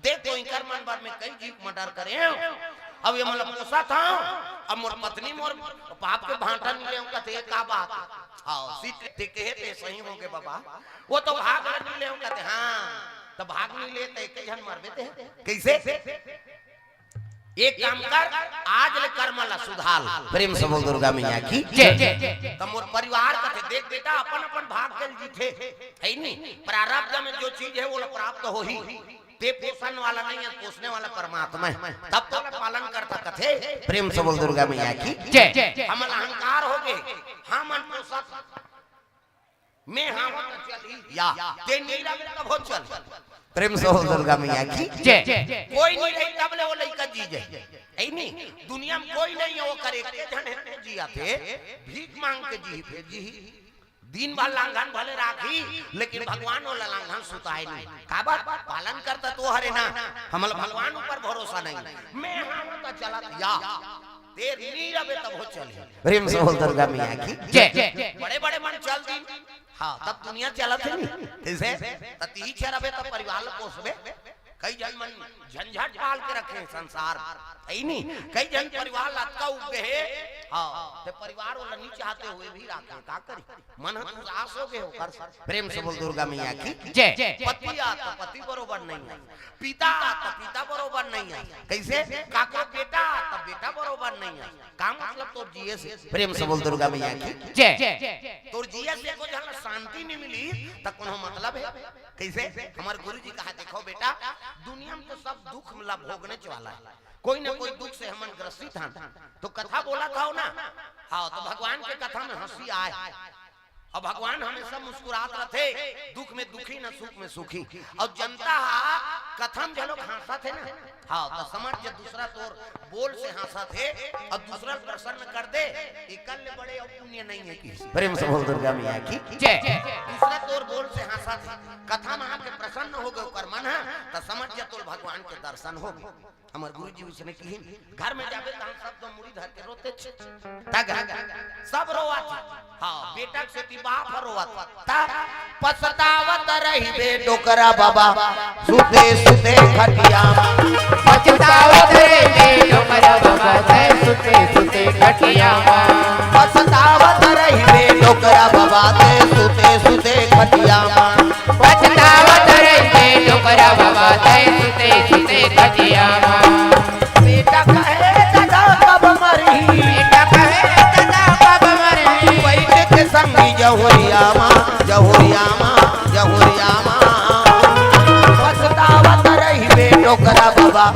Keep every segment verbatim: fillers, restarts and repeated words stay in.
ते तो इकर मन बर में कई जीव मर्डर करे हंव। अब ये मोला पोसत हंव, अब मोर पत्नी मोर पाप के भांटा नइ लेवंव कथे, ये का बात हे? हाव, सीत ते कहे ते सही होगे बबा, वो तो भाग ल नइ लेवंव कथे। हाँ, त भाग नइ ले त एक झन मरबे ते। कइसे? एक काम कर, आज ले कर्म ला सुधार। प्रेम से बोल दुर्गा मैया की जय। त मोर परिवार कथे, देख बेटा, अपन अपन भाग के जीथे, हे नी? प्रारब्ध में जो चीज हे, वो ला प्राप्त होही। ते पोसने वाला नइ हे, पोसने वाला परमात्मा हे, तब तोला पालन करता कथे। प्रेम से बोल दुर्गा मैया की जय। हमन अहंकार होगे, हमन पोसत, मैं हंव त चलही या, ते नइ रहे तभो चल। प्रेम से बोल दुर्गा मैया की जय। कोई नइ रही तब ले वो लइका जी जाय, हे नी? दुनिया में कोई नइ हे, ओकर एक झन हे जियाथे, भीख मांग के जीही, फेर जीही। दिन भर लांघन भले राखही, लेकिन भगवान ओला लांघन सुताय नइ। काबर? पालन करता तो हरे ना, हमला भगवान ऊपर भरोसा नइ। मैं हंव त चलत या, ते नइ रहे तभो चलही। प्रेम से बोल दुर्गा मैया की जय। बड़े बड़े मन चल दिन, हाँ, तब दुनिया चलत हे नी। कइसे? त तिही चरबे त परिवार ला पोसबे। कई झन मन झंझट डाल के रखे हे संसार, हे नी? कई झन परिवार ला अतका उबगे हे, हाँ, ते परिवार वाला नइ चाहते हुए भी राखे, का करी? मन ह उदास होगे ओकर। प्रेम से बोल दुर्गा मैया की जय। पति आ त पति बरोबर नइ हे, पिता आ त पिता बरोबर नइ हे। कइसे? काको बेटा आ त बेटा बरोबर नइ हे। का मतलब तोर जिये से? प्रेम से बोल दुर्गा मैया की जय। तोर जिये से एको झन ला शांति नइ मिली, त कोनो मतलब हे? कइसे? हमर गुरु जी कहा, देखो बेटा, दुनिया में तो सब दुख ला भोगनेच वाला हे, कोई ना कोई दुख से हमन ग्रसित हन। तो कथा बोलत हव ना, हाँ, त भगवान के कथा में हंसी आय। अउ भगवान हमेशा मुस्कुरात रथे, दुख में दुखी न सुख में सुखी। अउ जनता हा कथा में घलो हंसत हे ना, हाँ, त समझ जा दूसरा तोर बोल से हंसत हे अउ दूसरा ल प्रसन्न कर दे, एकर ले बड़े अउ पुण्य नइ हे किसी। प्रेम से बोल दुर्गा मैया की जय। दूसरा तोर बोल से हंसत हे, कथा में आके प्रसन्न होगे ओकर मन ह, त समझ जा तोर भगवान के दर्शन होगे। हमर गुरु जी उसने किहिन, घर में जाबे त हम सब तो मुड़ी धर के रोतेच। तग सब रोवत हे। हाँ, बेटा के सेती बाप ह रोवत हे। त पछतावत रहिबे डोकरा बाबा, सुते सुते खटिया म। पछतावत रहिबे डोकरा बाबा, तैं सुते सुते खटिया म। पछतावत रहिबे डोकरा बाबा, तैं सुते सुते खटिया म। पछतावत रहिबे डोकरा बाबा, तैं सुते सुते खटिया म। बेटा कहे ददा कब मरही, बेटा कहे ददा कब मरही। बइठ के संगी जहुरिया म, जहुरिया म, जहुरिया म। पछतावत रहिबे डोकरा बाबा,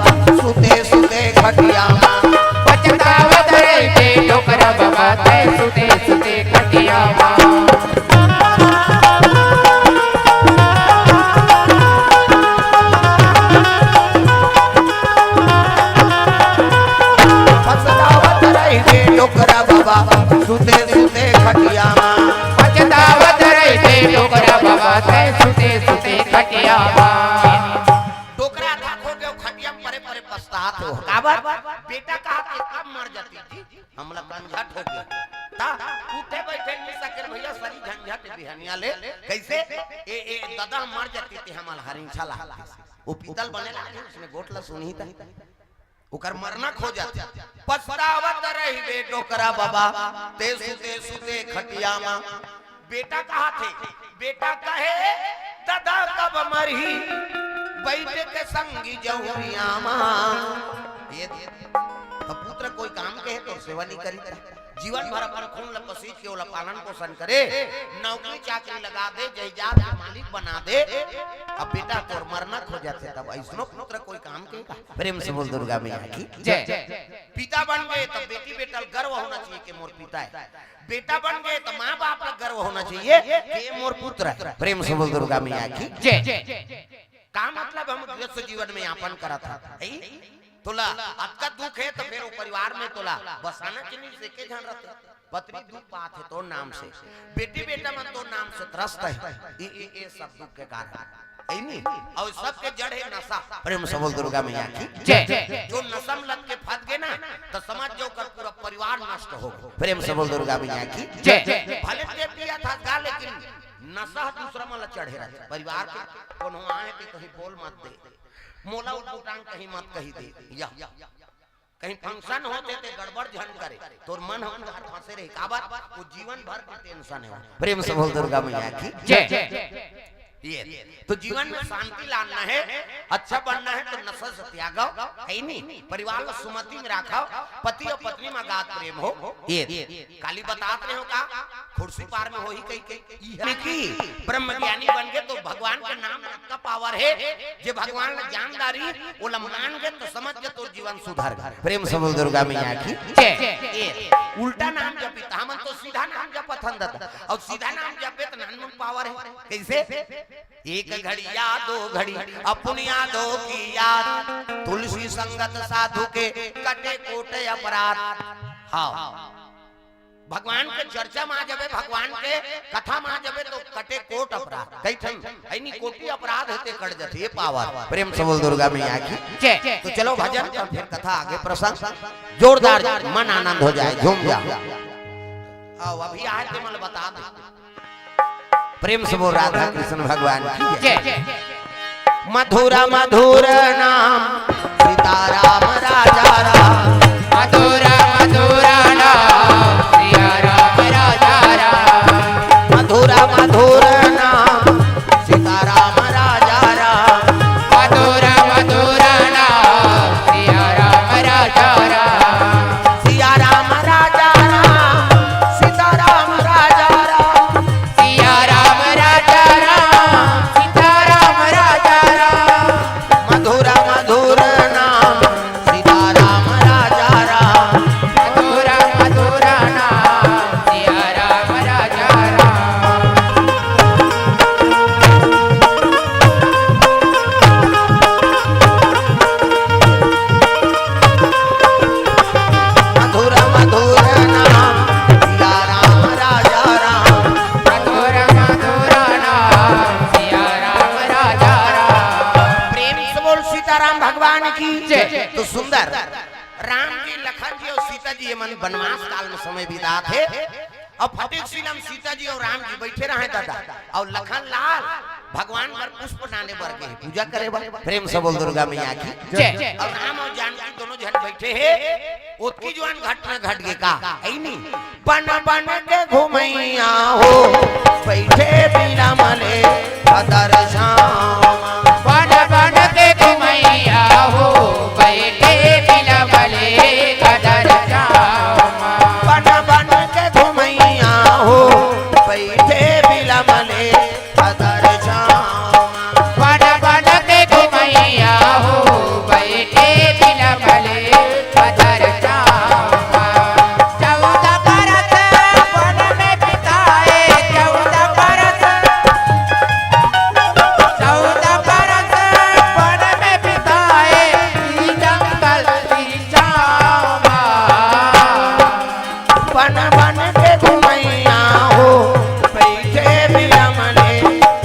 सुते सुते खटिया म। पछतावत रहिबे डोकरा बाबा, तैं सुते सुते खटिया म। पछतावत रहिबे डोकरा बाबा, सुते सुते खटिया म। पछतावत रहिबे डोकरा बाबा, तैं सुते सुते खटिया म। डोकरा था खो गयो खटिया म परे परे पछतात हो। काबर? बेटा कहा के कब मर जाती जी? हमला कंझट हो गया। ता उठे बैठे नइ सके भैया, सरी झंझट बिहनिया ले। कइसे? ए, ए, ददा मर जाती ते हमला हरिंछा ला। वो पीतल बने लागे, उसने गोठ ला सुनही ता। ओकर मरना खो जाथे। पछतावत रहिबे डोकरा बाबा, ते सुते सुते खटिया म। बेटा कहा थे, बेटा कहे, ददा कब मरही, बइठ के संगी जहुरिया म। ये तो पुत्र कोई काम के हे, तोर सेवा नइ करी। जीवन भर अपन खून ल पसीज के ओला पालन पोषण करे, नौकरी चाकरी लगा दे, जायदाद के मालिक बना दे। अब बेटा तोर मरना खो जाथे, तब अइसनो पुत्र कोई काम के का? प्रेम से बोल दुर्गा मैया की जय। पिता बन गए तब बेटी बेटा ल गर्व होना चाहिए कि मोर पिता हे। बेटा बन गए तो माँ बाप ल गर्व होना चाहिए कि ये मोर पुत्र हे। प्रेम से बोल दुर्गा मैया की जय। का मतलब हम गृहस्थ जीवन में यापन करत हन, हे? तोला अतका दुख हे तो फेर वो परिवार में तोला बसाना चाहिए, से के झन रथे। पत्नी दुख पात हे तोर नाम से, बेटी बेटा मन तोर नाम से त्रस्त हे। ये, ये, ये सब दुख के कारण हे नी? अउ सबके जड़ हे नशा। प्रेम से बोल दुर्गा मैया की जय। जो नशा म लग के फंस गे ना, तो समझ जा ओकर पूरा परिवार नष्ट हो। प्रेम से बोल दुर्गा मैया की जय। भले ते पियत हस गा, लेकिन नशा ह दूसरा मन ला चढ़े रहथे। परिवार के कोनो आए के कहीं बोल मत दे, मोला उटपुटांग कहीं मत कही दे, या कहीं function होथे ते गड़बड़ झन करे, तोर मन ह उधार फंसे रहे। काबर? वो जीवन भर के tension हे। प्रेम से बोल दुर्गा मैया की जय। ये तो जीवन में शांति लाना है, अच्छा बनना है तो नशा से त्यागव, है नहीं? परिवार ला सुमति में राखव, पति और पत्नी में अगाध प्रेम हो। ये काली बतात रहे हो का खुर्सी पार में होही कही के? इहे कि ब्रह्म ज्ञानी बन गे तो भगवान के नाम में अतका power हे, जे भगवान ला जान डारी, ओला मान गे तो समझ गे तोर जीवन सुधर गे। प्रेम से बोल दुर्गा मैया की जय। ए, उल्टा नाम जपी त हमन तो सीधा नाम जपत हन ददा, अउ सीधा नाम जपे त नानमुन power हे। कइसे? एक घड़ी या दो घड़ी अपुन यादों की याद, तुलसी संगत साधु के कटे कोट अपराध। हाँ, भगवान के चर्चा म आ जबे, भगवान के कथा म आ जबे तो कटे कोट अपराध, कई ठन है नी कोटि अपराध हे ते कट जथे, ये power। प्रेम से बोल दुर्गा मैया की जय। तो चलो भजन और फिर कथा आगे प्रसंग जोरदार, मन आनंद हो जाए, झूम जाओ। आओ, अभी आए ते मन बता दे। प्रेम से बोल राधा कृष्ण भगवान की जय। जय। मधुर मधुर नाम सीताराम राजा राम। मधुर मधुर नाम सिया राम राजा राम। मधुर मधुर नाम सीताराम राजा राम। मधुर मधुर नाम सिया राम राजा राम। सिया राम राजा राम, सीताराम राजा राम। सिया राम राजा राम, सीताराम राजा राम। मधुर मधुर नाम सीताराम राजा राम। मधुर मधुर नाम सिया राम राजा राम। मधुर मधुर नाम सिया राम राजा राम। मधुर मधुर नाम सिया राम राजा राम। प्रेम से बोल सीताराम भगवान की जय। तो सुंदर राम जी, लखन जी और सीता जी ये मन वनवास काल में समय बितात हे। अब फटेक सिलम सीता जी और राम जी बैठे रहे दादा, और लखन लाल भगवान बर पुष्प डाले बर गे हे, पूजा करे बर। प्रेम से बोल दुर्गा मैया की जय। और राम और जानकी दोनों झन बैठे हे, ओतकी जुवार घटना घट गे का, है नी? बन बन के घुमैया हो, बैठे बिलमले कदर श्याम। बन बन के घुमैया हो, बैठे बिलमले कदर श्याम। बन बन के घुमैया हो, बैठे बिलमले कदर श्याम। बन बन के घुमैया हो, बैठे बिलमले कदर श्याम। चौदह बरस वन में बिताए, चौदह बरस, चौदह बरस वन में बिताए, ई जंगल श्री श्याम। बन बन के घुमैया हो, बैठे बिलमले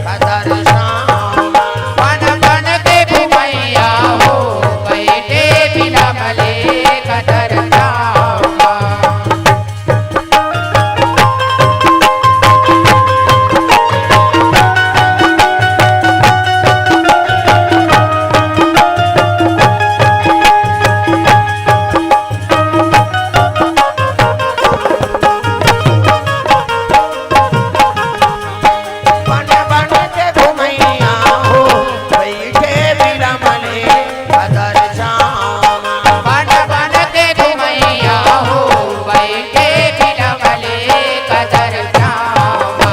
कदर श्याम। बन बन के घुमैया हो, बैठे बिलमले कदर श्याम। बन बन के घुमैया हो, बैठे बिलमले कदर श्याम। बन बन के घुमैया हो, बैठे बिलमले कदर श्याम।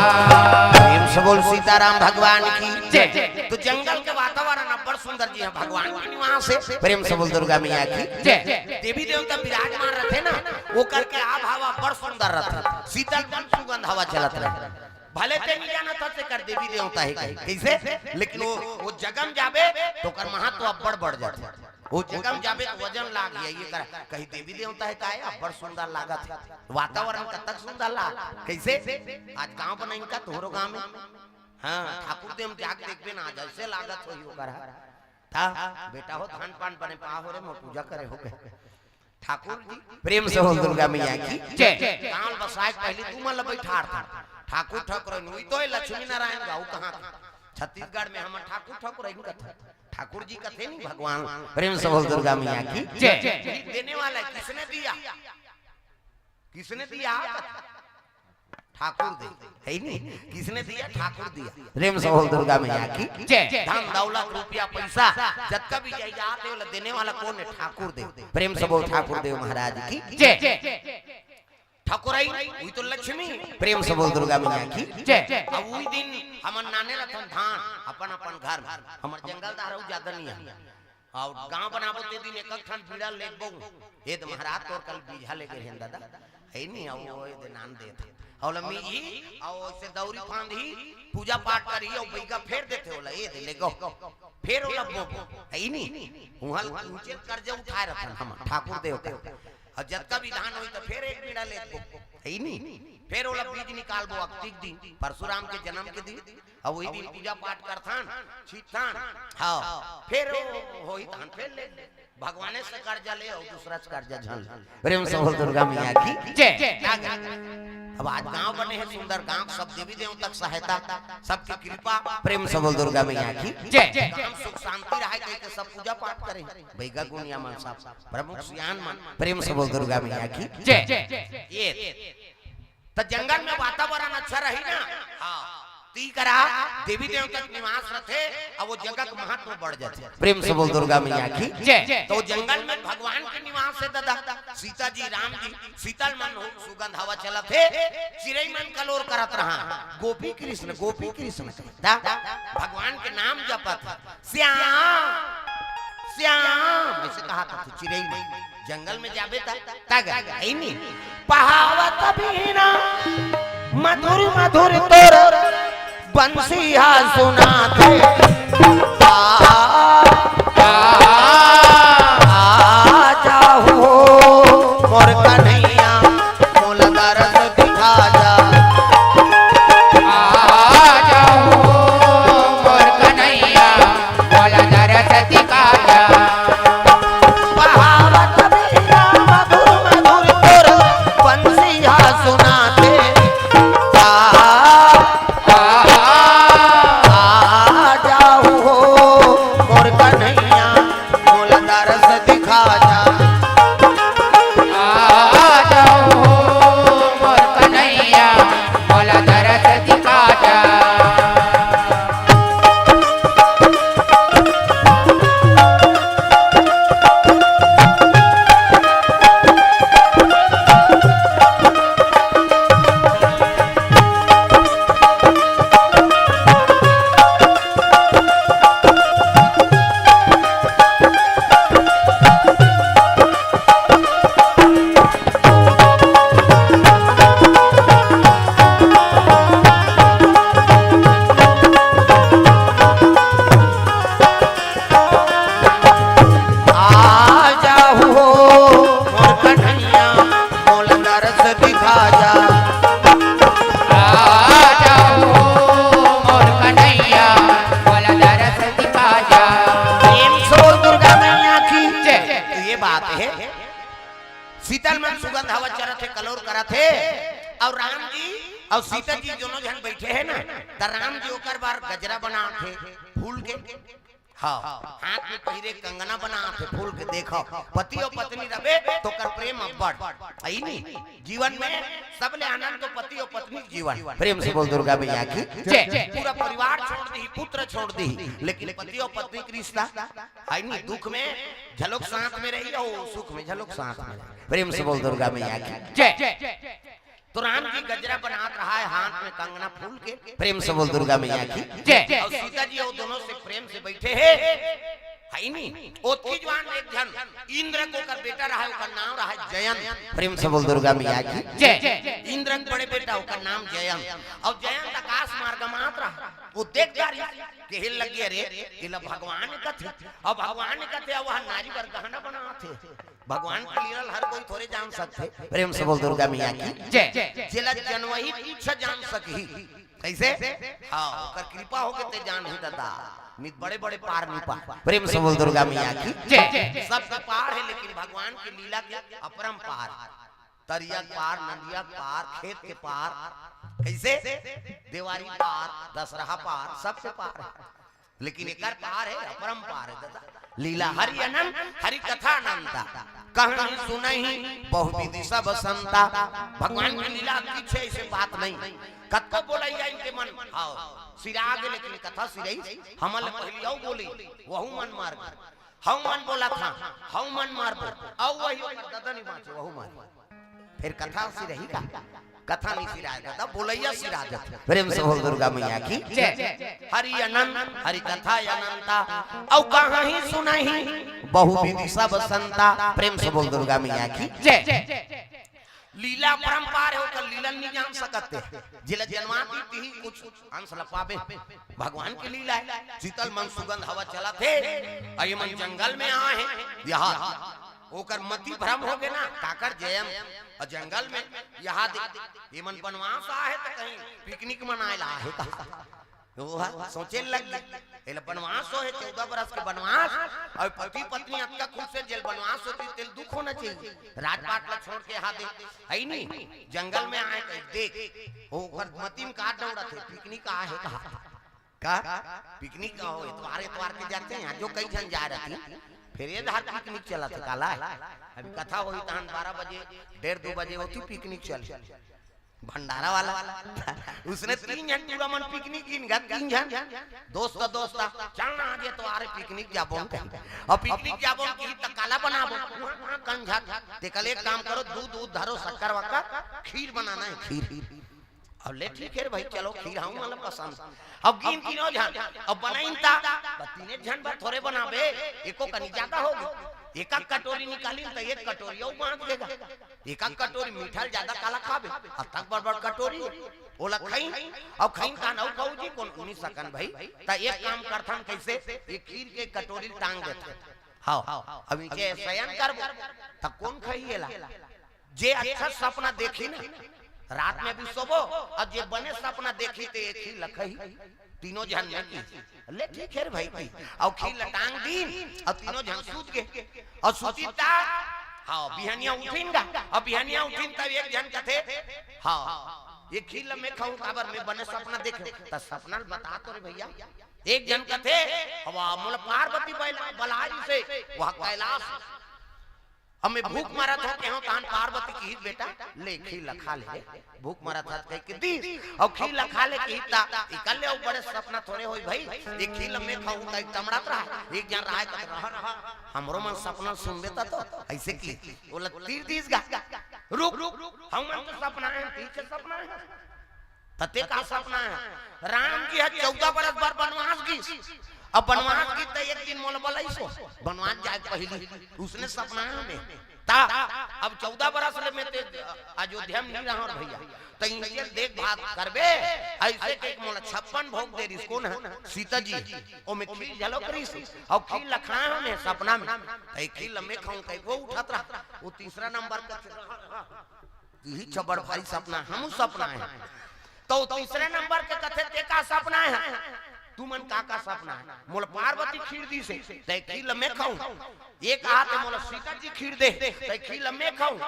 प्रेम से बोल सीताराम भगवान की जय। तो जंगल के वातावरण अब्बड़ सुंदर जी हे, भगवान के निवास हे। प्रेम से बोल दुर्गा मैया की जय। देवी देवता विराजमान रथे ना, ओकर के आभाव अब्बड़ सुंदर रथे, शीतल मन सुगंध हवा चलत रहे। भले ते नइ जानत हस, एकर देवी देवता हे कहीं, कइसे? लेकिन वो, वो जगह म जाबे, तो ओकर महत्व अब्बड़ बढ़ जाथे। वो जगह म जाबे, तो वजन लाग जाही, ये कर, कहीं देवी देवता हे का, अब्बड़ सुंदर लागत हे। वातावरण कतक सुंदर लाग, कइसे? आज गांव बनाइन का तोहरो गांव में? हाँ, ठाकुर देव जाके देखबे ना, आज अइसे लागत होही ओकर, हाँ। ता, बेटा हो, धान पान बने पा हो रे, मैं पूजा करे हो गए। ठाकुर जी, प्रेम से बोल दुर्गा मैया की जय। गांव बसाए के पहले तुमन ला बैठार था। ठाकुर ठाकुर, वही तो है लक्ष्मी नारायण गाँव कहाँ के? छत्तीसगढ़ में हम ठाकुर ठाकुर कथे। ठाकुर जी कथे नहीं भगवान। प्रेम से बोल दुर्गा मैया की जय। देने वाला है, किसने दिया? किसने दिया? ठाकुर दे, है नहीं? किसने दिया? ठाकुर दिया। प्रेम से बोल दुर्गा मैया की जय। धन दौलत रुपया पैसा जतका भी जायदाद है, ओला देने वाला कौन है? ठाकुर देव। प्रेम से बोल ठाकुर देव महाराज की जय। ठकुराई, वही तो लक्ष्मी। प्रेम से बोल दुर्गा मैया की जय। अब वही दिन हमन लाने रथन धान अपन अपन घर में, हमर जंगल दहराऊ ज्यादा नहीं है। और गांव बनाबो ते दिन एक एक ठन बीड़ा लेगबो। ए दे महाराज तोर कल बीजा लेगे रहेन दादा, है नहीं? और वो ए दे नान देत, और लम्मी जी, और ऐसे दौरी फांद ही पूजा पाठ करी और बैगा फेर देथे, ओला ए दे लेगो, फेर ओला बोबो, है नहीं? उहाँ ऊंचे कर्जा उठाए रथन हम ठाकुर देव का। और जतका भी धान होई त फेर एक बीड़ा लेगबो, है नहीं? फेर ओला बीज निकालबो अक्तिक दिन, परशुराम के जन्म के दिन। अब वही दिन पूजा पाठ करथन, छीटथन। हाँ, फेर ओ होई धान, फेर ले भगवाने से कर्जा ले और दूसरा से कर्जा झन ले। प्रेम से बोल दुर्गा मैया की जय। अब आज गांव बने हैं सुंदर, गांव सब देवी देवता की सहायता, सबकी कृपा। प्रेम से बोल दुर्गा मैया की जय। गांव सुख शांति रहे कह के सब पूजा पाठ करे, बैगा गुनिया मन सब प्रमुख सियान मन। प्रेम से बोल दुर्गा मैया की जय। ये त जंगल में वातावरण अच्छा रही ना, हाँ, ती करा देवी देवता के निवास रथे, अब वो जगह के महत्व बढ़ जाथे। प्रेम से बोल दुर्गा मैया की जय। तो जंगल में भगवान के निवास है दादा, सीता जी, राम जी, शीतल मन हो, सुगंध हवा चलत हे, चिरई मन कलोर करत रहा, गोपी कृष्ण, गोपी कृष्ण कहता, भगवान के नाम जपत, श्याम, श्याम ऐसे कहा था तू चिरई में। जंगल में जाबे ता, ता गा, है नहीं? पहावत बीना मधुर मधुर तोर बंसिया सुनाथे। आ, आ, आ जाहू हो मोर कन्हैया, मोला दरस दिखा जा। आ जाहू हो मोर कन्हैया, मोला दरस दिखा जा। पहावत बीना मधुर मधुर तोर बंसिया सुनाथे। आ, आ, आ जाहू हो मोर कन्हैया, मोला दरस दिखा जा। आ जाहू हो मोर कन्हैया, मोला दरस दिखा जा। आ जाहू हो मोर कन्हैया, मोला दरस दिखा जा। आ जाहू हो मोर कन्हैया, मोला दरस दिखा जा। प्रेम से बोल दुर्गा मैया की जय। तो ये बात है, शीतल मन सुगंध हवा चरत हे, कलोर करत हे, और राम जी और सीता जी दोनों झन बैठे हैं ना, त राम जी ओकर बार गजरा बनात हे फूल के। हाँ, हाथ में पहिरे कंगना बनात हे फूल के। देखो, पति और पत्नी रहे तो कर प्रेम अब्बड़, है नी? जीवन में सबले आनंद तो पति और पत्नी के जीवन। प्रेम से बोल दुर्गा मैया की जय। पूरा परिवार छोड़ दी, पुत्र छोड़ दी, लेकिन पति और पत्नी के रिश्ता है नी? दुख में झलोक साथ में रही और सुख में झलोक साथ में रही। प्रेम से बोल दुर्गा मैया की जय। तो राम जी गजरा बनात रहा है, हाथ में कंगना फूल के। प्रेम से बोल दुर्गा मैया की जय। और सीता जी वो दोनों से प्रेम से बैठे हैं, है नी? ओतकी जवान एक झन इंद्र के ओकर बेटा रहा है, ओकर नाम रहा है जयंत। प्रेम से बोल दुर्गा मैया की जय। इंद्र के बड़े बेटा ओकर नाम जयंत। और जयंत आकाश मार्ग मात रहा, वो देख डारी, केहे लग गया, "रे, एला भगवान कथे।" अब भगवान कथे, वह नारी बर गहना बनात हे। भगवान के लीला ल हर कोई थोरे जान सकथे। प्रेम से बोल दुर्गा मैया की जय। जेला जनवही तुच्छ जान सकही। कैसे? हाँ, ओकर कृपा होके ते जान ही दादा। नित बड़े बड़े पार नहीं पार। प्रेम से बोल दुर्गा मैया की जय। सबके पार है, लेकिन भगवान की लीला के अपरंपार। तरिया के पार, नदिया के पार, खेत के पार, कइसे? देवारी पार, दसरहा पार, सबके पार हे। लेकिन एकर पार हे, अपरंपार हे दादा। लीला हरि अनंत, हरि कथा अनंता। कहहीं सुनहीं बहुविधि सब संता। भगवान के लीला किछु हे, अइसे बात नहीं। कतको बोलइया इनके मन, हाँ, सिरा गे, लेकिन कथा सिरही, हमन ले पहिली अउ बोली, वहू मन मार गे। हऊ मन बोलत हन, हऊ मन मारबो, अउ वही ओकर ददा नइ बाँचे, वहू मार। फेर कथा सिरही का? कथा नइ सिराय दादा, बोलइया सिरा जाथे। प्रेम से बोल दुर्गा मैया की जय। हरि अनंत, हरि कथा अनंता, अउ कहहीं सुनहीं बहुविधि सब संता। प्रेम से बोल दुर्गा मैया की जय। लीला अपरंपार हे, ओकर लीला नइ जान सकत हे। जेला जनवा दीस तिही कुछ अंश ल पाबे। भगवान के लीला हे। शीतल मंद सुगंध हवा चलत हे, अउ ये मन जंगल में आए हे। यहाँ ओकर मति भ्रम हो गे ना, काकर जयंत अउ जंगल में। यहाँ दे, ये मन बनवास आए हे त कहीं पिकनिक मनाए ला आए हे का? तो वो ह सोचे लग गे, एला बनवास हो हे, चौदह बरस के बनवास, अउ पति पत्नी अतका खुश हे, जेल बनवास होतिस तेल दुख होना चाहिए। राजपाट ला छोड़ के हाथे, हे नी, जंगल में आए कहीं देख, ओ ओकर मति में का दौड़त हे, पिकनिक आए हे कहा, का? पिकनिक का हो, एतवार, एतवार के जाथे, यहाँ जो कई झन जाए रहतिन, फेर ये धार पिकनिक चलत हे, काला हे? अभी कथा होही तहन बारह बजे, डेढ़ दो बजे होतिस पिकनिक चल। भंडारा वाला। उसने तीन झन टूरा मन पिकनिक गिन गा, तीन झन। दोस्त, दोस्त, चल ना आज एतवार हे पिकनिक जाबो कहीं। अउ पिकनिक जाबो कहीं त काला बनाबो? कंझा। तेकर ले एक काम करो, दूध, दूध धरो, शक्कर वक्कर, खीर बनाना हे, खीर। अउ ले ठीक हे रे भाई, चलो खीर हमू मन ला पसंद। अउ गिन तीनों झन, अउ बनाइन त, त तीने झन बर थोरे बनाबे, एको कनी जादा होगे। एक एक कटोरी निकालिन त एक कटोरी अउ बाँट देगा। एक एक कटोरी मीठा ल जादा काला खाबे, अतक बड़ बड़ कटोरी, ओला खइन, अउ खइन तहन अउ कहू जी कोन उनी सकन भाई, त एक काम करथन कइसे, ये खीर के कटोरी ल टांग देथन। हव, अब नीचे सयन करबो, त कोन खही एला? जे अच्छा सपना देखही ना, रात में भी सोबो, अउ जे बने सपना देखही ते एक ही ल खही। तीनों झन में की, ले ठीक हे रे भाई की। अउ खीर ल टांग दीन, अउ तीनों झन सूत गे। अउ सूतिन त, हव, बिहनिया उठिन गा, अउ बिहनिया उठिन तब एक झन कथे, हव, ये खीर ल मैं खहूँ काबर, मैं बने सपना देखेंव। त सपना ल बता तो रे भइया। एक झन कथे, हव, मोला पार्वती बला-, बलाइस हे, वह कैलाश। अब मैं भूख मरत हों, कहेंव तहन पार्वती किहिस, "बेटा, ले खीर ल खा ले रे।" भूख मरत हस कहिके दीस, अउ खीर ल खा ले किहिस त एकर ले अउ बड़े सपना थोरे होही भई। ये खीर ल मैं खहूँ त एक तमड़त रहय, एक झन रहय त रह, रह, हमरो मन सपना ल सुनबे त तो, अइसे कि ओला तीर दीस गा। रुक, रुक, हमन तो सपना हे, तीर के सपना हे। त तें का सपना हे? राम जी ह चौदह बरस बर बनवास गिस। अब बनवास गिस त एक दिन मोला बलाइस हो। बनवास जाय के पहिली उसने सपना हे हमें। त अब चौदह बरस ले मैं ते अयोध्या में नइ रहंव भइया। त इनके देखभाल करबे। अइसे कहिके मोला छप्पन भोग दे रिहिस। कोन ह? सीता जी। ओमे खीर घलो करिस। अउ खीर ल खाय हमें सपना में। त एक खीर ल मैं खहूँ कहिके वो उठत रहा। वो तीसरा नंबर का इही छबड़ भारी सपना, हमू सपना हे। त तीसरे नंबर के कथे, "तें का सपना हे? तुमन का का सपना हे? मोला पार्वती खीर दीस हे, त एक खीर ल मैं खहूँ। एक हाथ मोला सीता जी खीर दे, त एक खीर ल मैं खहूँ।"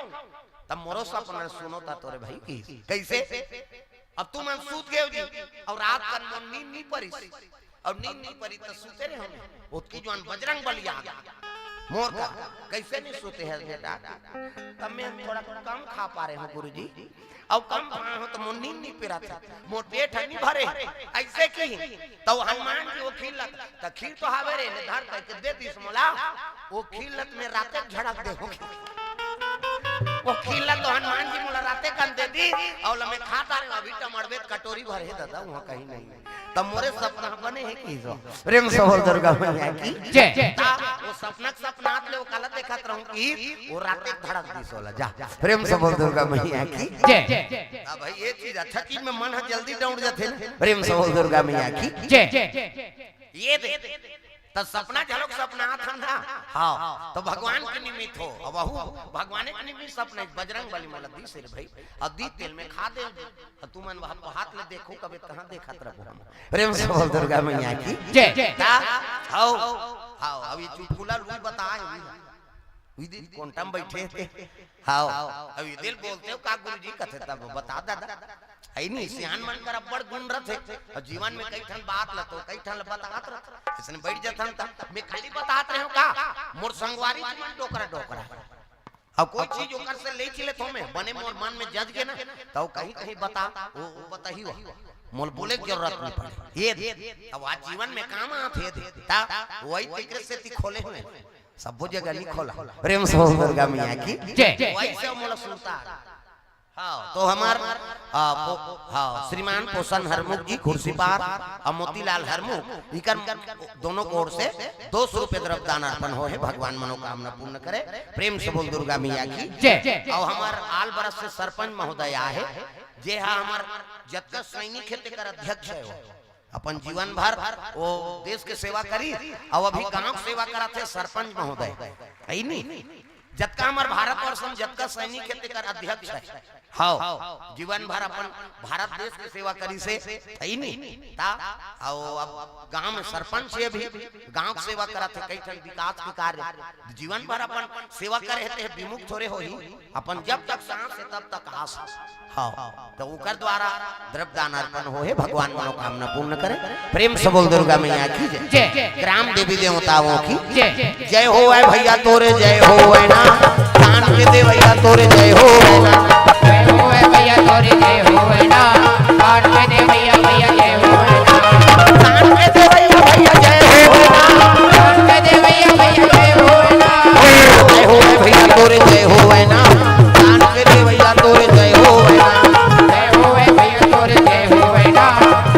त मोरो सपना सुनो त तोरे भाई की। कइसे? अब तुमन सूत गेव जी, अउ रात कन मोर नींद नइ परिस। अउ नींद नइ परी त सुते रहेंव। ओतकी जुवार बजरंग बली आ गे। मोर का, कइसे नइ सुते हस बेटा? त मैं थोड़ा कम खा पारे हंव गुरुजी। अउ कम खाए हंव त मोर नींद नइ परत हे। मोर पेट ह नइ भरे। अइसे किहिस त हनुमान जी वो खीर ल, त खीर तो हवे रे, ले धर कहिके दे दीस मोला। वो खीर ल त मैं राते झड़क दे हंव। वो खीर ल तो हनुमान जी मोला राते कन दे दीस, अउ ल मैं खा डारेंव, अभी टमड़बे त कटोरी भर हे दादा, उहाँ कहीं नहीं। त मोरे सपना बने हे किहिस। प्रेम से बोल दुर्गा मैया की जय। त वो सपना के सपनात ले वो काला देखत रहूं कि वो राते धड़क दीस ओला। जा, प्रेम से बोल दुर्गा मैया की जय। अब भाई ये चीज, अच्छा चीज में मन ह जल्दी दौड़ जाथे ना। प्रेम से बोल दुर्गा मैया की जय। ये दे, त सपना घलोक सपनात हन ना। हाँ, त भगवान के निमित्त हो। अब अहू भगवाने के निमित्त सपना, बजरंग बली मोला दीस हे रे भाई। अउ दीस तेला मैं खा दे। अउ तुमन वहाँ हाथ ले देखो, कबे कहाँ देखत रहबो हम। प्रेम से बोल दुर्गा मैया की जय। त, हव, हव, अब ये चुटकुला लुई बताए, उही, उही दे कोंटा म बइठे हे। हव, अब ये दिल बोलते हो का गुरुजी कथे तब बता दादा। अइ नहीं, सियान मन कर अब्बड़ गुण रथे, अउ जीवन में कई ठन बात ल तो कई ठन ल बतात रथे। अइसने बइठ जथन त मैं खाली बतात रहेंव का, मोर संगवारी मन डोकरा डोकरा। अउ कोई चीज ओकर से लेइच लेथों मैं, बने मोर मन में जच गे ना, त ओ कहीं कहीं बता, ओ, ओ बताही हो। मोला बोले के जरूरत नहीं पड़े। ये दे, अब आज जीवन में काम आत हे दे, त वही तेकरे सेती खोले हँव। सब्बो जगह नहीं खोला। प्रेम से बोल दुर्गा मैया की। जय। वही से मोला सुनता। हाँ, तो हमर, आ, पो-, हाँ, श्रीमान पोषण हरमुख जी खुर्सीपार अउ मोतीलाल हरमुख, इकर दोनों के ओर से दो सौ रुपये द्रव्य दान अर्पण होहे। भगवान मनोकामना पूर्ण करे। प्रेम से बोल दुर्गा मैया की। जय। अउ हमर आलबरस से सरपंच महोदय आहे, जे हा हमर जतका सैनिक हे तेकर अध्यक्ष हे। वो अपन जीवन भर वो देश के सेवा करी, अउ अभी गांव के सेवा करत हे सरपंच महोदय, हे नी? जतका हमर भारतवर्ष में जतका सैनिक हे तेकर अध्यक्ष हे। हाँ, जीवन भर अपन भारत देश के सेवा करिस हे, हे नी? त अउ अब गांव में सरपंच हे, अभी गांव के सेवा करत हे, कई ठन विकास के कार्य, जीवन भर अपन सेवा करे हे, ते विमुख थोरे होही। अपन जब तक सांस हे तब तक आस हे। हाँ, त ओकर द्वारा द्रव्य दान अर्पण होहे, भगवान मनोकामना पूर्ण करे। प्रेम से बोल दुर्गा मैया की जय। जय। ग्राम देवी देवताओं की जय। जय होवै भैया तोरे जय होवै ना, दान के देवैया तोरे जय होवै ना। जय होवै भैया तोरे जय होवै ना, दान के देवैया भैया जय होवै ना। दान के देवैया भैया जय होवै ना। दान के देवैया भैया जय होवै ना। जय होवै भैया तोरे जय होवै ना, दान के देवैया तोरे जय होवै ना। जय होवै भैया तोरे जय होवै ना,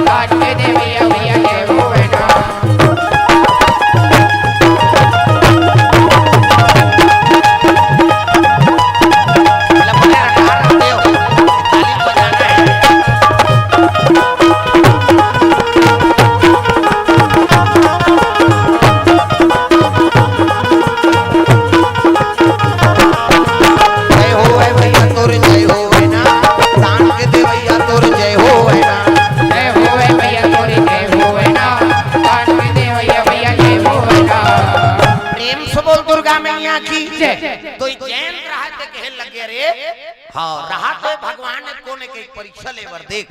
दान के देवैया भैया जय होवै ना। जय होवै भैया तोर जय होवै ना, दान के देवैया तोर जय होवै ना। जय होवै भैया तोर जय होवै ना, दान के देवैया भैया जय होवै ना। प्रेम से बोल दुर्गा मैया की जय। तो ई जैन रहा ते कहे लगे रे, हाँ, रहा ते भगवान ने कोने के परीक्षा लेबर देख।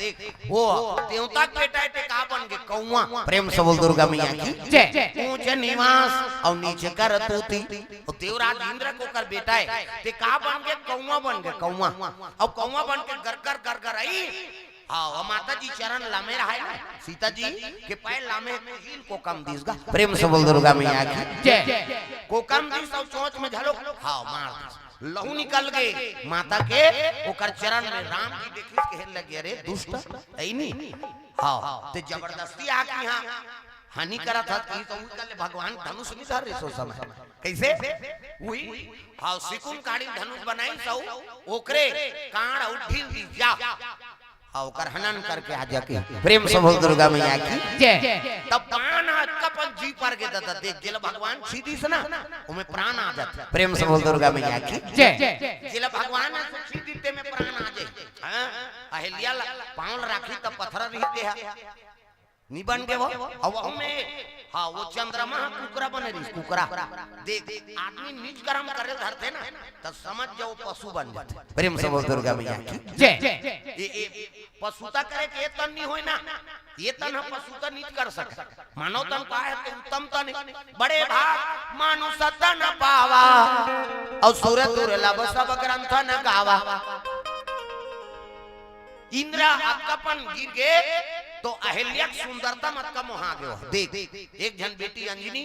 वो देवता के बेटा हे ते का बन गे? कौआ। प्रेम से बोल दुर्गा मैया की जय। ऊंच निवास अउ नीच करतूती। वो देवराज इंद्र के ओकर बेटा हे, ते का बन गे? कौआ बन गे, कौआ। अउ कौआ बन के गरगर गरगर आई। हाँ, वो माता जी चरण लामे रहा हे ना, सीता जी के पैर लामे, कील कोकम दिस गा। प्रेम से बोल दुर्गा मैया की जय। कोकम दिस अउ चोंच में झलो, हाँ, मार दिस। लहू निकल गे माता के, ओकर चरण में। राम जी देखिस, कहे लगे, "अरे दुष्ट, अइनी।" हाँ, ते जबरदस्ती आके यहाँ हानि करत हस, कही तो उही कर ले, भगवान धनुष नहीं धर रहे सो समय। कैसे? उही, हाँ, सिकुन काड़ी धनुष बनाई सो, ओकरे कांड़ अउ ढील दी जा। हाँ, ओकर हनन करके आ जाके। प्रेम से बोल दुर्गा मैया की जय। तब बाण अतका पन जी पर गे दादा, देख, जेला भगवान छीदिस ना, ओमे प्राण आ जाथे। प्रेम से बोल दुर्गा मैया की जय। जेला भगवान ऐसे छीदिस ते में प्राण आ जाए। हाँ, अहिल्या ला पाँव ला राखी तब पथरा रहिते हा। नी बन गे वो। अउ वहू में, हाँ, वो चंद्रमा कुकरा बने रहिस, कुकरा। देख, आदमी नीच कर्म करे धरथे ना, त समझ जाओ पशु बन जाथे। प्रेम से बोल दुर्गा मैया की जय। ये, ये पशुता करे के ये तन नहीं होय ना, ये तन हम पशुता नहीं कर सके। मानव तन का हे ते उत्तम तन हे। बड़े भाग मानुष तन पावा, अउ सुर दुर्लभ सब ग्रंथ न गावा। इंद्र अतका पन गिर गे, तो अहिल्या के सुंदरता म अतका मोहा गे। देख, एक झन बेटी अंजनी,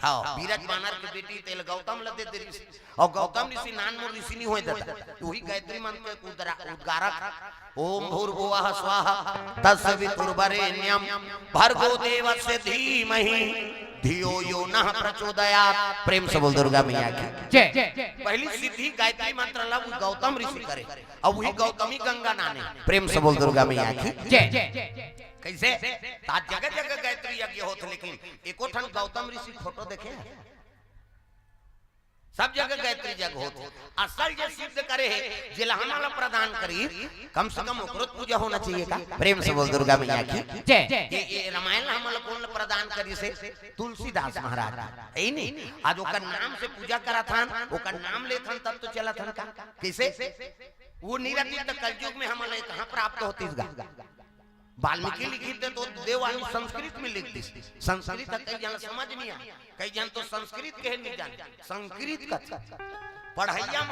हाँ, बीरज बानर के बेटी, तेला गौतम ल दे दे रिहिस। अउ गौतम ऋषि नानमुन ऋषि नहीं होय दादा, उही गायत्री मंत्र के उद्रा-, उद्गारक। ओम भूर्भुवः स्वाहा तत्सवितुर्वरेण्यं भर्गो देवस्य धीमहि धियो यो नः प्रचोदयात्। प्रेम से बोल दुर्गा मैया की जय। पहली सिद्धि गायत्री मंत्र ला वो गौतम ऋषि करे। अउ उही गौतमी गंगा नाने। प्रेम से बोल दुर्गा मैया की जय। कैसे? त आज जगह जगह गायत्री यज्ञ होत, लेकिन एको ठन गौतम ऋषि फोटो देखे हे? सब जगह गायत्री यज्ञ होत। असल जे सिद्ध करे हे, जेला हमन ला प्रदान करी, कम से कम ओकरो त पूजा होना चाहिए का? प्रेम से बोल दुर्गा मैया की जय। ये, ये रामायण ला हमन ला कोन ला प्रदान करिस हे? तुलसीदास महाराज। हे नी? आज ओकर नाम से पूजा करत हन, ओकर नाम लेत हन, तब तो चलत हन का? कैसे? वो नइ रहितिस त कलयुग में हमन ला कहाँ प्राप्त होतिस गा? वाल्मीकि लिखिस ते तो देववाणी संस्कृत में लिख दिस। संस्कृत ह कई झन समझ नइ आय, कई झन तो संस्कृत कहे नइ जाने, संस्कृत कथे। पढ़इया म,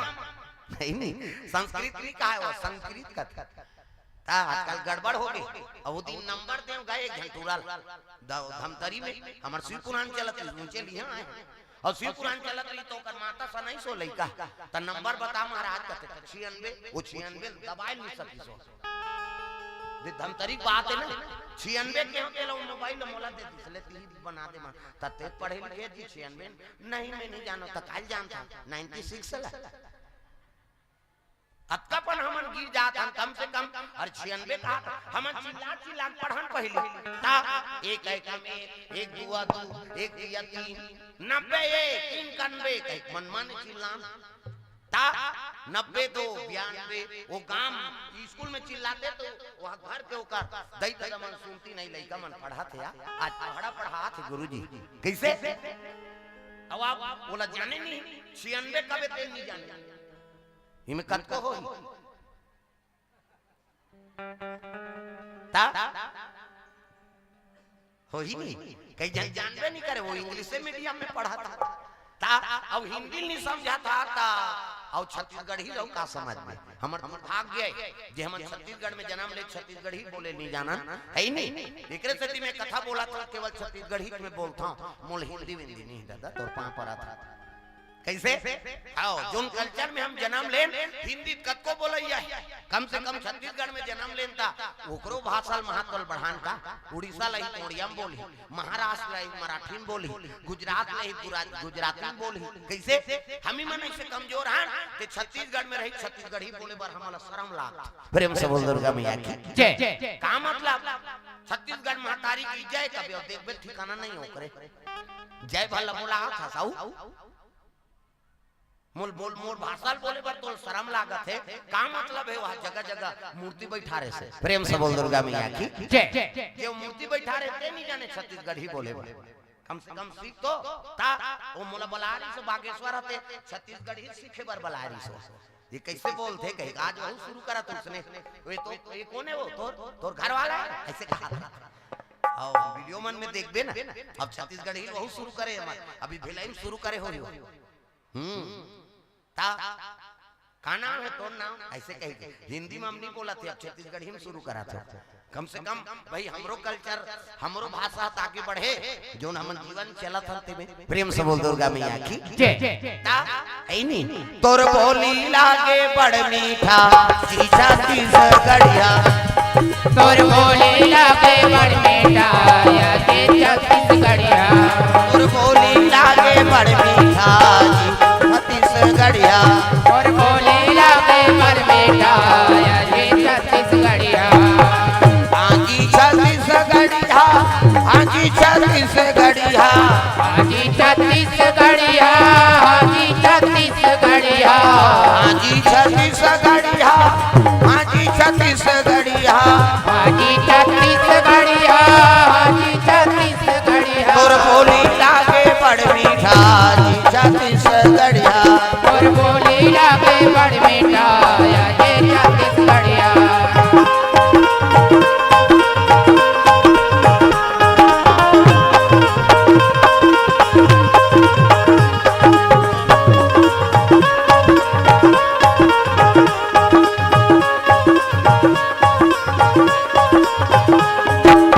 नहीं, नहीं, संस्कृत नइ कहे, वो संस्कृत कथे। त आजकल गड़बड़ हो गे। अउ वो दिन नंबर देंव गा एक झन टूरा ल, द-, धमतरी में, हमर शिव पुराण चलत रहिस, ऊंचे लिहा आय। अउ शिव पुराण चलत रहिस त ओकर माता सनइस ओ लइका, त नंबर बता महाराज कथे, त छियानबे, वो छियानबे दबाय नइ सकिस ओ। दे धमतरी के बात हे ना, छियानबे के होथे ला, वो मोबाइल ला मोला दे दिस, ले तिही बना दे मन, त ते पढ़े लिखे जी छियानबे, नहीं मैं नइ जानों, त काल जानथस, नाइंटी सिक्स ला। अतका पन हमन गिर जात हन, कम से कम, अरे छियानबे कहा, हमन चिल्ला चिल्ला के पढ़न पहिली। त एक एकम एक, एक दुआ दू, एक तिया तीन, नब्बे एक, तीन कनबे, कहिके मन मन चिल्लान। त नब्बे दो, बयानबे, वो गांव स्कूल में चिल्लाते त वो घर के ओकर दई ददा मन सुनतिस नहीं, लइका मन पढ़त हे, आज पहाड़ा पढ़ात हे गुरुजी। कइसे? अब आप ओला जाने नहीं, छियानबे कबे तेल नइ जाने। इमे कतको होही। त होही नहीं, कई झन जानबे नइ करे, वो इंग्लिश मीडियम में पढ़त हे। त अउ हिंदी नइ समझत हे, त अउ छत्तीसगढ़ी ल अउ का समझ में। हमर दुर्भाग्य हे जे हमन छत्तीसगढ़ में जनम ले छत्तीसगढ़ी बोले नइ जानन, हे नहीं? एकरे सेती मैं कथा बोलत हंव, केवल छत्तीसगढ़ी में बोलथंव, मोला हिंदी विंदी नइ हे ददा, तोर पांव परत हंव। कइसे? हव, जोन कल्चर में हम जनम लेन, हिंदी कतको बोलइया हे, कम से कम छत्तीसगढ़ में जनम लेन त ओकरो भाषा ल महत्व ल बढ़ान का। उड़ीसा ल ही त उड़िया म बोलही, महाराष्ट्र ल ही त मराठी म बोलही, गुजरात ल ही त गुरा-, गुजराती म बोलही। कइसे? हमी मन अइसे कमजोर हन कि छत्तीसगढ़ में रही छत्तीसगढ़ी बोले बर हमन ला शरम लागथे। प्रेम से बोल दुर्गा मैया की। जय। का मतलब? छत्तीसगढ़ महतारी की जय कबे अउ देखबे ठिकाना नइ हे ओकरे। जय भला बोला हा था साऊ। मोल बोल, मोर भाषा ल बोले बर तोल शरम लागत हे। का मतलब हे, वहाँ जगह जगह मूर्ति बैठारे से। प्रेम से बोल दुर्गा मैया की। जय। जे मूर्ति बैठारे ते नइ जाने छत्तीसगढ़ी बोले बर। कम से कम सीख तो। त वो मोला बलारिस बागेश्वर हते, छत्तीसगढ़ी सीखे बर बलारिस। ये कइसे बोलथे कहिके, आज वहू शुरू करत हंव उसने। ये तो, ये कोन हे वो? तोर, तोर घर वाला हे? अइसे कहा था। अउ वीडियो मन में देखबे ना, अब छत्तीसगढ़ी वहू शुरू करे हे, हमर अभी भिलाई में शुरू करे होही। हम्म। त का नाम हे तोर नाम? अइसे कहिके हिंदी में हम नइ बोलत हन, अब छत्तीसगढ़ी में शुरू करत हंव। कम से कम भाई हमरो कल्चर, हमरो भाषा त आगे बढ़े, जोन हमन जीवन चलत हन तेमे। प्रेम से बोल दुर्गा मैया की। जय। त हे नहीं, तोर बोली लागे बड़ मीठा, जी छत्तीसगढ़िया। तोर बोली लागे बड़ मीठा, या जी छत्तीसगढ़िया। तोर बोली लागे बड़ मीठा, जी छत्तीसगढ़िया। तोर बोली लागे बड़ मीठा, या जी छत्तीसगढ़िया। हाँ जी छत्तीसगढ़िया, हाँ जी छत्तीसगढ़िया। हाँ जी छत्तीसगढ़िया, हाँ जी छत्तीसगढ़िया। हाँ जी छत्तीसगढ़िया, हाँ जी छत्तीसगढ़िया। हाँ जी छत्तीसगढ़िया, हाँ जी छत्तीसगढ़िया। तोर बोली लागे बड़ मीठा, जी छत्तीसगढ़िया। तोर बोली लागे बड़ मीठा, या जी छत्तीसगढ़िया।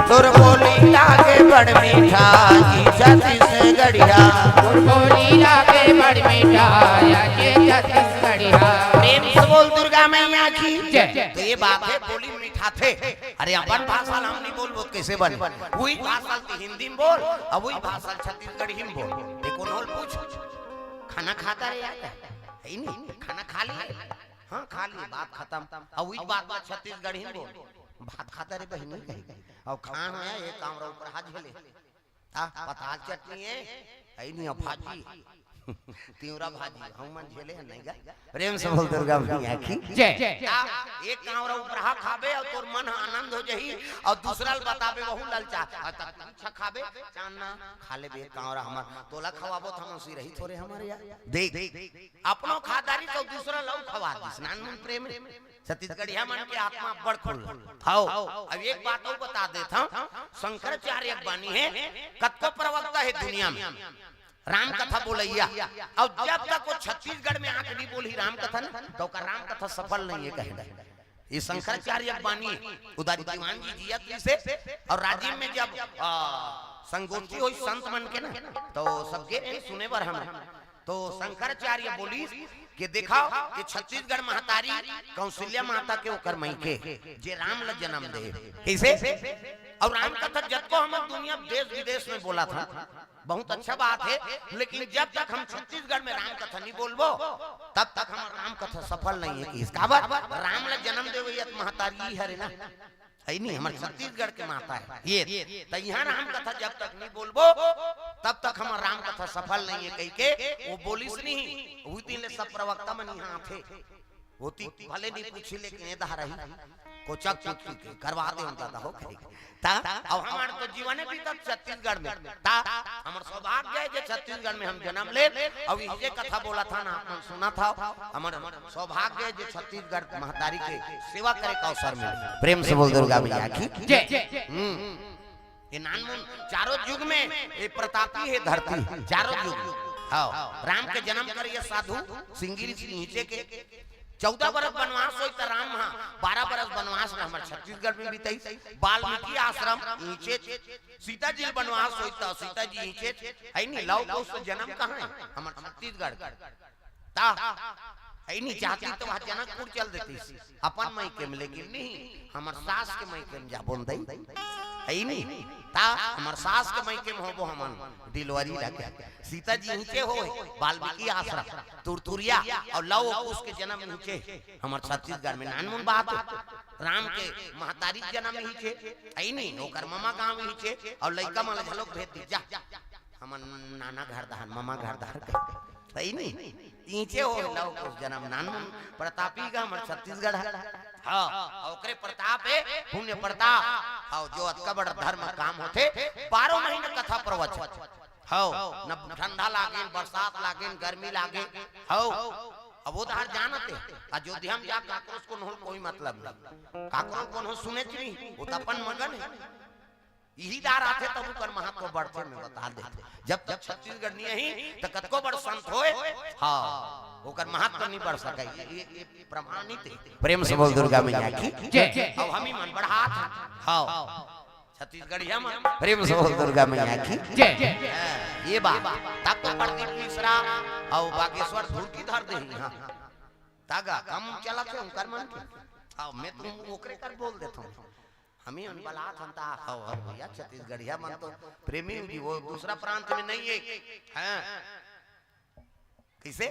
तोर बोली लागे बड़ मीठा, जी छत्तीसगढ़िया। तोर बोली लागे बड़ मीठा, या जी छत्तीसगढ़िया। प्रेम से बोल दुर्गा मैया की। जय। त ये बात हे, बोली मीठा थे। अरे अपन भाषा ल हम नइ बोलबो त कइसे बने? वही भाषा ल त हिंदी में बोल, अउ वही भाषा ल छत्तीसगढ़ी में बोल। ये कोनो ल पूछ, खाना खाता रे यार? हे नहीं, खाना खा लिए? हाँ, खा लिए, बात खतम। अउ वही बात ल छत्तीसगढ़ी में बोल, भात खाता रे बहिनी कहिके। अउ खान होया, ये काम ऊपर हाथ झेले। ता पताल चटनी हे, हे नहीं, अउ भाजी। तिवरा भाजी, हम मन झेले हन नहीं गा। प्रेम से बोल दुर्गा मैया की। जय। आ, एक कांवरा उपराहा खाबे अउ तोर मन ह आनंद हो जही, अउ दूसरा ल बताबे, वहू ललचा। अउ तब तू अच्छा खाबे, चांद ना खा लेबे एक कांवरा हमर, तोला खवाबो त हमन सिरही थोरे हमर यार। देख, अपनो खा डारिस अउ दूसरा ल अउ खवा दिस, नानमुन प्रेम। छत्तीसगढ़िया मन के आत्मा अब्बड़ खुल्ला। हव, अब एक बात अउ बता देत हंव, शंकराचार्य के बानी हे, कतको प्रवक्ता हे दुनिया में, राम कथा बोलइया, अउ जब तक वो छत्तीसगढ़ में आके नहीं बोलही राम कथा ना, त ओकर राम कथा सफल नहीं हे कहे। ये शंकराचार्य के बानी हे। उधारी दीवान जी जियत रिहिसे, अउ राजिम में जब, आ, संगोष्ठी होइस संत मन के ना, त सब गे रहे सुने बर हम। त शंकराचार्य बोलिस कि देखव, ये छत्तीसगढ़ महतारी कौशल्या माता के ओकर मइके, जे राम ल जनम दे। कइसे? अउ राम कथा जतको हमर दुनिया देश विदेश में बोलत हन, बहुत अच्छा बात हे, लेकिन जब तक हम छत्तीसगढ़ में राम कथा नहीं बोलबो, तब तक हमर राम कथा सफल नहीं हे। कइसे? काबर? राम ल जनम देवइया त महतारी हरे ना। हइ नहीं, हमर छत्तीसगढ़ के माता हे। ये, त इहाँ राम कथा जब तक नहीं बोलबो, तब तक हमर राम कथा सफल नहीं हे कहिके, वो बोलिस नहीं। उही दिन ले सब प्रवक्ता मन इहाँ आथे। ओती भले नहीं पूछी, लेकिन ए दहा रही, कोचक कुचकी के करवा दे हम दादा हो कहिके। त, अब हमर तो जीवने बीतत छत्तीसगढ़ में। त, हमर सौभाग्य हे जे छत्तीसगढ़ में हम जनम ले, अउ इही जे कथा बोलत हन, आप मन सुनत हव, हमर सौभाग्य हे जे छत्तीसगढ़ महतारी के सेवा करे के अवसर मिले। प्रेम से बोल दुर्गा मैया की। जय। हम्म। ये नानमुन चारों युग में ये प्रतापी हे धरती, चारों युग में। हव, राम के जनम करइया साधु सिंगी ऋषि निहिचे के। चौदह बरस बनवास होइस त राम ह बारह बरस बनवास में हमर छत्तीसगढ़ में बिताइस। वाल्मीकि आश्रम इहिचे, सीता जी ल बनवास होइस त सीता जी इहिचे, हइ नहीं, लव कुश जनम कहाँ हे? हमर छत्तीसगढ़। त हइ नहीं, चाहतिस त वहाँ जनकपुर चल देतिस अपन मइके में, लेकिन नहीं, हमर सास के मइके में जाबो न दई। हइ नहीं, त हमर सास के मइके में होबो हमन, delivery लगे। सीता जी इहिचे होय, वाल्मीकि आश्रम, तुरतुरिया, अउ लव कुश के जनम इहिचे, हमर छत्तीसगढ़ में नानमुन बात। राम के महतारी के जनम इहिचे, हइ नहीं, ओकर ममा गांव इहिचे, अउ लइका मन ल घलोक भेज दिस जा। हमर नाना घर डहर, ममा घर डहर कहिके। हइ नहीं? इहिचे होय लव कुश जनम, नानमुन प्रतापी गा हमर छत्तीसगढ़ हे। हव, ओकरे प्रताप हे, पुण्य प्रताप। हव, जो अतका बड़ धर्म काम होथे, बारह महीना कथा प्रवचन। हव, न ठंडा लागेन, बरसात लागेन, गर्मी लागे। हव, अब वो डहर जानत हे, अयोध्या में जा काकरो से कोनो कोई मतलब नहीं, काकरो कोनो सुनेच नहीं, वो त अपन मगन हे। इही डहर आथे तब ओकर महत्व बढ़थे, मैं बता देथंव। जब तक छत्तीसगढ़ नहीं आही, त कतको बड़ संत होय, हव, ओकर महत्व नहीं बढ़ सकय। ये, ये, ये प्रमाणित हे। प्रेम से बोल दुर्गा मैया की। जय। अब हमही मन बढ़ात हन। हव। छत्तीसगढ़िया मन। प्रेम से बोल दुर्गा मैया की। जय। हाँ, ये बात। तब तो प्रदीप मिश्रा अउ बागेश्वर धुरकी धर देही, हाँ। त गा, कम चलत हे उनकर मन के। हव, मैं तो ओकरे कर बोल देथंव। हमही मन बलात हन त, हव, हव भइया, छत्तीसगढ़िया मन तो प्रेमी जी, वो दूसरा प्रांत में नहीं हे। हाँ। कइसे?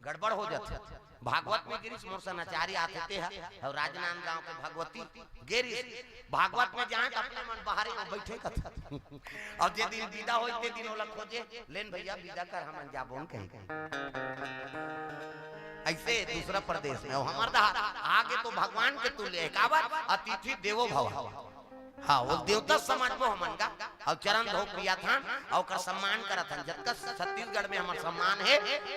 गड़बड़ हो जाथे। भागवत में गे रिहिस मोर सन आचार्य आथे ते ह, अउ राजनांदगांव के भगवती गे रिहिस, भागवत में जाए त अपने मन बाहरे में बइठे कथे। अउ जे दिन बिदा होय ते दिन ओला खोजे, "लेन भइया बिदा कर, हमन जाबो न कहिके।" अइसे दूसरा प्रदेश में, अउ हमर डहर आगे तो भगवान के तुल्य हे, काबर? अतिथि देवो भव। हाँ, वो देवता समझबो हमन गा, अउ चरण धो पियत हन, अउ ओकर सम्मान करत हन। जतका छत्तीसगढ़ में हमर सम्मान हे,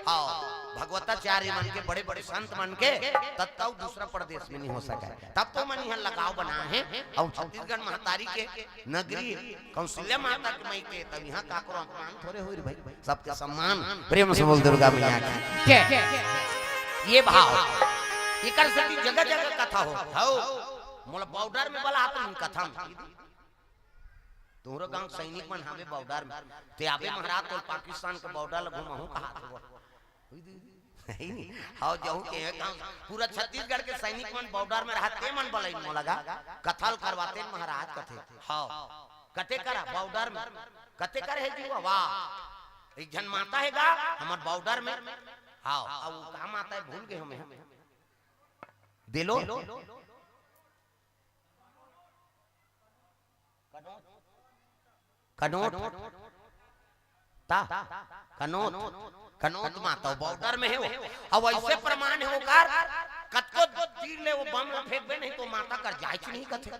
हाँ, भगवताचार्य मन के, बड़े-बड़े संत मन के, ततका दूसरा प्रदेश में नहीं हो सकय। तब तो मन इहाँ लगाव बनाए हे, अउ छत्तीसगढ़ महतारी के नगरी, कौशल्या माता के मइके, तब इहाँ काकरो अपमान थोरे होय रे भाई, सबके सम्मान। प्रेम से बोल दुर्गा मैया की। जय। ये भाव, एकर सेती जगह-जगह कथा हो, हव। मोला बॉर्डर में बलात रहिन कथा में। तुंहरो गांव सैनिक मन हावे बॉर्डर में। ते आबे महाराज, तोर पाकिस्तान के बॉर्डर ल घुमाहूं कहात हव। हइ नहीं? हव, जहूं के गांव, पूरा छत्तीसगढ़ के सैनिक मन बॉर्डर में रहत, ते मन बलाइन मोला गा, कथा ल करवातेन महाराज कथे। हव, कते करा बॉर्डर में, कते कर हे जी, वाह। एक झन माता हे गा, हमर बॉर्डर में। हव, अब वो का माता हे, भूल गे हंव मैं। देलो। कनोट। ता कनौत, कनौत माता बॉर्डर में हे वो। अब ऐसे प्रमाण हे ओकर, कतको तीर ले वो बम ला फेंकबे नहीं तो माता कर जायच नहीं कथे।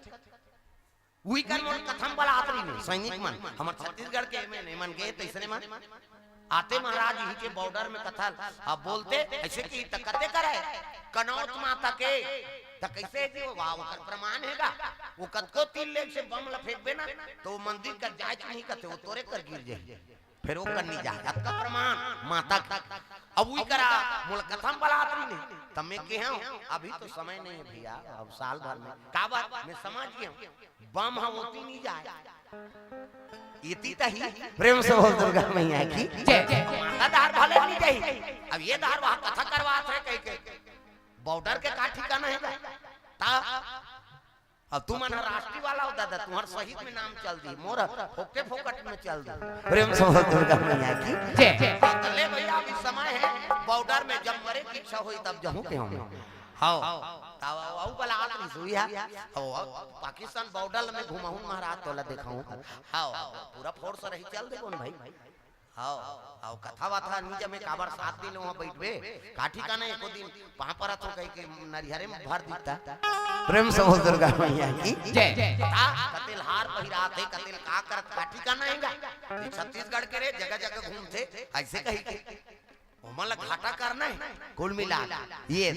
उही कर मोर कथा म बलात रहिन सैनिक मन, हमर छत्तीसगढ़ के में नहीं मन गए तैसने मन आते महाराज इही के बॉर्डर में कथा अब बोलते ऐसे कि त कते करे कनौत माता के, त कैसे जी वो वाह ओकर प्रमाण हेगा। वो कतको तीर ले से बम ला फेंकबे ना तो वो मंदिर कर जायच नहीं कथे, वो तोरे कर गिर जाही। फिर वो कन्नी जा अतका प्रमाण माता के। अब उही करा मोला कथा म बलात रहिन, तब मैं कहे हूँ अभी तो समय नहीं है भैया, अब साल भर में काबर मैं समझ गया हूँ। बम ह ओती नहीं जाय, एती तही। प्रेम से बोल दुर्गा मैया की जय। माता डहर भले नहीं जाही, अब ये डहर वहाँ कथा करवात हे कहिके बॉर्डर के का ठिकाना हे गा? ता अब तुमन ह राष्ट्रीय वाला हो दादा, तुम्हर शहीद में नाम चल दी, मोर फोकटे फोकट में चल दी। प्रेम से बोल दुर्गा मैया की जय। हाँ, त ले भैया, अभी समय हे बॉर्डर में, जब मरे की इच्छा होई तब जहूँ के हम। हाव, तब अउ बलात रहिस उही हा। हाव, पाकिस्तान बॉर्डर में घुमाहूँ महाराज, तोला देखाहूँ। हाव, पूरा फोर्स रही, चल देबो न भाई। हाव, हाव, कथा वथा नी जमे, काबर सात दिन वहाँ बैठबे, का ठिकाना एको दिन पहाँ परत हो कहिके नरिहरे में भर दीता। प्रेम से बोल दुर्गा मैया की जय। ता कतेल हार पहिरात हे, कतेल का करत, का ठिकाना हे गा? ये छत्तीसगढ़ के रे, जगह जगह घूमथे, ऐसे कहिके। ओमन ला घाटा करना हे, कुल मिला के। ये,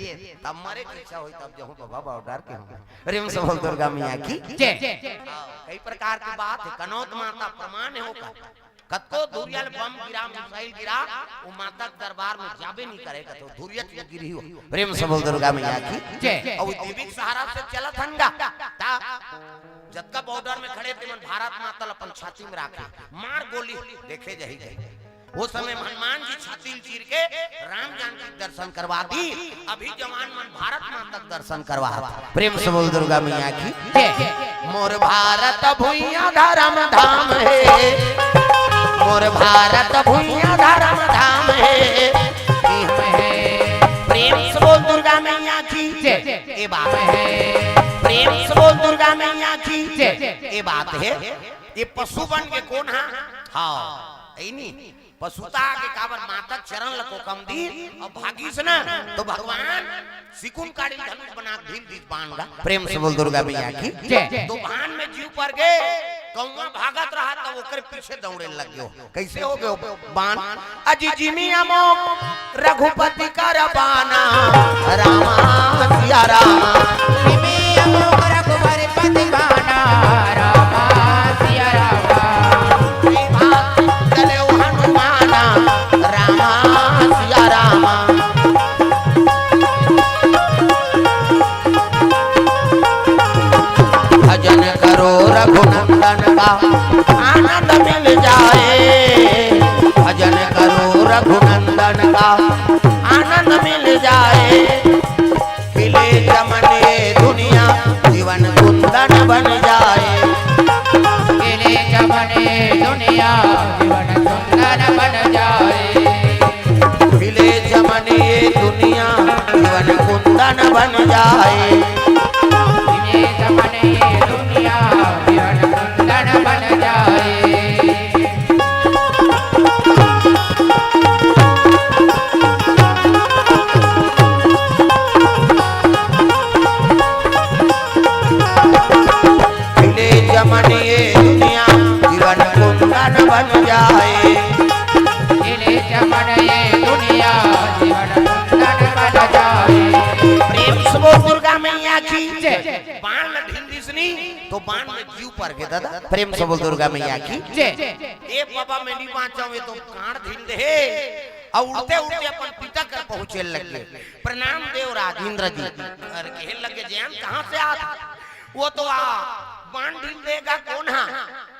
तब मरे के इच्छा होई, तब जहूँ बाबा बॉर्डर के हूँ। प्रेम से बोल दुर्गा मैया की जय। हाँ, कई प्रकार के बात हे, कनौत माता प्रमाण हे ओकर। कतको धुरिया ले बम गिरा, मिसाइल गिरा, वो माता के दरबार में जाबे नहीं करे, कतो धुरिया चुन गिरी हो। प्रेम से बोल दुर्गा मैया की जय। अउ देवी के सहारा से चलत हन गा। ता जतका बॉर्डर में खड़े तेमन भारत माता ल अपन छाती में राखे, मार गोली, देखे जाही जाही। वो समय हनुमान जी छाती ल चीर के राम जानकी के दर्शन करवा दी। अभी जवान मन भारत माता के दर्शन करवा। प्रेम से बोल दुर्गा मैया की जय। मोर भारत भुइयां धर्म धाम हे, मोर भारत भुइयां धर्म धाम हे। प्रेम से बोल दुर्गा मैया की जय। ए बात हे, प्रेम से बोल दुर्गा मैया की जय। ए बात हे, ये पशु बन के कोन हा? हाँ, ऐ नी। पशुता के काबर माता के चरण ल कोकम दी अउ भागिस ना, तो भगवान सिकुन काड़ी धनुष बना के ढील दीस बाण गा। प्रेम से बोल दुर्गा मैया की जय। तो बाण में जीव पर गे, कौवा भागत रहा, तब ओकरे पीछे दौड़े लग गयो। कैसे हो गयो बाण? अजी जिमि अमोघ रघुपति कर बाना, रामा सिया रामा। जिमि अमोघ रघुपति बाना, रामा सिया रामा। श्री भाग चले हनुमाना, रामा सिया रामा। भजन करो रघुनंदन का आनंद मिल जाए, भजन करो रघुनंदन का आनंद मिल जाए। खिले चमन ये दुनिया जीवन कुंदन बन जाए। खिले चमन ये दुनिया जीवन कुंदन बन जाए। खिले चमन ये दुनिया जीवन कुंदन बन जाए। खिले चमन ये दुनिया जीवन कुंदन बन जाए। खिले चमन ये दुनिया जीवन कुंदन बन जाए। खिले चमन ये दुनिया जीवन कुंदन बन जाए। प्रेम से बोल दुर्गा मैया की जय। बाण ढील दिस नी तो बाण में जीव पर गे दादा। प्रेम से बोल दुर्गा मैया की जय। ए बाबा, मैं नहीं बाँचहूँ, ये तो कांड़ ढील दे हे। अउ उड़ते उड़ते अपन पिता कर पहुँचे लग गे। प्रणाम देवराज इंद्र जी। अरे कहे लग गे, जैन कहाँ से आत? वो तो आ बाण ढील दे गा कोन हा?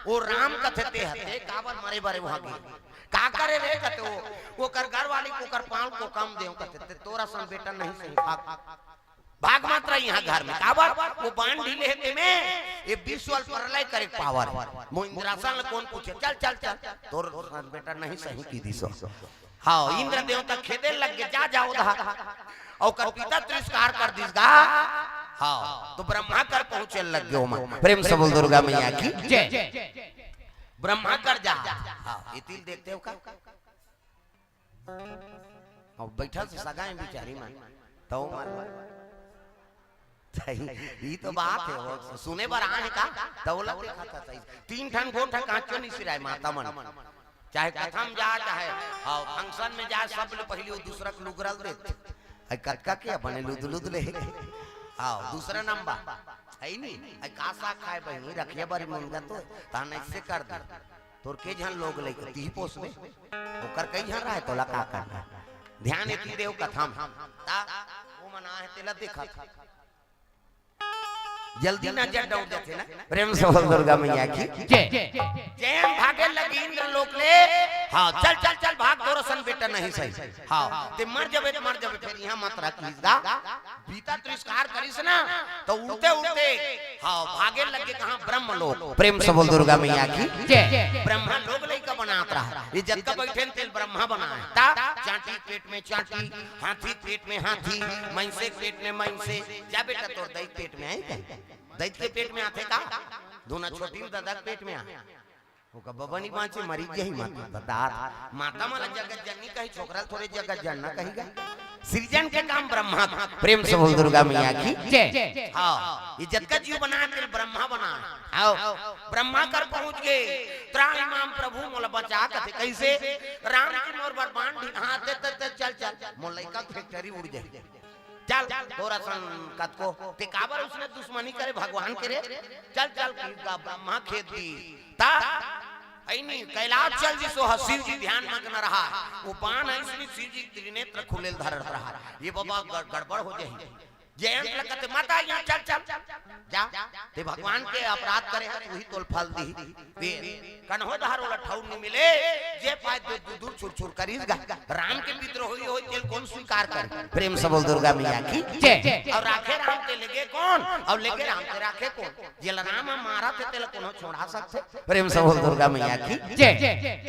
वो राम कथे ते हते, काबर मरे बरे वहाँ गे। का करे रे कथे वो, ओकर घर वाली को कर पाँव को कम देव कथे, ते तोर असन बेटा नहीं सही, भाग, भाग मत रही यहाँ घर में। काबर? वो बाण ढीले हे तेमे, ये विश्व प्रलय करे के पावर। मोर इंद्रासन ल कोन पूछे, चल, चल, चल, तोर असन बेटा नहीं सही की दिसो। हाँ, इंद्र देवता खेदे लग गे, जा, जा उधर। अउ ओकर पिता तिरस्कार कर दिस गा। हाँ, तो ब्रह्मा कर पहुँचे लग गे ओमा। प्रेम से बोल दुर्गा मैया की जय। ब्रह्मा कर जा। हाँ, ये तिल देखते हो का? अब बैठल से सगाई बिचारी मन, तो मन सही, ई तो बात है, वो सुने बर आए का, तो ओला देखा था सही। तीन ठन गोठ कांचो नहीं सिराय माता मन, चाहे कथा में जा, चाहे, हाँ, function में जा, सब ले पहली वो दूसरा के लुगरल देत। आई कतका के बने लुद लुद ले, हाँ, दूसरा नंबर है नहीं। आई का साग खाए बहनी, रखिया बारी मुनगा तो, तान ऐसे कर दे। तोर के झन लोग लइका तीही पोसबे, ओकर कई झन रहे, तोला का करना? ध्यान एती देव कथा में। ता वो मना है, तेला देखत। जल्दी ना जट डौड़ जाथे ना। प्रेम से बोल दुर्गा मैया की। जय। जय। जय भागे लगी इंद्र लोक ले। हाँ, चल, चल, चल, भाग, तोर असन बेटा नहीं सही। हाँ, ते मर जबे, मर जबे, फिर यहाँ मत रह, please गा। बीता तिरस्कार करिस ना, तो उड़ते उड़ते, हाँ, भागे लगे कहाँ? ब्रह्म लोक। प्रेम से बोल दुर्गा मैया की। जय। ब्रह्मा लोग लइका बनात रहा, ये जतका बैठे न तेल ब्रह्मा बनाए। ता चांटी पेट में चांटी, हाथी पेट में हाथी, मइंसे पेट में मइंसे। जा बेटा, तोर दई पेट में आई कहीं? दई के पेट में आथे का? दोनों छोटी में दादा के पेट में आ। ओका बबा नहीं बांचे, मरी गई माता। बता, माता मला जगत जननी कही, छोकरा थोरे जगत जनना कही गा। सृजन के काम ब्रह्मा का। प्रेम से बोल दुर्गा मैया की। जय। हाँ, ये जतका जीव बना, तेल ब्रह्मा बना। आओ, ब्रह्मा कर पहुंच गए। त्राहि माम प्रभु, मोला बचा कथे। कैसे? राम के मोर बर बाण ढील, हाँ, ते, ते, ते, चल, चल, मोर लइका factory उड़ जाए। चल, तोर असन कतको, ते काबर उसने दुश्मनी करे भगवान के रे? चल, चल, कि गा ब्रह्मा खेद दी। ता, ऐनी कैलाश चल जी, सो ह शिव जी ध्यान मग्न रहा। वो बाण है इसलिए शिव जी त्रिनेत्र खुलेल धरत रहा। ये बाबा गड़-, गड़बड़ हो जाही। जयंत लगत माता यहाँ चल, चल, जा, ते भगवान के अपराध करे है, वही तोल फल दी। वे कन्हो धार ओला ठौर नहीं मिले, जे पाए दे दू दूर छुर छुर करिस गा। राम के विद्रोही होई, तेल कौन स्वीकार करे? प्रेम से बोल दुर्गा मैया की। जय। और राखे राम ते लेगे कौन? और लेगे राम ते राखे कौन? जेला राम ह मारा थे, तेला कोनो छोड़ा सकथे? प्रेम से बोल दुर्गा मैया की। जय।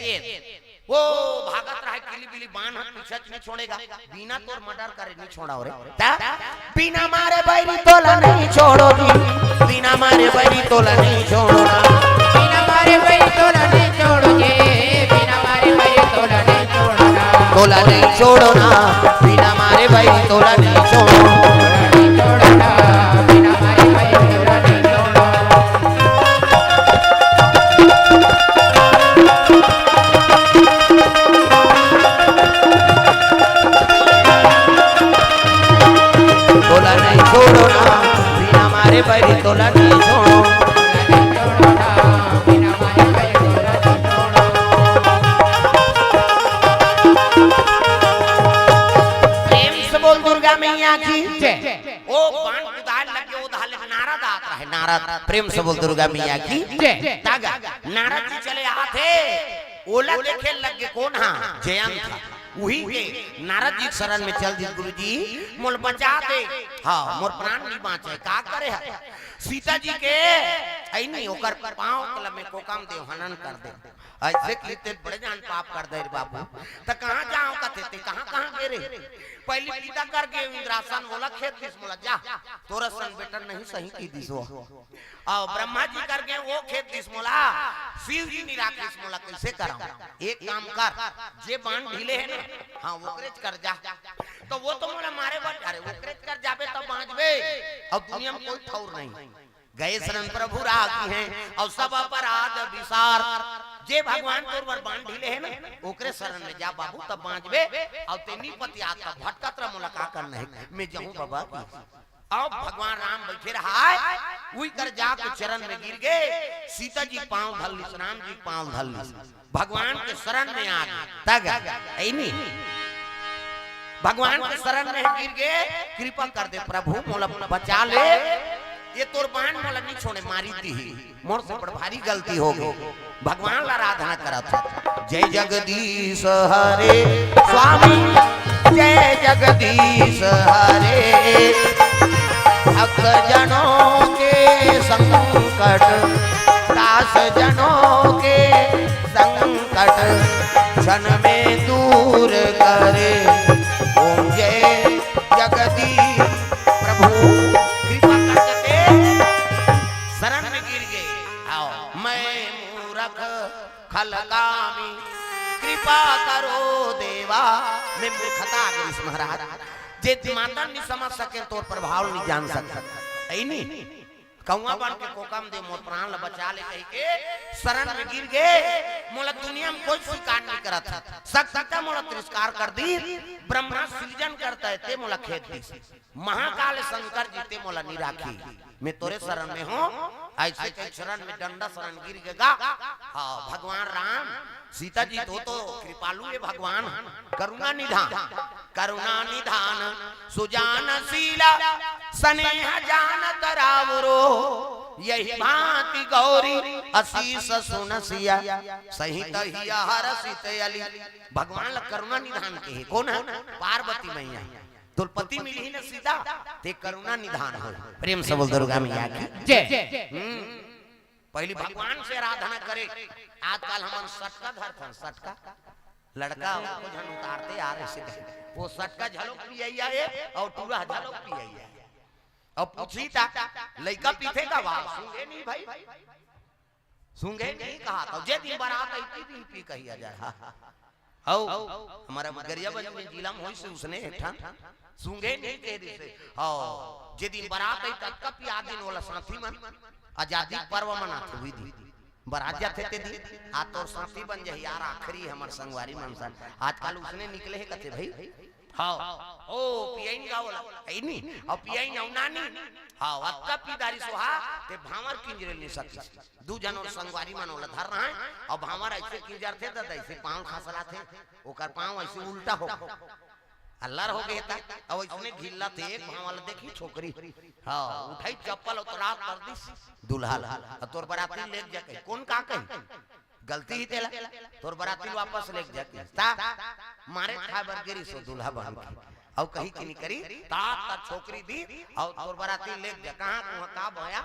ये वो भागत रहे, किली बिली बाण ह पीछच नहीं छोड़ेगा। बिना तोर murder करे नहीं छोड़ा रे। ता? बिना मारे बैरी तोला नहीं छोड़ो जी, बिना मारे बैरी तोला नहीं छोड़ो ना। बिना मारे बैरी तोला नहीं छोड़ो जी, बिना मारे बैरी तोला नहीं छोड़ो ना। तोला नहीं छोड़ो ना, बिना मारे बैरी तोला नहीं छोड़ो। तोला नहीं छोड़ो ना, बिना मारे बैरी तोला नहीं छोड़ो। तोला नहीं छोड़ो ना, बिना मारे बैरी तोला नहीं छोड़ो। प्रेम से बोल दुर्गा मैया की। जय। ओ बाण कुदार लगे, ओ धाले नारद आत रहे, नारद। प्रेम से बोल दुर्गा मैया की। जय। तागा, नारद जी चले आत हे, ओला देखे लगे कौन? हाँ, जयंत। उही के नारद जी के शरण में चल दिस, "गुरु जी, मोल बचा दे।" हाँ, मोर प्राण नहीं बाँचे, का करे है? सीता जी के, ऐ नहीं, ओकर पाँव के लमे कोका म देव, हनन कर दे। ऐसे कीते बड़े जान पाप कर दे रे बाबू। त कहाँ जाओ कथे ते, कहाँ, कहाँ गे रे? पहली पिता कर गे इंद्रासन, मोला खेद दिस, मोला जा, तोर असन बेटा नहीं सही की दिस हो। अउ ब्रह्मा जी कर गे, वो खेद दिस मोला, शिव जी नहीं राखिस मोला, कैसे करम? एक काम कर, जे बाण ढीले है ना, हाँ, ओकरेच कर जा। तो वो तो मोला मारे बर, अरे, ओकरेच कर जाबे तब बाँचबे, अउ दुनिया में कोई ठौर नहीं। गए शरण प्रभु राखिहैं, अउ सब अपराध बिसार। जे भगवान तोर बर बाण ढीले है ना, ओकरे शरण में जा बाबू, तब बाँचबे। अउ ते नी पतियात, तब भटकत रह, मोला का करना है, मैं जाऊँ बाबा की। अब भगवान राम बैठे रहा है, उही कर जाके चरण में गिर गए। सीता जी पाँव धर लिस, राम जी पाँव धर लिस, भगवान के शरण में आ गए। तग ऐनी भगवान के शरण में गिर गए, कृपा कर दे प्रभु, मोला बचा ले, ये तोर बाण मोला नहीं छोड़े, मारी दी ही। मोर से बड़ भारी गलती हो गई। भगवान ला आराधना करत हो। जय जगदीश हरे स्वामी, जय जगदीश हरे। भक्त जनों के संकट, दास जनों के संकट, क्षण में दूर करे। ओम जय जगदीश। प्रभु कृपा करके शरण में गिर गए। आओ, मैं मूरख करो देवा। मैं मूर्खता आ गई महाराज, जे माता नहीं समझ सके, तोर प्रभाव नहीं जान सके। ऐ नहीं, कौआ बन के कोकम दे, मोर प्राण ल बचा ले कहि के शरण में गिर गे। मोला दुनिया में कोई स्वीकार नहीं करत है, सकता मोला तिरस्कार कर दी। ब्रह्मा सृजन करता है, ते मोला खेद दी। महाकाल शंकर जी ते मोला नहीं राखी, मैं तोरे शरण में हूँ। ऐसे के शरण में डंडा शरण गिर गे गा। हाँ, भगवान राम, सीता जी तो, तो कृपालु है भगवान, करुणा निधान, करुणा निधान सुजान शीला, स्नेह जानत रावरो, यही भांति गौरी असीस सुन सिया, सहित हिया हरषित अली। भगवान ला करुणा निधान के है, कौन है? पार्वती मैया। तोर पति मिलही न सीता, ते करुणा निधान हो। प्रेम से बोल दुर्गा मैया की। जय। हम्म। पहली भगवान से आराधना करे, आजकल हमन सटका धरथन, सटका। लड़का उनको झन उतारते आ रहे से, वो सटका झलोक पियैया है और टूरा झलोक पियैया है। और पूछी था, लइका पीथे का? वाह, सूंघे नहीं भाई, सूंघे नहीं कहा था। जे दिन बारात आई थी, पी पी कहिया जाए। हाँ। हौ, हमारा गरियाबंद में जिला में होइस उसने एक ठन, सूंघे नहीं कह दिस। हौ, जे दिन बारात आई, ततका पिया दिन वाला साथी मन आजादी पर्व मनाथे, विधि। बारात जाथे ते दिन, आ तोर साथी बन जाही यार, आखिरी हमर संगवारी मन सन। आजकल उसने निकले हे कथे भाई। हाँ, ओ पियाइन का बोला, ऐ नी, और पियाइन औ नानी। हाँ, अतका पी डारिस हा, ते भांवर किंजरे नहीं सकिस। दू झन और संगवारी मन ओला धर रहा है, और भांवर ऐसे किंजरथे त ऐसे पाँव खसलाथे, ओकर पाँव ऐसे उल्टा हो, अल्लर हो गए था, और इसने घिल्ला थे, एक भांवर देखी छोकरी, हाँ, उठाई चप्पल उतरा कर दिस, दूल्हा ला, और तोर बराती लेके जाके, कौन का कही? गलती ही तेला, तोर बराती वापस लेके जाके, ता मारे खाए बर गिरी सो दूल्हा बन के, और कहीं की नहीं करी, ता, ता छोकरी दी, और तोर बराती लेके जा, कहाँ, कहाँ, का बोया?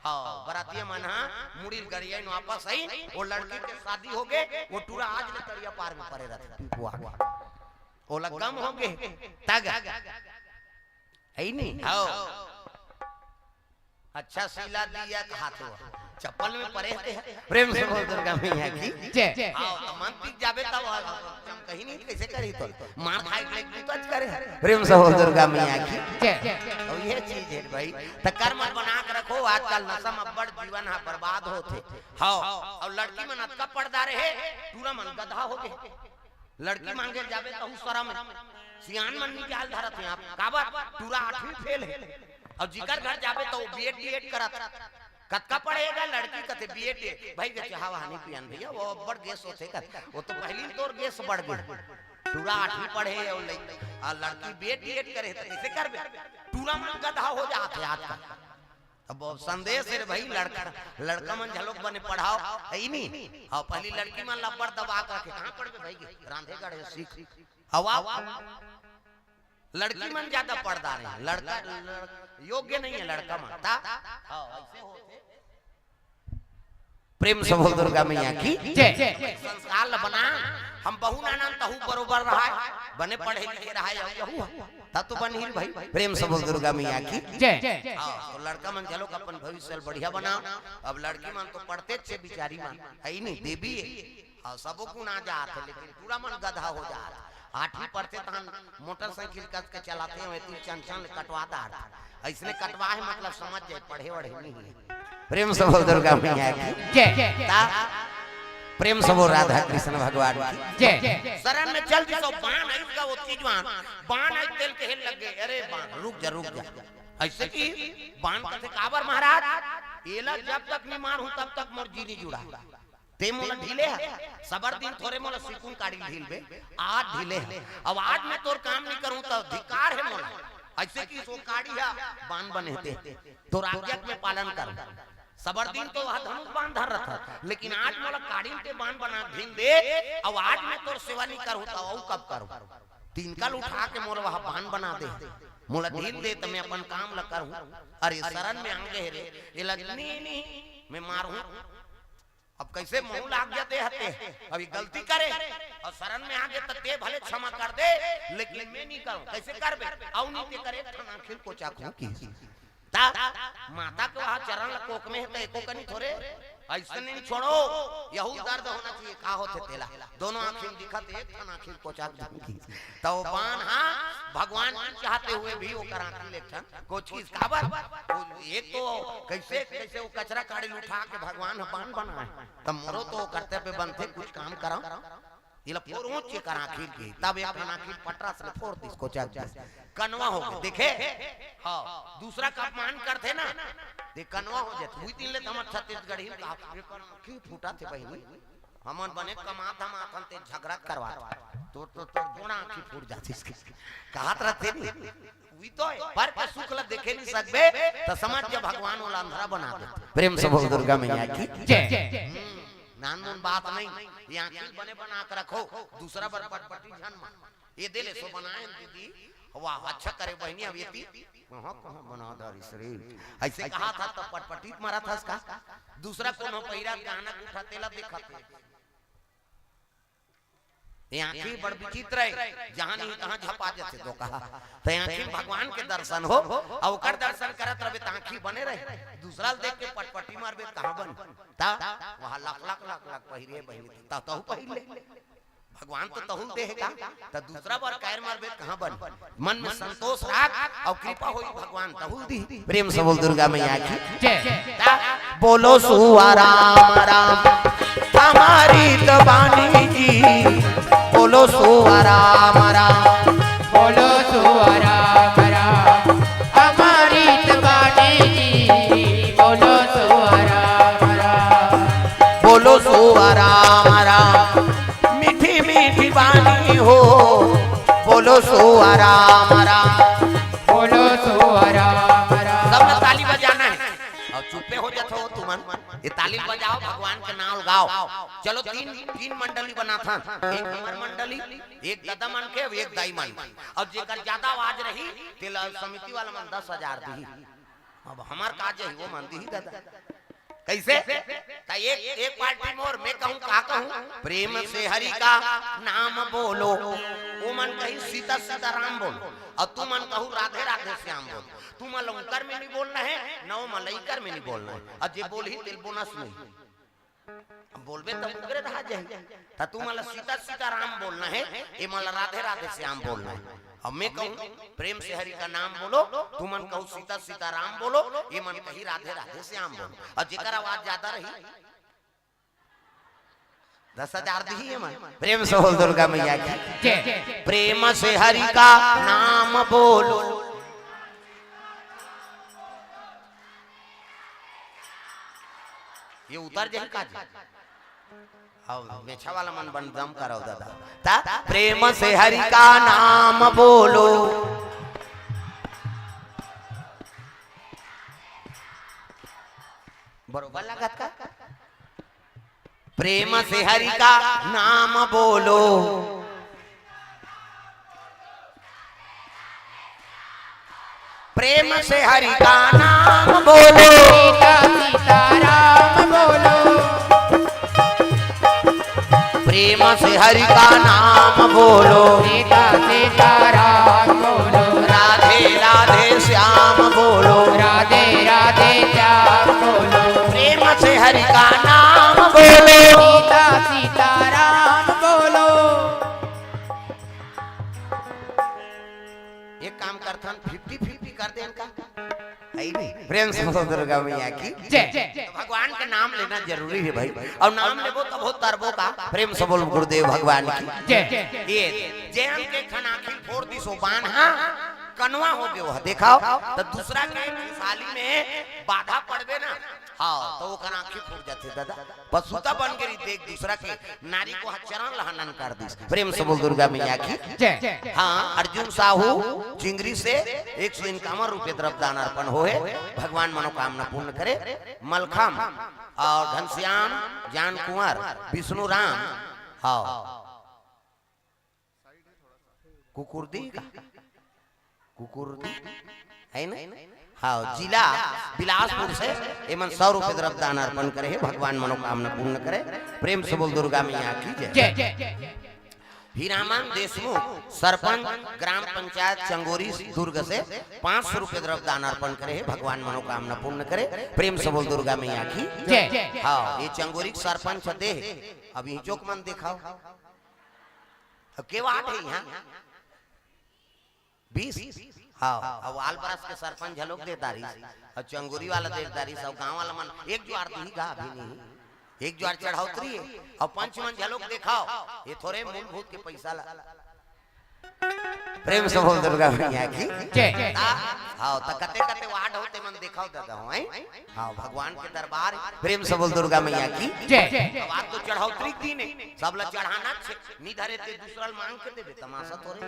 हाँ, बरातिया मन हा मुड़ी गड़िया वापस आई, वो लड़की के शादी हो गए, वो टूरा आज ले तरिया पार में पड़े रहते, पीपुआ के। ओला गम हो गए, तग। है नहीं? हाँ। अच्छा सीला दिया हाथ हुआ, चप्पल में पड़े थे। प्रेम से बोल दुर्गा मैया की। जय। हाँ, तो मन पीक जाबे तब कहीं नहीं, कैसे करी तो मार खाई के लेके तो आज करे। प्रेम से बोल दुर्गा मैया की। जय। और ये चीज है भाई, तो कर्म बना के रखो। आजकल नशा में अब्बड़ जीवन हा बर्बाद होथे। हाँ, और लड़की मन अतका पड़दा रहे, टूरा मन गधा हो गए। लड़की मांगे जाबे तहू शरम हे। सियान मन निकाल धरत हे आप। काबर? टूरा आठवीं फेल हे। और जिकर घर जाबे तो बीएड डीएड करत। कतका पढ़े हे गा लड़की? कथे बीएड डीएड। भाई के चाहा वहा नहीं पियान भैया, वो अब्बड़ गैस होथे कथे। वो तो पहली तोर गैस बढ़ गए। टूरा आठवीं पढ़े हे और लड़की बीएड डीएड करे हे तो कैसे करबे? टूरा मन गधा हो जात हे आजकल। अब वो संदेश हे रे भाई, लड़का, लड़का मन झलोक बने पढ़ाओ, है ही नहीं। हाँ, पहली लड़की मन ला अब्बड़ दबा के रखे, कहाँ पढ़बे भाई के? रांधे गढ़े सीख। हवा, लड़की मन ज्यादा पढ़दा नहीं, लड़का, लड़-, योग्य नहीं है लड़का मन। ता? हाँ, ऐसे होथे। प्रेम से बोल दुर्गा मैया की। जय। संस्कार ला बना, हम बहू नानन तहू बरोबर रहा है, बने पढ़े लिखे रहा है, यहू है। तब तो बन ही भाई, प्रेम से बोल दुर्गा मैया की। जय। हाँ, तो लड़का मन चलो अपन भविष्य ल बढ़िया बनाओ। अब लड़की मन तो पढ़ते छे बिचारी मन, है ही नहीं, देवी है। हाँ, सबो गुण आ जात हे, लेकिन टूरा मन गधा हो जात हे। आठवीं पढ़ते तहन मोटरसाइकिल कस के चलाथे, वही तू चंचल कटवा दार। ऐसने कटवा हे, मतलब समझ जाए, पढ़े वढ़े नहीं है। प्रेम से बोल दुर्गा मैया की। जय। ता प्रेम से बोल राधा कृष्ण भगवान की। जय। शरण में चल दिस, बाण आई का वो चीज बाण, बाण आई तेल के हेल लग गए। अरे बाण, रुक जा, रुक जा। ऐसे कि बाण कथे काबर महाराज, एला जब तक नहीं मारू तब तक मोर जी नहीं जुड़ा। ते मोला ढीले हे, सबर दिन थोरे मोला सिकुन काड़ी ढीलबे, आज ढीले हे। अब आज मैं तोर काम नहीं करूं तो धिक्कार हे मोला। ऐसे कि सो काड़ी हे, बाण बने ते, तोर आज्ञा के मैं पालन करूं। सबर दिन तो वह धनुष बाण धर रहा था, लेकिन आज मोला काड़ी ते बाण बना ढील दे, अब आज मैं तोर सेवा नहीं करूं तो अऊ कब करूं? तीन कल उठा के मोला वह बाण बना दे, मोला ढील दे तो मैं अपन काम ला करूं। अरे शरण में आगे हे रे, ये लग नहीं, नहीं, मैं मारू। अब कैसे महू लाग जाते हते, अभी गलती करे और शरण में आगे तो ते भले क्षमा कर दे, लेकिन मैं नहीं करूं। कैसे करबे? अऊ नहीं ते करे, एक ठन आखिर कोचा खूंकी। ता माता के वहां चरण ल कोक में हे तो एको कनी थोरे, अइसने छोड़ो, यहू दर्द होना चाहिए। का होथे तेला? दोनों आँखी में दिखत, एक ठन आँखी कोचक दिखत। त ओ बान हा भगवान जी चाहते हुए भी ओकर आँखी ले एक ठन कोचिस। काबर? वो एक तो कइसे, कइसे वो कचरा काड़ी ल उठा के भगवान ह बान बनाए, त मोरो तो कर्तव्य बनथे, कुछ काम करव। एला फोरोच के कर आँखी के, तब एक ठन आँखी पटरा से फोर दिस, कोचक दिस, कनवा हो गे, देखे? हाँ, दूसरा का अपमान करथे ना, ते कनवा हो जाथे। उही दिन ले त हमर छत्तीसगढ़ी में कहा, "एकर आँखी फूटत हे बहिनी, हमन बने कमात धमात हन, ते झगड़ा करवात, तोर तो, तोर दोनों आँखी फूट जातिस," कहत रहिथे नी। उही तो हे, पर के सुख ल देखे नइ सकबे, त समझ जा भगवान ओला अंधरा बना देथे। प्रेम से बोल दुर्गा मैया की जय। हम्म, नानमुन बात नहीं, ये आँखी बने बना के रखो, दूसरा बर पटपटी झन मार। ये दे ले सो बनाए न दीदी, वाह, अच्छा करे बहिनी, अब ये ती कहाँ, कहाँ बना डारिस रे, अइसे कहा था तब पटपटी मारत हस का? दूसरा कोनो पहिरा गहना उठा तेला देखत हे। ये आँखी बड़ विचित्र हे, जहाँ नहीं तहाँ झपा जाथे दो कहा। त आँखी भगवान के दर्शन हो, अउ ओकर दर्शन करत रहबे त आँखी बने रहे। दूसरा ल देख के पटपटी मारबे त कहाँ बन? त वहाँ लख लख लख लख पहिरे बहिनी, त तहू पहिर ले। भगवान तो तहू ल दे हे का? त दूसरा बर कायर मारबे त कहाँ बन? मन में संतोष राख अउ कृपा होई भगवान तहू ल दिही। प्रेम से बोल दुर्गा मैया की जय। ता बोलो सुआ राम राम हमारी तो बानी जी, बोलो सुआ राम राम। बोलो सुआ राम राम हमारी तो बानी जी, बोलो सुआ राम राम। बोलो सुआ राम राम मीठी मीठी बानी हो, बोलो सुआ राम राम। बोलो सुआ राम राम। सबला ताली बजाना हे। अउ चुप्पे हो जाथो तुमन। ये ताली बजाव, भगवान के नाम गाव। चलो तीन, तीन मंडली बनाथन। एक हमर मंडली, एक ददा मन के, एक दाई मन के। अउ जेकर ज्यादा आवाज रही, तेला समिति वाला मन दस हजार दिही। अब हमर का जही, वो मन दिही ददा। कइसे? त एक, एक पार्टी मोर, मैं कहूँ, का कहूँ? प्रेम से हरि का नाम बोलो। ओ मन कही सीता सीता राम बोलो। अउ तुमन कहू राधे राधे श्याम बोलो। तुमन ल उंकर में नइ बोलना हे, न ओ मन ल इकर में नइ बोलना हे। अउ जे बोलही तेल बोनस मिलही। अब बोलबे त उंकरे रहा जाही। त तुमन ल सीता सीता राम बोलना हे, ए मन ल राधे राधे श्याम बोलना हे। अब मैं कहूँ प्रेम से हरि का नाम बोलो, तुमन कहू सीता सीता राम बोलो, ए मन कही राधे राधे श्याम बोलो। अउ जेकर आवाज ज्यादा रही, दस हजार दिही ए मन। प्रेम से बोल दुर्गा मैया की जय। प्रेम से हरि का नाम बोलो। ये उतर जाही का जी? अउ मेछा वाला मन बन दम करव ददा। ता प्रेम से हरि का नाम बोलो। बरोबर लगत का? प्रेम से हरि का नाम बोलो। प्रेम से हरि का नाम बोलो। सीता सीताराम बोलो। प्रेम से हरि का नाम बोलो। सीता सीताराम बोलो। राधे राधे श्याम बोलो। राधे राधे श्याम बोलो। प्रेम से हरि का नाम बोलो। सीता सीताराम बोलो। एक काम करथन, फिफ्टी फिफ्टी कर देन का? है नहीं? प्रेम से बोलो दुर्गा मैया की जय। तो भगवान के नाम लेना जरूरी हे भाई, अउ नाम लेबो तभो तरबो का। प्रेम से बोल गुरुदेव भगवान की जय। ये जैन के खन आँखी फोर दिस ओ बान हा कनवा हो गयो हे, देखाव। त दूसरा के खुशहाली में बाधा पड़बे ना, हाँ, त ओकर आँखी फूट जाथे ददा। पशुता बन गे रही, देख दूसरा के नारी को चरण ल हनन कर दिस। प्रेम से बोल दुर्गा मैया की जय। हाँ, अर्जुन साहू चिंगरी से एक सौ इक्यावन रुपये द्रव्य दान अर्पण होहे। भगवान मनोकामना पूर्ण करे। मलखम अउ घनश्याम, जान कुंवर, विष्णु राम, हाँ, कुकुरदी का? कुकुरदी है ना? हाँ, जिला बिलासपुर से एमन सौ रुपये द्रव्य दान अर्पण करे हे। भगवान मनोकामना पूर्ण करे। प्रेम से बोल दुर्गा मैया की जय। जय। हीरामन देशमुख, सरपंच, ग्राम पंचायत चंगोरी, दुर्ग से पाँच सौ रुपये द्रव्य दान अर्पण करे हे। भगवान मनोकामना पूर्ण करे। प्रेम से बोल दुर्गा मैया की जय। हाँ, ये चंगोरी के सरपंच दे हे। अब ये चौक मन देखाव, अब के वार्ड हे यहाँ? बीस। हाँ, अब आलबरस के सरपंच झलोक दे दारिस, अउ चंगोरी वाला दे दारिस, अउ गांव वाला मन एक जुआर दिही गा, अभी नहीं, एक जुआर चढ़ौतरी हे, अउ पंच मन झलोक देखाव, ये थोरे मूलभूत के पैसा ला। प्रेम से बोल दुर्गा मैया की जय। ता, हाँ, त कते कते वार्ड होते मन देखाव दादा हो, हैं? हाँ, भगवान के दरबार, प्रेम से बोल दुर्गा मैया की जय। अब आज तो चढ़ौतरी के दिन हे, सब ला चढ़ाना छे, नी धरे ते दूसरा ल मांग के देबे, तमाशा थोरे।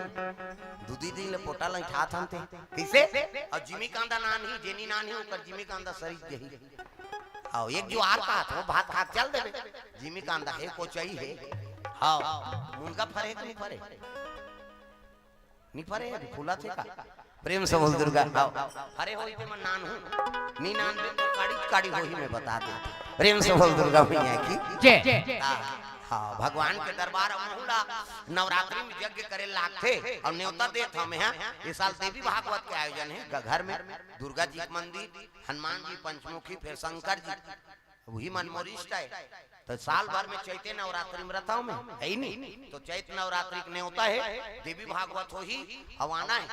दू दी दिन ले पोटा ल उठात हन ते। कइसे? अउ जिमी कांदा नान ही, जेनी नान ही, ओकर जिमी कांदा सरिज जही। हाँ, एक जुआर कहत हो, भात खा के चल देबे। जिमी कांदा हे, कोचई हे। हाँ, मुनगा फरे हे कि नहीं फरे? नहीं फरे, अभी फूलत हे का? प्रेम से बोल दुर्गा। हाँ, फरे होही ते मन नान हूँ। नहीं नान दे तो काड़ी, काड़ी होही मैं बता दे। प्रेम से बोल दुर्गा मैया की जय। हाँ, हाँ, भगवान के दरबार अउ महू ला नवरात्रि में यज्ञ करे लागथे अउ नेवता देत हमें, हाँ, ये साल देवी भागवत के आयोजन हे ग-, घर में दुर्गा जी के मंदिर, हनुमान जी पंचमुखी, फिर शंकर जी, वही मन मोर इष्ट हे। तो साल भर में चैते नवरात्रि में रहता हूँ मैं, हे ही नहीं? तो चैत नवरात्रि के नेवता हे, देवी भागवत होही, अउ आना हे।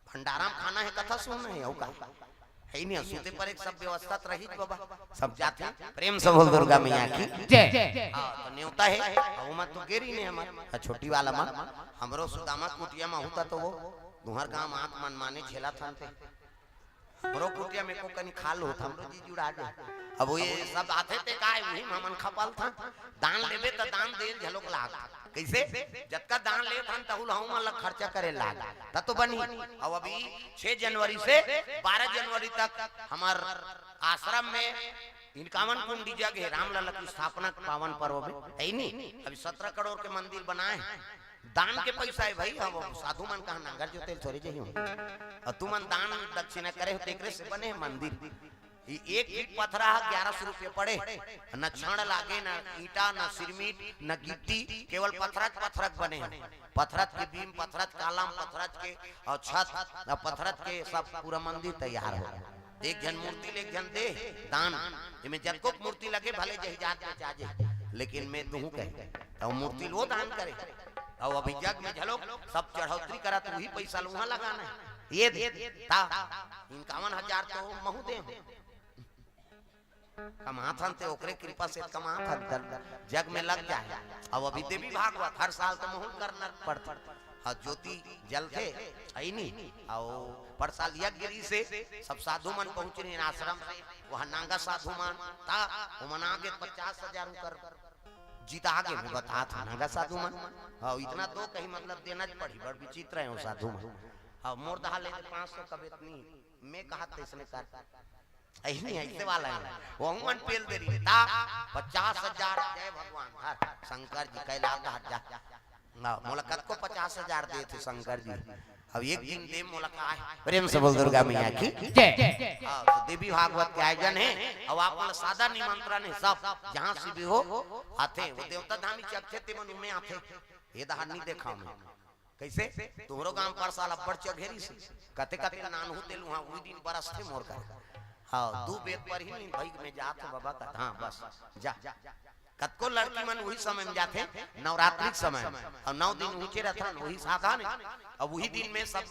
भंडारा में खाना हे, कथा सुनना हे, अउ का? हे ही नहीं, सूते पर एक सब व्यवस्था तो रही बाबा, सब जाथे। प्रेम से बोल दुर्गा मैया की जय। हाँ, तो नेवता हे, अउ मन तो गेरी ने हमर, आ, छोटी वाला मन, हमरो सुदामा कुटिया में होता तो वो, तुहर गांव आंख मन माने झेला थानते। हमरो कुटिया में को कनी खा लो, हमरो जी जुड़ा जाए। अब वो ये सब आथे ते काय, वही में हमन खपल था। दान लेबे त दान देल झलोक लाग। कइसे? जतका दान लेत हन, तहुल हमन ला खर्चा करे लाग। त तो बनी। अब अभी छह जनवरी से बारह जनवरी तक हमर आश्रम में इनकावन कुंडी जग हे, रामलला की स्थापना के पावन पर्व में, हे ही नहीं? अभी सत्रह करोड़ के मंदिर बनाए हैं। दान के पैसा हे भाई, हम साधु मन कहा नांगर जोते ल थोरे जही हूँ। अउ तुमन दान दक्षिणा करे हो, तेकरे से बने हे मंदिर। ये एक फीट पथरा ह ग्यारह सौ रुपये पड़े, न छड़ लागे, न ईंटा, न सिरमिट, न गिट्टी, केवल पथरच पथरच बने हे। पथरच के बीम, पथरच कालम, पथरच के अउ छत, अउ पथरच के सब पूरा मंदिर तैयार हो। एक झन मूर्ति ले एक झन दे दान, एमे जतको मूर्ति लगे भले जही जात में चाजे, लेकिन मैं तुहूँ कहे, त मूर्ति लो दान करे। अउ अभी जग में झलोक सब चढ़ौतरी करत, वही पैसा ल उहाँ लगाना हे। ये दे, ता, इनकावन हजार तो महू दे हूँ। कमाथन ते ओकरे कृपा से कमाथन, त जग में लग जाए। अब अभी देवी भागवत हर साल तो महू ल करना पड़थे। अउ ज्योति जलथे, हे ही नहीं? अउ पर साल यज्ञ गिरी से सब साधु मन पहुँच रहे आश्रम से, वहाँ नांगा साधु मन, ता ओमन आगे पचास हजार उकर जीत आगे में बतात हन, नांगा साधु मन। हाँ, इतना तो कहीं मतलब देना च पड़ी, बड़ विचित्र हे वो साधु मन। हाँ, मोर दहा ले दे पाँच सौ कबे इतनी, मैं कहा तैसने कर। अही नहीं, ऐसे वाला हे। वहू मन पेल दे रही, ता पचास हजार, जय भगवान, हर शंकर जी कैलाश हर जा। हाँ, मोला कतको पचास हजार दे थे शंकर जी। अब एक दिन दे मोला का हे। प्रेम से बोल दुर्गा मैया की जय। हाँ, तो देवी भागवत के आयोजन हे। अब आप मन सादा निमंत्रण हे, सब जहाँ से भी हो आथे, वो देवता धामी चकथे ते मन उमे आथे। ये दहार नहीं देखा मैं। कइसे? तुहरो गांव पर साल अब्बड़ चघेरी से। कते कते नानहू तेल उहाँ उही दिन बरसथे मोर कर। हाँ, दू बेद पर ही नहीं भाई में जात हो बाबा का। हाँ, बस, जा। कतको लड़की मन उही समय में जाथे, नवरात्रि के समय। अउ नौ दिन उचे रहथन, उही साधन हे। अब उही दिन में सब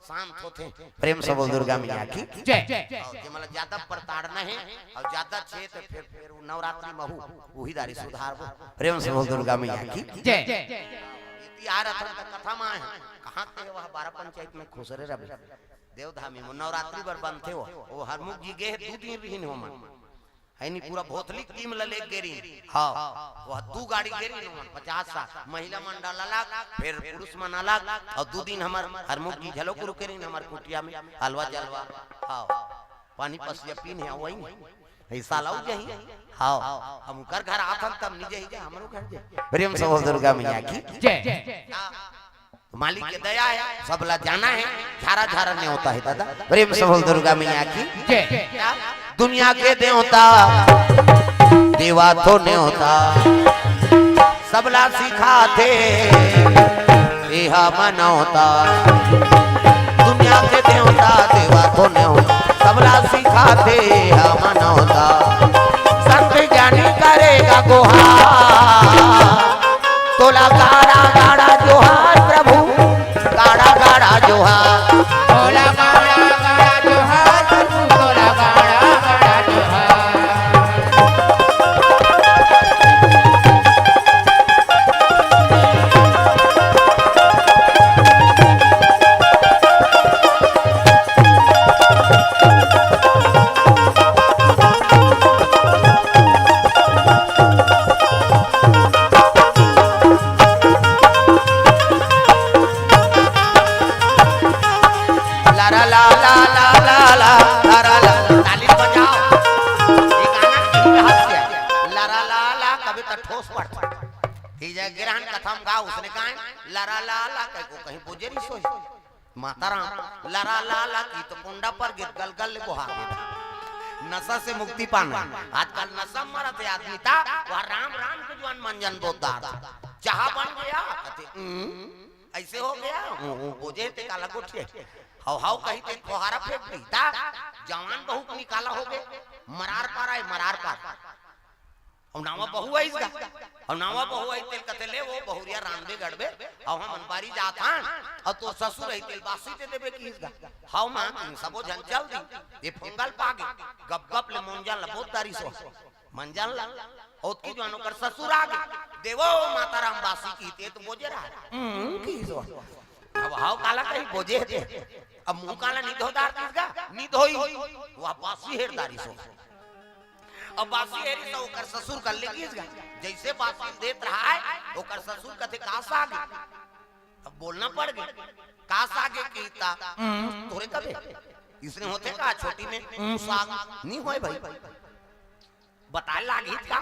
शांत होथे। प्रेम से बोल दुर्गा मैया की जय। अउ जे मतलब ज्यादा प्रताड़ना हे, अउ ज्यादा छे, त फिर, फिर वो नवरात्रि महू, उही दारी सुधार हो। प्रेम से बोल दुर्गा मैया की जय। इति आ रहा था कथा में हे, कहाँ के वह बारह पंचायत में खुसरे रवि। देवधामी में नवरात्रि बर बनथे हो, वो हरमुख जी गे हे, दू दिन रिहिन हो मन। हे नहीं, पूरा भोथली टीम ल लेके गे रिहिन। हाँ, वह दू गाड़ी गे रिहिन हो मन, पचास साठ, महिला मंडल अलग, फिर पुरुष मन अलग, अउ दू दिन हमर हरमुख जी झलोक रुके रिहिन हमर कुटिया में, हलवा जलवा। हाँ, पानी पसिया पीन हे, वही नहीं। ऐसा लाऊ जही। हाँ, हम उकर घर आथन तब नहीं जही जा, हमरो घर जाही। प्रेम से बोल दुर्गा मैया की जय। मालिक के दया हे, सब ला जाना हे, झारा झारा नेवता हे दादा। प्रेम से बोल दुर्गा मैया की जय। दुनिया के देवता, देवा तो नेवता। सबला सिखाथे एहा मनौता, दुनिया के देवता देवा तो नेवता। सबला सिखाथे एहा मनौता, संत ज्ञानी करेगा गुहार। तोला गाड़ा गाड़ा जोहार प्रभु, गाड़ा गाड़ा जोहार। तोला गाड़ा गाड़ा जोहार प्रभु, तोला गाड़ा गाड़ा जोहार। लरा ला ला ला ला ला, लरा ला। ताली बजाओ। ये गाना की रहस्य है। लरा ला ला कबे त ठोस पड़थे। ठीक है, ग्रहण कथा म गाओ, उसने गाए, लरा ला ला कह को कहीं बोजे रहिस होही। माता राम, लरा ला ला की तो कुंडा पर गिर गल गल ले बोहा गे। नशा से मुक्ति पाना। आजकल नशा मरत हे आदमी ता, वह राम राम के जुआन मंजन बोलता। चाहा बन गया, कहते, "हम्म, ऐसे हो गया?" हम्म, हम्म, बोजे ते काला गोठिया। हव हव कही ते फोहारा फेंक दी। ता जवान बहू के निकाला हो गए। मरार पार आए, मरार पार। अउ नावा बहू आइस गा। अउ नावा बहू आइस तेल कथे, "ले वो बहुरिया रांधबे गड़बे, अउ हमन बारी जात हन, अउ तोर ससुर आही तेल बासी दे देबे," किहिस गा। हव मां, सबो झन चल दी। ये फोकल पागे, गप गप ले मंजन ल बोत दारी सो। मंजन ल, ओतकी जुआन ओकर ससुर आगे, "देवो माता राम बासी," किहिस ते तो बोजे रहा। "हम्म," किहिस। अब हव काला कही बोजे हे ते। अब मुंह काला नी धो डारतिस गा, नी धोई। वह बासी हेर दारी सो। अब बासी हेरी तो ओकर ससुर कर ले गिस गा। जैसे बासी देत रहा है, ओकर ससुर कथे, "का साग?" अब बोलना पड़ गया, "का साग हे?" किहिस ता, "हम्म, तोरे कबे?" इसने होथे का छोटी में, "हम्म, साग नी होय भाई।" बताए लागिस का?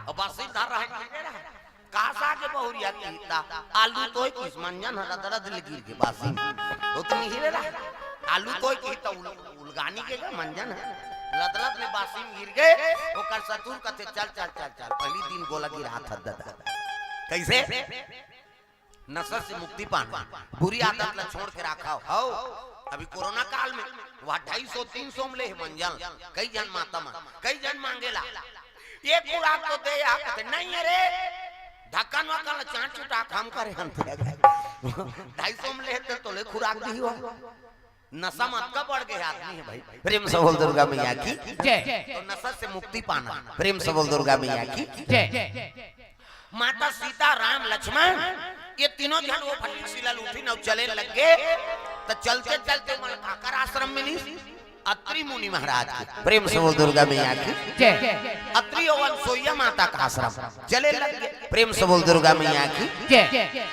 अब बासी धर रहा है, गिर रहा है। "का साग हे बहुरिया?" किहिस ता, "आलू तोय," किहिस। मंजन ह रदरद ले गिर गे बासी में। ओतनी हिले रहा। "आलू तोय," किहिस ता उल-, उलगानी के गा मंजन ह। रदरद ले बासी में गिर गे, ओकर ससुर कथे, "चल, चल, चल, चल, पहली दिन गोला गिरा था ददा।" कैसे? नशा से मुक्ति पाना, बुरी आदत ला छोड़ के राखव। हव, अभी कोरोना काल में वह ढाई सौ तीन सौ में ले हे मंजन, कई झन माता मन, कई झन मांगेला, "ये खुराक तो दे," या कथे, "नहीं अरे, ढक्कन वक्कन ला चाट चुटा काम करे हन ते।" ढाई सौ में ले हे ते तोले खुराक दिही हो। नशा म अतका बढ़ गे आदमी हे भाई। प्रेम से बोल दुर्गा मैया की। जय। तो नशा से मुक्ति पाना। प्रेम से बोल दुर्गा मैया की। जय। माता सीता, राम, लक्ष्मण, ये तीनों झन वो फटक सिला उठिन अउ चले लग गे। त चलते चलते मन काकर आश्रम मिलिस? अत्रि मुनि महाराज के। प्रेम से बोल दुर्गा मैया की। जय। अत्रि अउ अनसुईया माता का आश्रम चले लग गे। प्रेम से बोल दुर्गा मैया की। जय।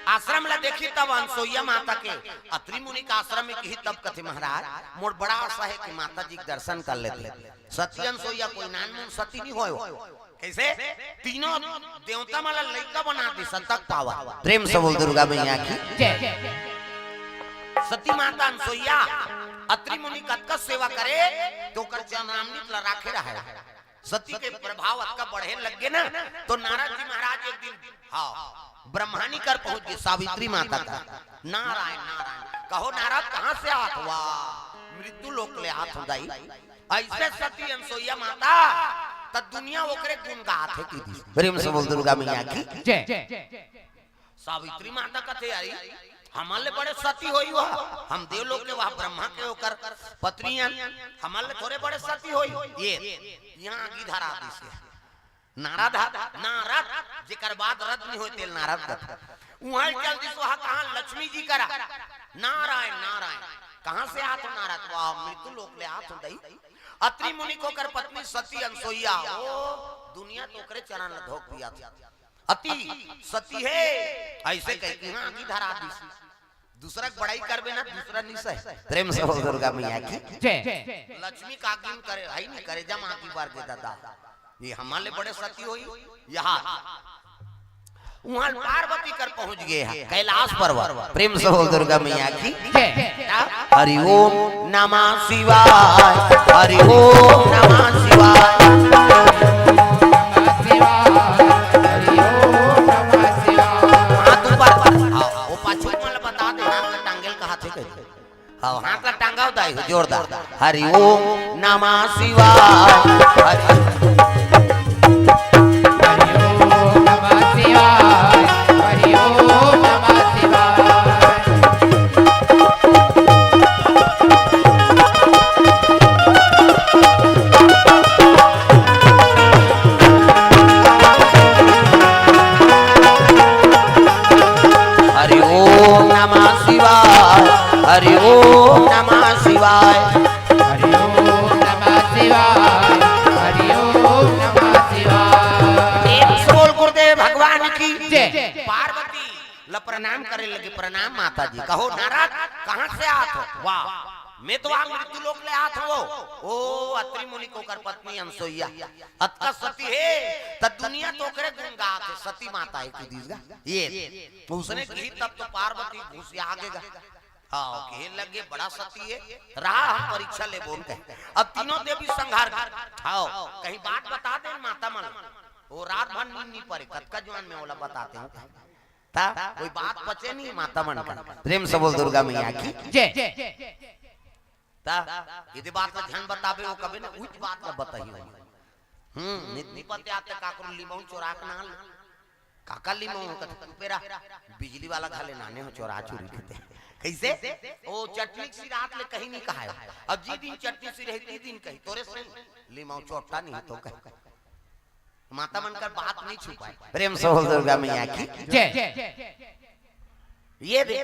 आश्रम ला देखिस तब अनसुईया माता के अत्रि मुनि का आश्रम में किहिस तब कथे, "महाराज, मोर बड़ा आशा हे कि माता जी के दर्शन कर लेते।" सती अनसुईया कोई नानमुन सती नहीं होय। कैसे? तीनों देवता मन ला लइका बना दिस, संतान पावय। प्रेम से बोल दुर्गा मैया की। जय। सती माता अनसुईया अत्रि मुनि कतका सेवा करे, तो ओकर चरणामृत ला राखे रहे। सती के प्रभाव अतका बढ़े लग गे ना, तो नारद जी महाराज एक दिन, हाँ, ब्रह्मानी कर पहुंच गे, सावित्री माता कर। "नारायण, नारायण, कहो नारद, कहाँ से आत हो?" "वाह, मृत्यु लोक ले आत हो दाई।" ऐसे सती अनसुईया माता, त दुनिया ओकरे गुण गात हे कि दिस। प्रेम से बोल दुर्गा मैया की। जय। सावित्री माता कथे, "अरे, हमर ले बड़े सती होही वह, हम देवलोक के वह ब्रह्मा के ओकर पत्नी अन, हमर ले थोरे बड़े सती होही।" ये, यहाँ आगी धरा दिस हे। नारद ह, नारद, जेकर बाद रद नहीं होय, तेल नारद कथे। उहाँ चल दिस, वहाँ कहाँ लक्ष्मी जी करा। "नारायण, नारायण, कहाँ से आत हो नारद?" "वाह, मृत्यु लोक ले आत हो दई।" अत्रि मुनि के ओकर पत्नी सती अनसुईया, ओ, दुनिया तो ओकरे चरण ल धोक दिया था। अति सती हे, ऐसे कह के यहाँ आगी धरा दिस। दूसरा के बड़ाई करबे ना, दूसरा निशा हे। प्रेम से बोल दुर्गा मैया की। जय। लक्ष्मी का आगी करे, हई नहीं करे, जमा आगी बार के दादा। ये हमर ले बड़े सती होही, यहाँ। उहाँ पार्वती कर पहुँच गे हे, कैलाश पर्वत। प्रेम से बोल दुर्गा मैया की। जय। हरि ओम नमः शिवाय, हरि ओम नमः शिवाय। जोरदार। हरि ओम नमः शिवाय। हरि हरि ओम नमः शिवाय। हरि ओम नमः शिवाय। हरि ओम नमः शिवाय। हरि ओम नमः शिवाय। हरि ओम नमः शिवाय। हरि ओम नमः शिवाय। प्रेम से बोल गुरुदेव भगवान की जय। पार्वती ल प्रणाम करे लगे, "प्रणाम माता जी।" कहो, "नारद, कहाँ से आत हो?" "वाह, मैं तो वहाँ मृत्यु लोक ले आत हो।" "ओ, अत्रि मुनि के ओकर पत्नी अनसुईया अतका सती हे, त दुनिया तो ओकरे गुण गात हे, सती माता हे।" कहि दिस गा। ये उसने कही तब तो पार्वती घुसिया गे गा। हाँ, कहे लगे, "बड़ा सती हे, रहा हम परीक्षा लेबो न कहे।" अब तीनों देवी संघार, हाँ, कहीं बात बता दे माता मन। वो रात भर नींद नहीं पड़े, कतका जुआन में ओला बताते हो। ता कोई बात पचे नहीं माता मन का। प्रेम से बोल दुर्गा मैया की जय। ता यदि बात ला झन बताबे, वो कबे ना उच बात ला बताही हो। हम्म, नित निपत्या ते काकरो लिमऊ चोरा के ना ले। काका लिमऊ हो कथे, "पेरा बिजली वाला घले नाने हो, चोरा चोरी कथे।" कैसे? ओ चटनी सी रात ले कहीं नहीं कहायो। अब जी दिन चटनी सी रही, ती दिन कही, "तोरे से लिमऊ चोट्टा नहीं तो कही।" माता मन कर बात नहीं छुपाए। प्रेम से बोल दुर्गा मैया की जय। ये दे।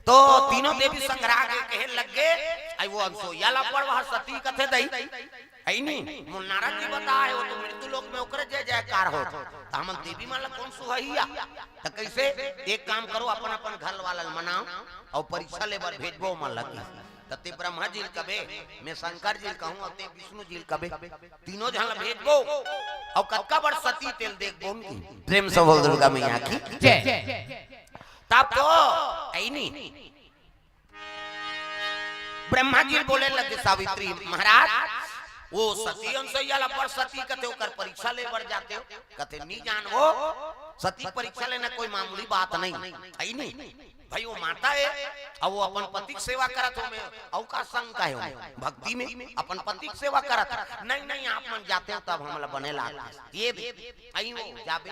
तो तीनों देवी संघरा के कहे लग गे, "आई वो अनसुईया ला पड़वा सती कथे दई।" आई नहीं, मुन्नारा जी बताए, "वो तो मृत्यु लोक में ओकरे जय जयकार हो, तो हमन देवी मन ला कौन सुहैया?" तो कैसे? "एक काम करो, अपन अपन घर वाला ला मनाओ और परीक्षा ले बर भेजबो मन लगी।" त ते ब्रह्मा जी ल कबे, मैं शंकर जी ल कहूँ, अउ ते विष्णु जी ल कबे, तीनों झन ल भेजबो, अउ कतका बड़ सती तेल देखबो उनकी। प्रेम से बोल दुर्गा मैया की जय। तब तो ऐनी ब्रह्मा जी बोले लगे, "सावित्री महाराज, वो सती अनसुईया ल बड़ सती कथे, ओकर परीक्षा ले बर जाते हो।" कथे, "नी जान वो, सती परीक्षा लेना कोई मामूली बात नहीं, ऐनी।" भाई, वो माता हे, अउ वो अपन पति के सेवा करत हे, ओमे अउ का शंका हे ओमे? भक्ति में अपन पति के सेवा करत हे। "नहीं, नहीं, आप मन जाते हो तब हमला बने लागथे।" ये दे, अई वो जाबे,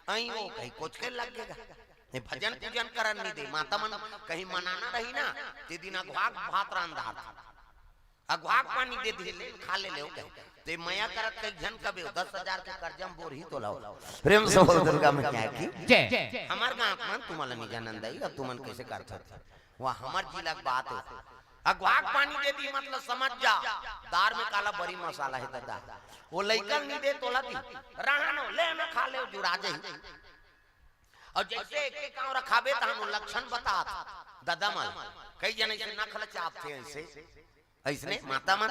अई वो कहीं कुछ के लग गेगा। ये भजन पूजन करन नहीं दे, माता मन कहीं मनाना रही ना, ते दिन अघवा के भात रांध डारथे। अघवा के पानी दे दिही, "ले, खा ले ले," ओ कहे। ते मया करत कई झन कबे, "दस हजार के कर्जा म बोरही तोला।" प्रेम से बोल दुर्गा मैया की जय। हमर गांव के मन तुमन ला नी जानन दई, अब तुमन कैसे करथो? वह हमर जिला के बात हे। अघवा के पानी दे दी, मतलब समझ जा, दार में काला बरी मसाला हे ददा। वो लइका ल नी दे तोला दी, रहन ओ, ले ना खा ले, जुड़ा जाही। अउ जैसे एक एक कांव रखाबे, तहां ओ लक्षण बतात ददा मन। कई झन ऐसे नख ल चापथे, ऐसे अइसने माता मन,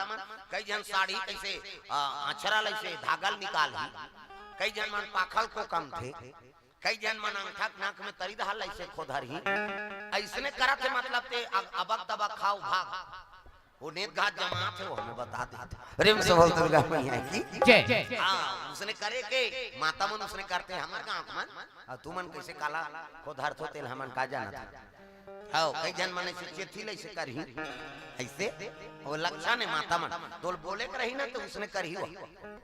कई झन साड़ी कइसे, आ, अँचरा ल अइसे धागा ल निकालही, कई झन मन पाखल कोकमथे, कई झन मन अंगठा के नाक में तरी दहा ल अइसे खोदरही, अइसने करत हे, मतलब ते अ-, अबक दबक खाव भाग, वो नेत घात जमात हे, वो हमें बता देत। प्रेम से बोल दुर्गा मैया की जय। हाँ, उसने करे के, माता मन उसने करथे, हमर गाँव के मन, अउ तुमन कइसे काला खोदरथो तेल हमन का जानत हन। हव, कई झन मन अइसे चेथी ल अइसे करही, अइसे, वो लक्षण हे माता मन। तोल बोले के रही ना, त उसने करही वो।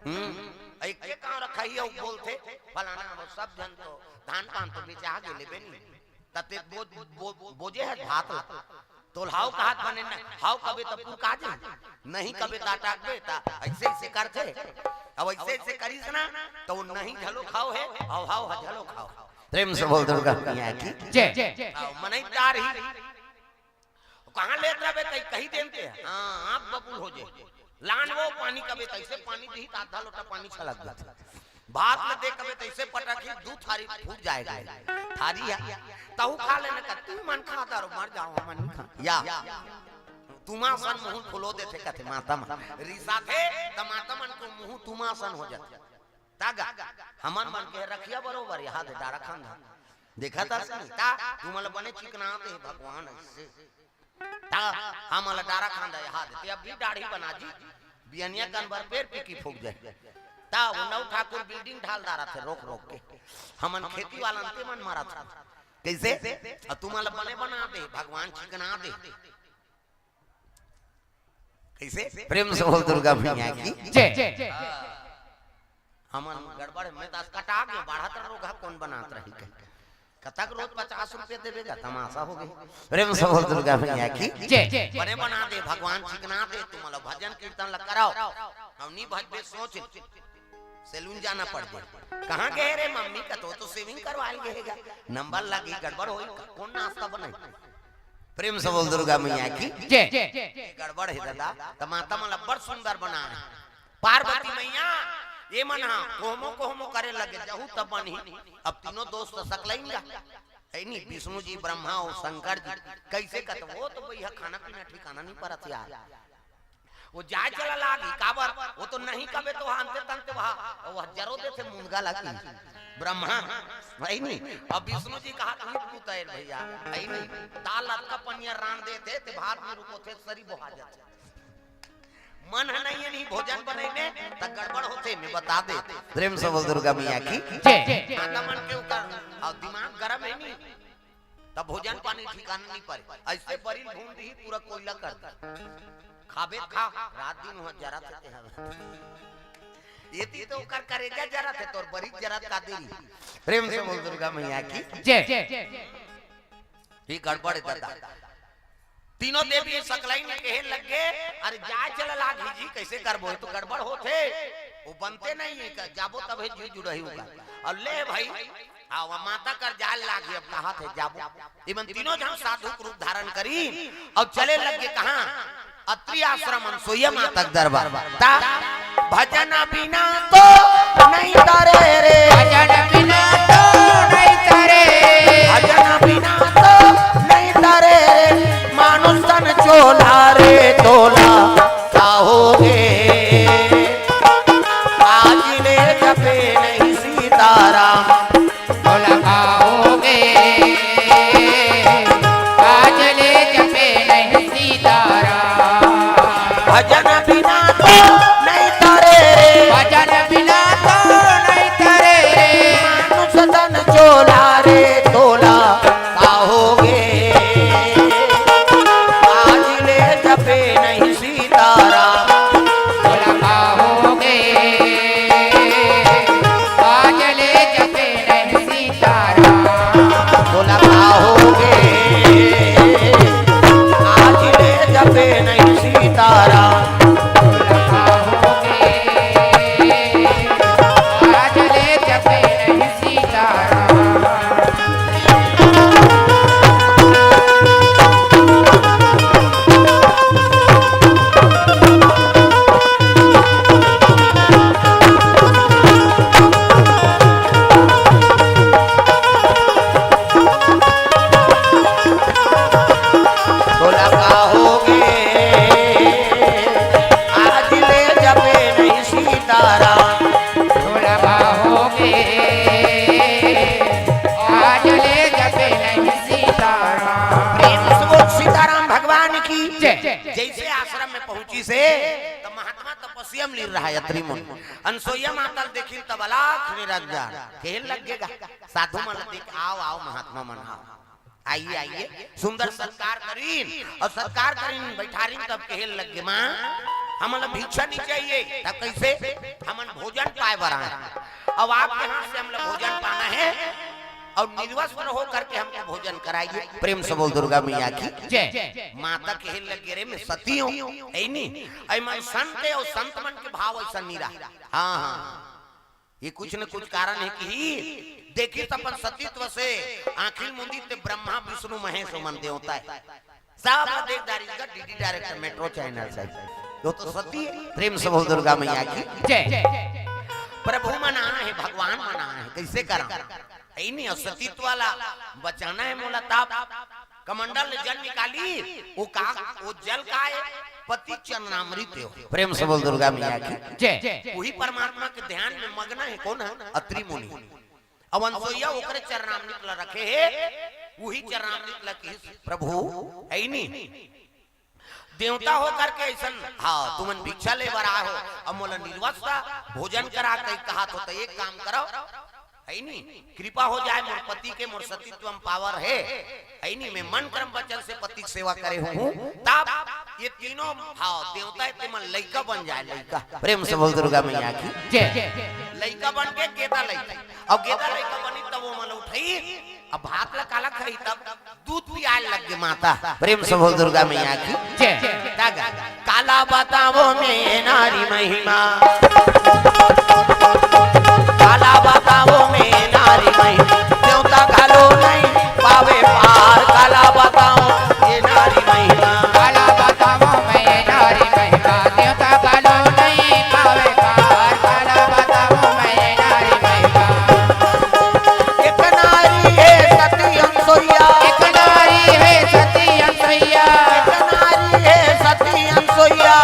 हम्म, एक के कांव रखाही, अउ बोलथे, "फलाना, वो सब झन तो धान पान तो बेचा गे लेबे नी। तते बो-, बो-, बोजे हे भात ला। तोल हव कहत बने न, हव कबे त पुरका जे, नहीं कबे त अटकबे।" त अइसे अइसे करथे। अब अइसे अइसे करिस ना, त वो नहीं घलो खाव हे, अउ हव ह घलो खाव हे। प्रेम से बोल दुर्गा मैया की जय। अउ मनई डारही। कहाँ लेत रहबे, कही, कही देन ते। हाँ, आँख बबूल हो जे। लान वो पानी कबे, त अइसे पानी दिही, त आधा लोटा पानी छलक देथे। भात ल दे कबे, त अइसे पटकही, दू थारी फूट जाय गा। थारी हे, तहू खा लेना का, तुमन खा दारो, मर जाव, हमन नी खा। या, तुमा सन मुँह फुलो देथे कथे माता मन। रिसाथे, त माता मन के मुँह तुमा सन हो जाथे। त गा, हमर मन के रखिया बरोबर, एहा दे डारा खांधा। देखत हस नी, त तुमन ल बने चिकनात हे भगवान अइसे। त हमन ल डारा खांधा एहा दे, ते अभी दाढ़ी बना जी, बियनिया कन भर पेर पीकी फूक जाय। त उन्नऊ ठाकुर building ढाल डारथे रोक रोक के, हमन खेती वाला ते मन मरत हन। कइसे? अउ तुमन ल बने बना दे, भगवान चिकना दे। कइसे? प्रेम से बोल दुर्गा मैया की। जय। हमन गड़बड़ में दस कटा के बढ़त रोगा कौन बनात रही कहि। कतक रोज पचास रुपया देबे गा, तमाशा हो गे। प्रेम से बोल दुर्गा मैया की। जय। बने बना दे भगवान, चिकना दे, तुमन ला भजन कीर्तन ला कराओ। हम नी भजबे सोच, सैलून जाना पड़ दे। कहाँ गए रे मम्मी का, तो, तो सेविंग करवा ले गए गा। नंबर लगी, गड़बड़ होई, कौन नाश्ता बनाई? प्रेम से बोल दुर्गा मैया की। जय। ये गड़बड़ हे दादा, त माता मन ला बड़ सुंदर बनाए। पार्वती मैया, ये मन हा कोहमो कोहमो करे लगे, जहू तब बनही। अब तीनों दोस्त सकलाइन गा, है नी, विष्णु जी, ब्रह्मा अउ शंकर जी। कइसे कथे, वो तो भैया खाना पीना ठिकाना नहीं परत यार। वो जाए चला लागी, काबर? वो तो नहीं कबे तो वहाँ अंते तंते वहाँ, वो जरो देथे मुनगा लागी। ब्रह्मा, है नी? अब विष्णु जी कहा, "तू पुतैर भैया, है नी? दाल अतका पनिया रान देथे, ते भात में रुको थे, सरी बोहा जाथे।" मन है नहीं, नहीं भोजन बनैने, त गड़बड़ होथे, मैं बता दे। प्रेम से बोल दुर्गा मैया की। जय। माता मन के ऊपर, और दिमाग गरम है नी। तब भोजन पानी ठिकाना नहीं परे। ऐसे बरिल भून दी, पूरा कोयला कर दे। खाबे खा, रात दिन वहाँ जरा थे, तेहा। ये ती तो ओकर करेजा जरा थे, तोर बरिल जरा का देरी। प्रेम से बोल दुर्गा मैया की। जय। ये गड़बड़ है दादा। तीनों देवी सकलाई में कहे लग गए, "अरे जाए चला लागी जी, कइसे करबो? ये तो गड़बड़ होथे, वो बनते नहीं है, जाबो तभे जी जुड़ही होगा।" और ले भाई, हाँ, वो माता कर जाल लागी, अब कहा थे जाबो। इमन तीनों झन साधु के रूप धारण करी और चले लग गए कहाँ? अत्रि आश्रम अनसुईया माता के दरबार। ता भजन बिना तो नहीं तरे रे। भजन बिना तो नहीं तरे। भजन बिना तो नहीं तरे रे। मानुष तन चोला रे तोला। का होगे? आज ले जपे नहीं सीताराम। भोला पाओगे, आज ले जपे नहीं सीताराम। भजन बिना तो नहीं तरे। भजन बिना तो नहीं तरे। मानुष तन चोला रे तोला पाओगे। आज ले जपे नहीं सीताराम। भोला पाओगे, आज ले जपे नहीं सीताराम। भोला पाओगे, आज ले जपे नहीं सीताराम। भोला पाओगे, आज ले जपे नहीं सीताराम। भोला पाओगे, आज ले जपे नहीं सीताराम। भोला पाओगे, आज ले जपे नहीं सीताराम। प्रेम से बोल सीताराम भगवान की जय। जैसे आश्रम में पहुंची से, त महात्मा तपस्या में लीन रहा अत्रि मुनि। अनसुईया माता ल देखिन तब अलख निरंजन। कहे लग गे गा, साधु मन ल देख, "आओ, आओ महात्मा मन, आओ।" आइए, आइए। सुंदर सत्कार करीन और सत्कार करीन, बैठारीन, तब कहे लग गे, "माँ, हमन ला भिक्षा नहीं चाहिए।" तब कइसे? "हमन भोजन पाए बर आए। अब आपके हाथ से हमन ला भोजन पाना है और निर्वस्त्र हो करके हमको भोजन कराइए।" प्रेम से बोल दुर्गा मैया की जय। माता कहे लग गे, "रे, मैं सती हूँ, है नी? अई मन संत है और संत मन के भाव ऐसा नहीं रहा।" हाँ, हाँ। ये कुछ न कुछ कारण है कि देखिस अपन सतीत्व से आँखी मुंदी ते ब्रह्मा विष्णु महेश ओमन देवता है। सब देख डारिस गा डीडी डायरेक्ट मेट्रो चैनल से। वो तो सती है। प्रेम से बोल दुर्गा मैया की जय। प्रभु मन आए हैं, भगवान मन आए हैं, कइसे करा? है नहीं, और सतीत्व वाला बचाना है मोला ताप। कमंडल ले जल निकाली, वो का, वो जल का है? पति चरणामृत है। प्रेम से बोल दुर्गा मैया की जय। वही परमात्मा के ध्यान में मग्न है। कौन है? अत्रि मुनि। अब अनसुईया ओकरे चरणामृत ला रखे है, वही चरणामृत ला किहिस, "प्रभु, है नहीं, देवता हो करके ऐसन, हाँ, तुमन भिक्षा ले बर आए हो, अब मोला निर्वस्त्र भोजन करा कहि कहा तो, तो एक काम करो, है नी, कृपा हो जाए, मोर पति के, मोर सतीत्व में पावर है, है नी, मैं मन कर्म वचन से पति के सेवा करे हूँ।" तब ये तीनों, हाँ, देवता हे, ते मन लइका बन जाय, लइका। प्रेम से बोल दुर्गा मैया की। जय। लइका बन के गेदा लइका, अउ गेदा लइका बनी तब वो मन उठई, अब भात ला काला खाई, तब दूध पियाय लग गे माता। प्रेम से बोल दुर्गा मैया की। जय। तब काला बतावंव मैं नारी महिमा, काला बतावंव मैं नारी महिमा, देवता घलो नहीं पावे पार, काला बतावंव मैं नारी महिमा। काला बतावंव मैं नारी महिमा, देवता घलो नहीं पावे पार, काला बतावंव मैं नारी महिमा। एक नारी हे सती अनसुइया, एक नारी हे सती अनसुइया, एक नारी हे सती अनसुइया,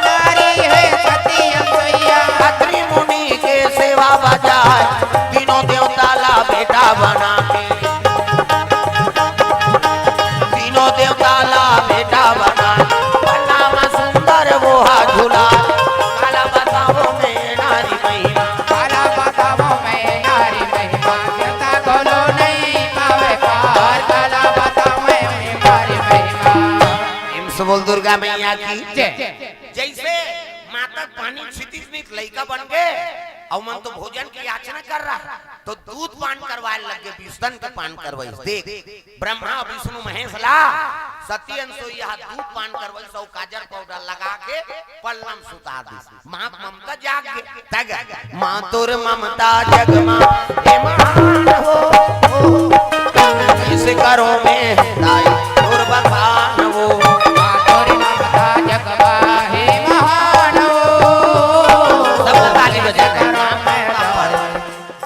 नारी हे सती अनसुइया। अत्रि मुनि के सेवा बजाय, तीनों देवता ला बेटा बना के, तीनों देवता ला बेटा बना, पलना म सुंदर वो हा झूला। काला बतावंव मैं नारी महिमा, काला बतावंव मैं नारी महिमा, देवता घलो नहीं पावे पार, काला बतावंव मैं नारी महिमा। प्रेम से बोल दुर्गा मैया की। जय। जइसे माता पानी छितिस नहीं त लइका बन गे, अउ मन तो भोजन के याचना कर रहा, तो दूध पान करवाय लग गे, बिस्तन के पान करवाइस। देख, ब्रह्मा विष्णु महेश ला सती अनसुइया दूध पान करवाइस, अउ काजर पाउडर लगा के पलना म सुता दिस। माँ ममता जाग गे, तब माँ तोर ममता जग मा हे महान हो, इस करो मैं दाई तोर बखान हो। माँ तोर ममता जग मा हे महान हो। सबको ताली बजाए।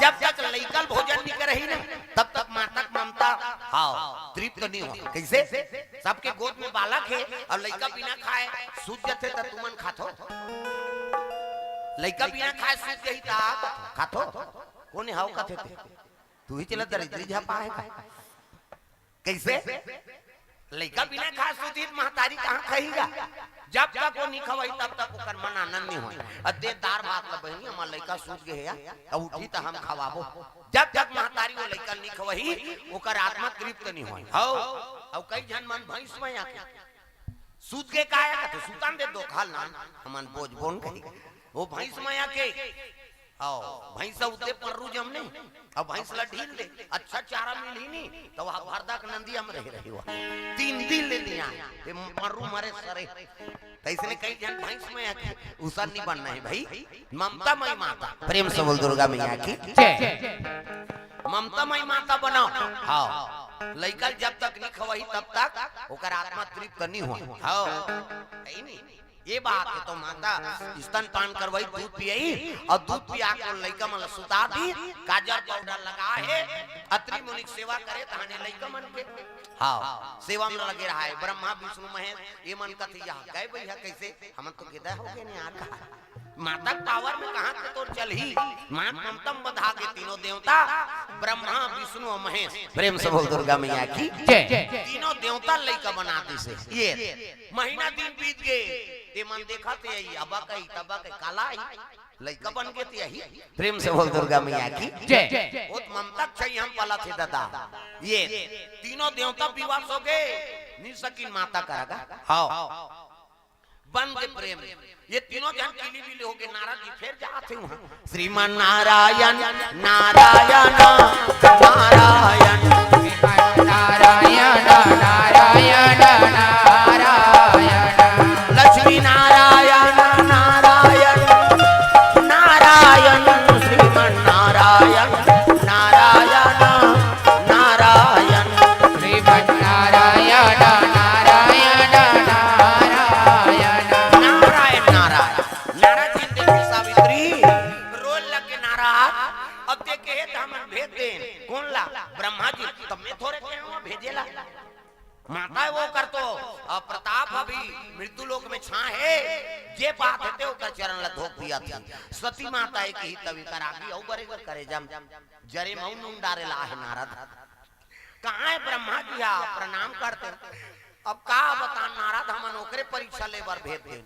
जब तक लइका ल भोजन नहीं करही ना, तब तक माता के ममता, हाँ, तृप्त नहीं हो। कइसे? सबके गोद में बालक हे अउ लइका बिना खाए सूत जथे, त तुमन खाथो? लइका बिना खाए सूत जही, त खाथो? कोन हव कथे ते? तू ही चला दरिद्री झपा हे का? कइसे? लइका बिना खाए सूतही त महतारी कहाँ खाही गा? जब तक वो नहीं खवाही, तब तक ओकर मन आनंद नहीं होय। अउ दे दार भात ला बहिनी, हमर लइका सूत गे हे या, अउ उठही त हम खवाबो। जब तक महतारी वो लइका नहीं खवाही, ओकर आत्मा तृप्त नहीं होय। हव, अउ कई झन मन भैंस मया के सूत गे का हे, कथे सुतन दे दो खाल नान, हमन बोझ बोन कही। वो भैंस मया के, हव, भैंस उते पर्रू जमने, अउ भैंस ला ढील दे, अच्छा चारा मिलही नी, त वो भरदा के नंदिया म रहे रही वो। तीन दिन ले नहीं आय, ते पर्रू मरे सरे। त अइसने कई झन भैंस मया के, उसन नहीं बनना हे भाई। ममतामयी माता, प्रेम से बोल दुर्गा मैया की। जय। ममतामयी माता बनाव। हव। लइका ल जब तक नहीं खवाही, तब तक ओकर आत्मा तृप्त नहीं होय। हव। हे नहीं? ये बात हे। तो माता स्तनपान करवाई, दूध पियाई, अउ दूध पिया के लइका मन ल सुता दी, काजर पाउडर लगा हे, अत्रि मुनि के सेवा करे, तहाने लइका मन के, हव, सेवा म लगे रहा हे। ब्रह्मा विष्णु महेश ये मन कथे, या कहे भैया कइसे, हमन तो गेदा हो गे नहीं यार, कहा माता के पावर में कहाँ के तोर चलही। माँ ममता म बंधा गे तीनों देवता, ब्रह्मा विष्णु अउ महेश। प्रेम से बोल दुर्गा मैया की। जय। तीनों देवता लइका बना दिस हे। ये महीना दिन बीत गे, ते मन देखत हे, अबा कही, तबा कही, काला ही लइका बन गे ते यही। प्रेम से बोल दुर्गा मैया की। जय। बहुत ममता के छाई हम पलत हे दादा। ये तीनों देवता विवश हो गे, नहीं सकिन माता करा गा। हव। बन गे प्रेम। ये तीनों झन किली बिली हो गे, नारद जी फेर जात हे उहाँ। श्रीमन नारायण, नारायण, नारायण। श्रीमन नारायण, नारायण, नारायण। लक्ष्मी नारायण, नारायण, नारायण। श्रीमन नारायण, नारायण, नारायण। श्रीमन नारायण, नारायण, नारायण। नारायण, नारायण। नारद जी देखे सावित्री रोए लगे, नारद, अब ते कहे त हमन भेज देन। कोन ला? ब्रह्मा जी। त मैं थोरे कहे हँव भेजे ला। माता हे वो कर तो, अ, प्रताप अभी मृत्यु लोक में छाँहे, जे पात हे ते ओकर चरण ला धोक दिया थी। सती माता हे कही तभी कर आगी, अउ बरे कर करे जम, जरे मऊ नून डारे ला हे नारद। कहाँ हे ब्रह्मा जी हा, प्रणाम करते। अब का बता नारद, हमन ओकरे परीक्षा ले बर भेज देन।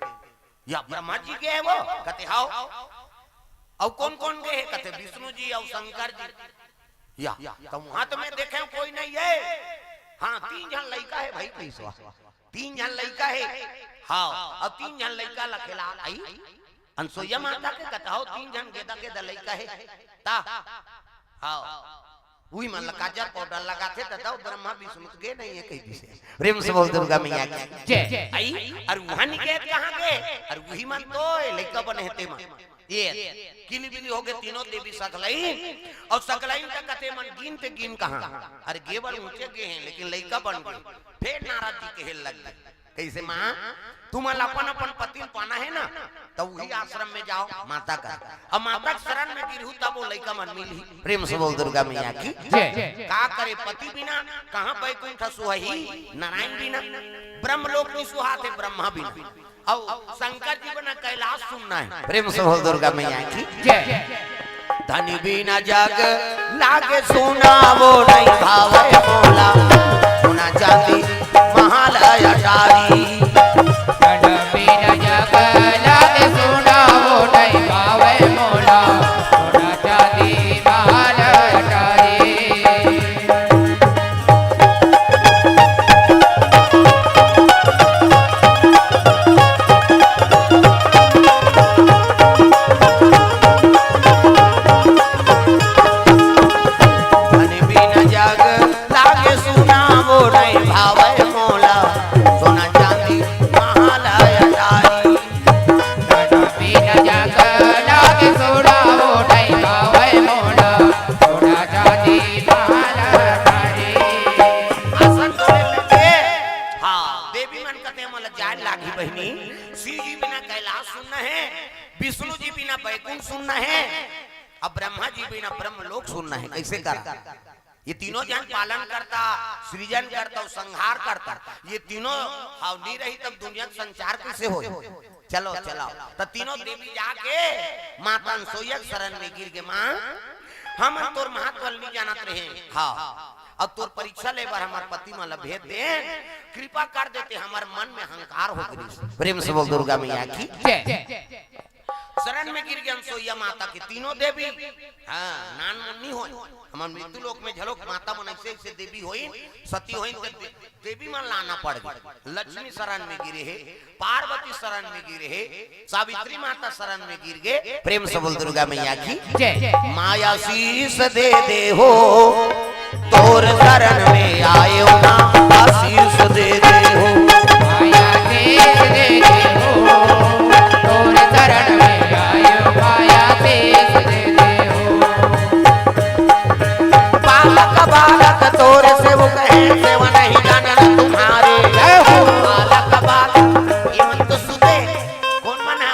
या ब्रह्मा जी के हे वो? कथे हव। अउ कोन कोन के हे? कथे विष्णु जी अउ शंकर जी। या, त उहाँ त मैं देखे हँव कोई नहीं हे। हाँ, तीन झन लइका हे भाई पैसवा। तीन झन लइका हे। हाव, अउ तीन झन लइका ला खेला आई। अनसुईया माता के कथा हो, तीन झन गेदा गेदा लइका हे। ता, हाव, उही मन ला काजर पाउडर लगाथे, त दाऊ ब्रह्मा विष्णु तो गे नहीं हे कहि दिसे। प्रेम से बोल दुर्गा मैया की। जय। आई, अउ उहाँ नहीं गे त कहाँ गे? अउ उही मन तो ए लइका बने हे ते मन। ये, किली बिली हो गे तीनों देवी सकलाइन, अउ सकलाइन त कथे मन गिन ते गिन कहाँ? अरे गे बर ऊँचे गे हे, लेकिन लइका बन गे। फेर नारद जी कहे लग गे। कइसे माँ, तुमन ला अपन अपन पति ल पाना हे ना, त उही आश्रम में जाव माता कर। अब माता के शरण में गिरहू तब ओ लइका मन मिलही। प्रेम से बोल दुर्गा मैया की। जय। का करे पति बिना, कहाँ बैकुंठ सुहाही, नारायण बिना, ब्रह्मलोक नहीं सुहाथे ब्रह्मा बिना। अउ शंकर जी बिना कैलाश सुन्ना हे। प्रेम से बोल दुर्गा मैया की। जय। धन बिना जग लागे सुना, वो नहीं भावे मोला। सोना चांदी महल अटारी। धन बिना जग लागे सुना, वो नहीं भावे मोला। सोना चांदी महल अटारी। धन बिन जग लागे सुना, वो नहीं भावे मोला, सोना चांदी महल अटारी। धन बिन जग लागे सुना, वो नहीं भावे मोला, सोना चांदी महल अटारी। आसन तोड़े लगे। हाँ, देवी मन कथे मोला जाय लागही बहिनी, शिव जी बिना कैलाश सुन्ना हे, विष्णु जी बिना बैकुंठ सुन्ना हे, अउ ब्रह्मा जी बिना ब्रह्मलोक सुन्ना हे। कइसे करा? ये तीनों झन पालन करता, सृजन करता अउ संहार करता। ये तीनों हव नहीं रही तब दुनिया के संचार कइसे होय? चलो, चलाव। त तीनों देवी जाके माता अनसुईया के शरण में गिर गे, माँ, हमन तोर महत्व ल नहीं जानत रहे। हाँ। अउ तोर परीक्षा ले बर हमर पति मन ला भेज दे, कृपा कर देते, हमर मन में अहंकार हो गे। प्रेम से बोल दुर्गा मैया की। जय। शरण में गिर गे अनसुईया माता के तीनों देवी। हाँ, नान मुन नहीं होय। हमर मृत्यु लोक में घलोक माता मन अइसे अइसे देवी होइन, सती होइन, त दे-, देवी मन ला आना पड़ गे। लक्ष्मी शरण में गिरे हे, पार्वती शरण में गिरे हे, सावित्री माता शरण में गिर गे। प्रेम से बोल दुर्गा मैया की। जय। माँ आशीष दे दे हो, तोर शरण में आयो ना, आशीष दे दे हो। माँ आशीष दे दे हो, तोर शरण में आयो, माँ आशीष दे दे हो। बालक बालक तोर सेवक है, सेवा नहीं जानन तुम्हारे। जय हो। बालक बालक, ये मन तो सुते, कोन मन हे?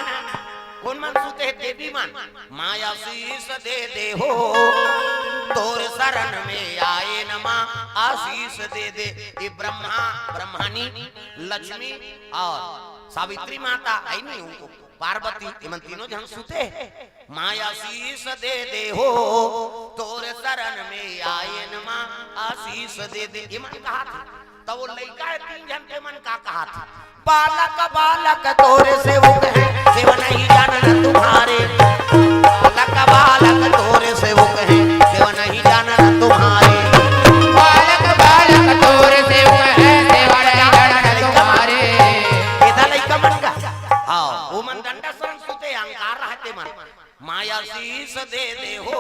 कोन मन सुते हे? देवी मन। माँ आशीष दे दे हो, तोर शरण में आए न माँ, आशीष दे दे। ये ब्रह्मा, ब्रह्मानी, लक्ष्मी अउ सावित्री माता हे नहीं, उनको पार्वती, ये मन तीनों झन सुते हे। माँ आशीष दे दे हो, तोर शरण में आए न माँ, आशीष दे दे। ये मन कहा था, त वो लइका हे तीन झन के मन का कहा था? बालक बालक तोरे सेवक हैं, सेवा नहीं जानन तुम्हारे। बालक बालक तोरे सेवक हैं, सेवा नहीं जानन तुम्हारे। बालक बालक तोरे सेवक हैं, सेवा नहीं जानन तुम्हारे। एदा लइका मन का? हाँ, वो मन डंडा शरण सुते, अहंकार रहते मन। माँ आशीष दे दे हो,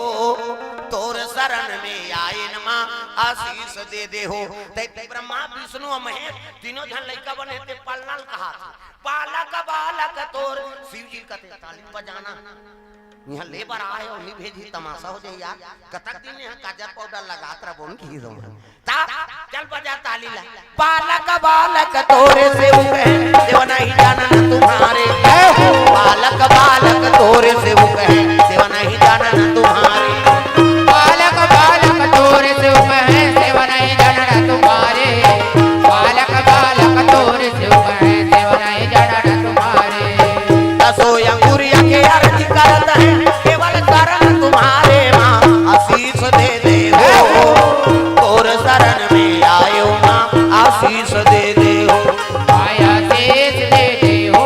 तोर शरण में आए न माँ, आशीष दे दे हो। तै ब्रह्मा, विष्णु अउ महेश तीनों झन लइका बने, ते पलना ल कहा था। बालक बालक तोर, शिव जी कथे ताली बजाना। इहाँ ले बर आए अउ नहीं भेजी, तमाशा हो जाए यार। कतक दिन इहाँ काजर पाउडर लगात रह बोन की रो। ता, चल बजा ताली ला। बालक बालक तोरे सेवक हैं, सेवा नहीं जानन तुम्हारे। बालक बालक तोरे सेवक हैं, सेवा नहीं जानन तुम्हारे। बालक बालक तोरे सेवक हैं, सेवा नहीं जानन तुम्हारे। बालक बालक तोरे सेवक हैं, सेवा नहीं जानन तुम्हारे। दसो अंगुरिया के अर्ज करत हैं, केवल शरण तुम्हारे माँ, आशीष दे दे हो। तोर शरण में आयो माँ, आशीष दे दे हो। माँ आशीष दे दे हो।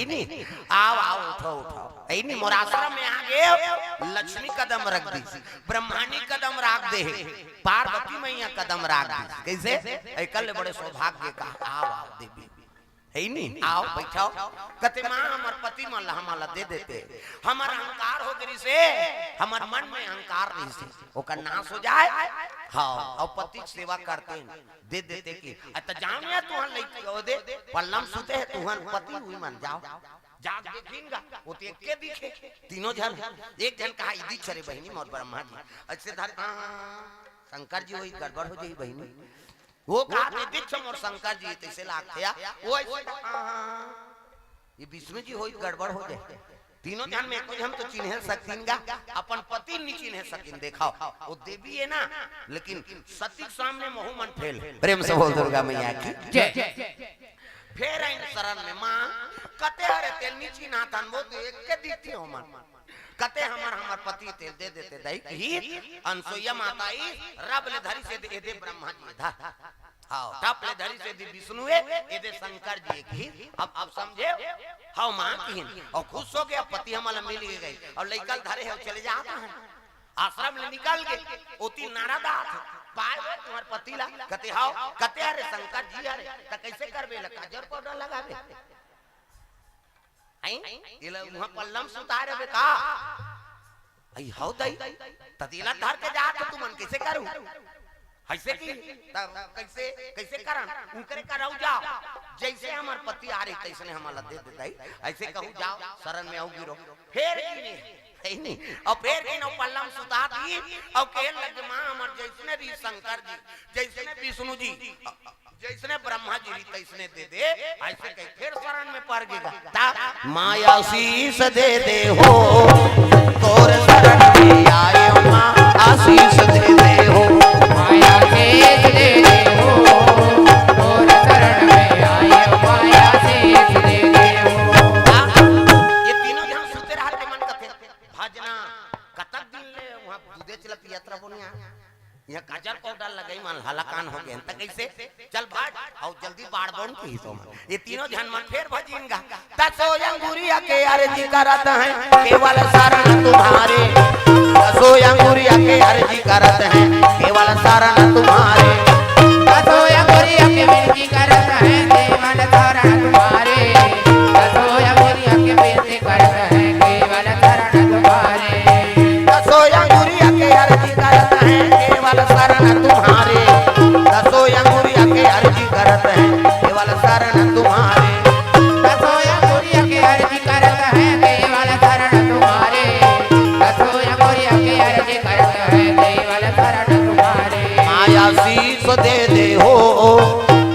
नहीं, आओ, आओ, उठो, उठो। नहीं, मोर आश्रम में आ गए, लक्ष्मी कदम रख दी, ब्रह्माणी कदम रख दे, पार्वती मैया कदम रख दी। कैसे? एकल बड़े सौभाग्य का, आओ, आओ देवी। है नी? आओ, बैठाओ। कते माँ, हमर पति मन ला हमन ला दे देते। हमर अहंकार हो गई से, हमर मन में अहंकार रही से, ओकर नाश हो जाए। हाँ, और पति के सेवा करते हैं, दे देते कि, "अ, त जाओ ना, तुहन लइके ओ दे, पल्लम सुते है, तुहन पति हुई मन, जाओ।" जाग देखिन गा, वो तो एक के दिखे, तीनों जन, एक जन कहा, "इदी छरे बहिनी मोर ब्रह्मा जी।" ऐसे धर, हाँ, हाँ, हाँ, शंकर जी वही गड़बड़ हो जाई बहिनी। वो कहा, "ते दिख मोर शंकर जी," तैसे लागथे या। वो ऐसे, हाँ, हाँ, हाँ। ये विष्णु जी होई गड़बड़ हो जाए। तीनों जन में कोई हम तो चिन्हे सकतीन गा, अपन पति नहीं चिन्हे सकिन। देखाओ, वो देवी है ना, लेकिन सती के सामने महू मन फेल है। प्रेम से बोल दुर्गा मैया की। जय। फेर आइन शरण में, माँ, कते हरे तेल नहीं चिन्हाथन, वो तो एक के दीती हो मन। कते हमर, हमर पति तेल दे देते दई की, अनसुईया माता ई रब ले धरी से दे, दे ब्रह्मा जी धा। हाँ, टप ले धरी से दी विष्णु ए, ए दे शंकर जी की। अब, अब समझे? हाँ, माँ किहिन। और खुश हो गया, पति हमला मिल गई। और लइका ल धरे है, चले जाता है। आश्रम ले निकल गए, ओती नारद आत, "पाए वो तुम्हार पति ला?" कते, "हाव।" कते, "अरे शंकर जी, अरे, त कैसे करबे ला? काजर पाउडर लगाबे?" हैं? एला उहाँ पल्लम सुता रहे का? आई हौ दई, त तेला धर के जात तुमन कैसे करू? ऐसे की, त कैसे, कैसे करन? उनकरे करौ जाओ। जैसे हमर पति आ रही, तैसने हमला दे दे दई। ऐसे कहू जाओ, शरण में आऊ गिरो। फेर गिने, है नी? और फेर गिने, पल्लम सुता दी, और कहे लगे, "माँ, हमर जैसने रही शंकर जी, जैसने विष्णु जी, जैसने ब्रह्मा जी रही, तैसने दे दे।" ऐसे कही, फेर शरण में पड़ गएगा। ता, "माँ आशीष दे दे हो, तोर शरण में आए माँ, आशीष दे दे हो।" माँ आशीष दे दे हो, तोर शरण में आए माँ, आशीष दे दे हो। ता, ये तीनों झन सुते रहत के मन कथे, भजना, कतक दिन ले उहाँ दूधे चला पियत रहो निया। यहाँ काजर पाउडर लगाई मन हलाकान हो गए, त कैसे? चल भाग, आओ जल्दी बाढ़ बन की तो मन। ये तीनों झन मन फेर भजिन गा। "दसो अंगुरिया के अर्जी करत हैं, केवल शरण तुम्हारे।" दसो अंगुरिया के अर्जी करत हैं, केवल शरण तुम्हारे। दसो अंगुरिया के विनती करत हैं, केवल शरण तुम्हारे। दसो अंगुरिया के विनती करत हैं, केवल शरण तुम्हारे। दसो अंगुरिया के अर्जी करत हैं, केवल शरण तुम्हारे। दसो अंगुरिया के अर्जी करत हैं, केवल शरण तुम्हारे। दसो अंगुरिया के अर्जी करत हैं, केवल शरण तुम्हारे। दसो अंगुरिया के अर्जी करत हैं, केवल शरण तुम्हारे। माँ आशीष दे दे हो,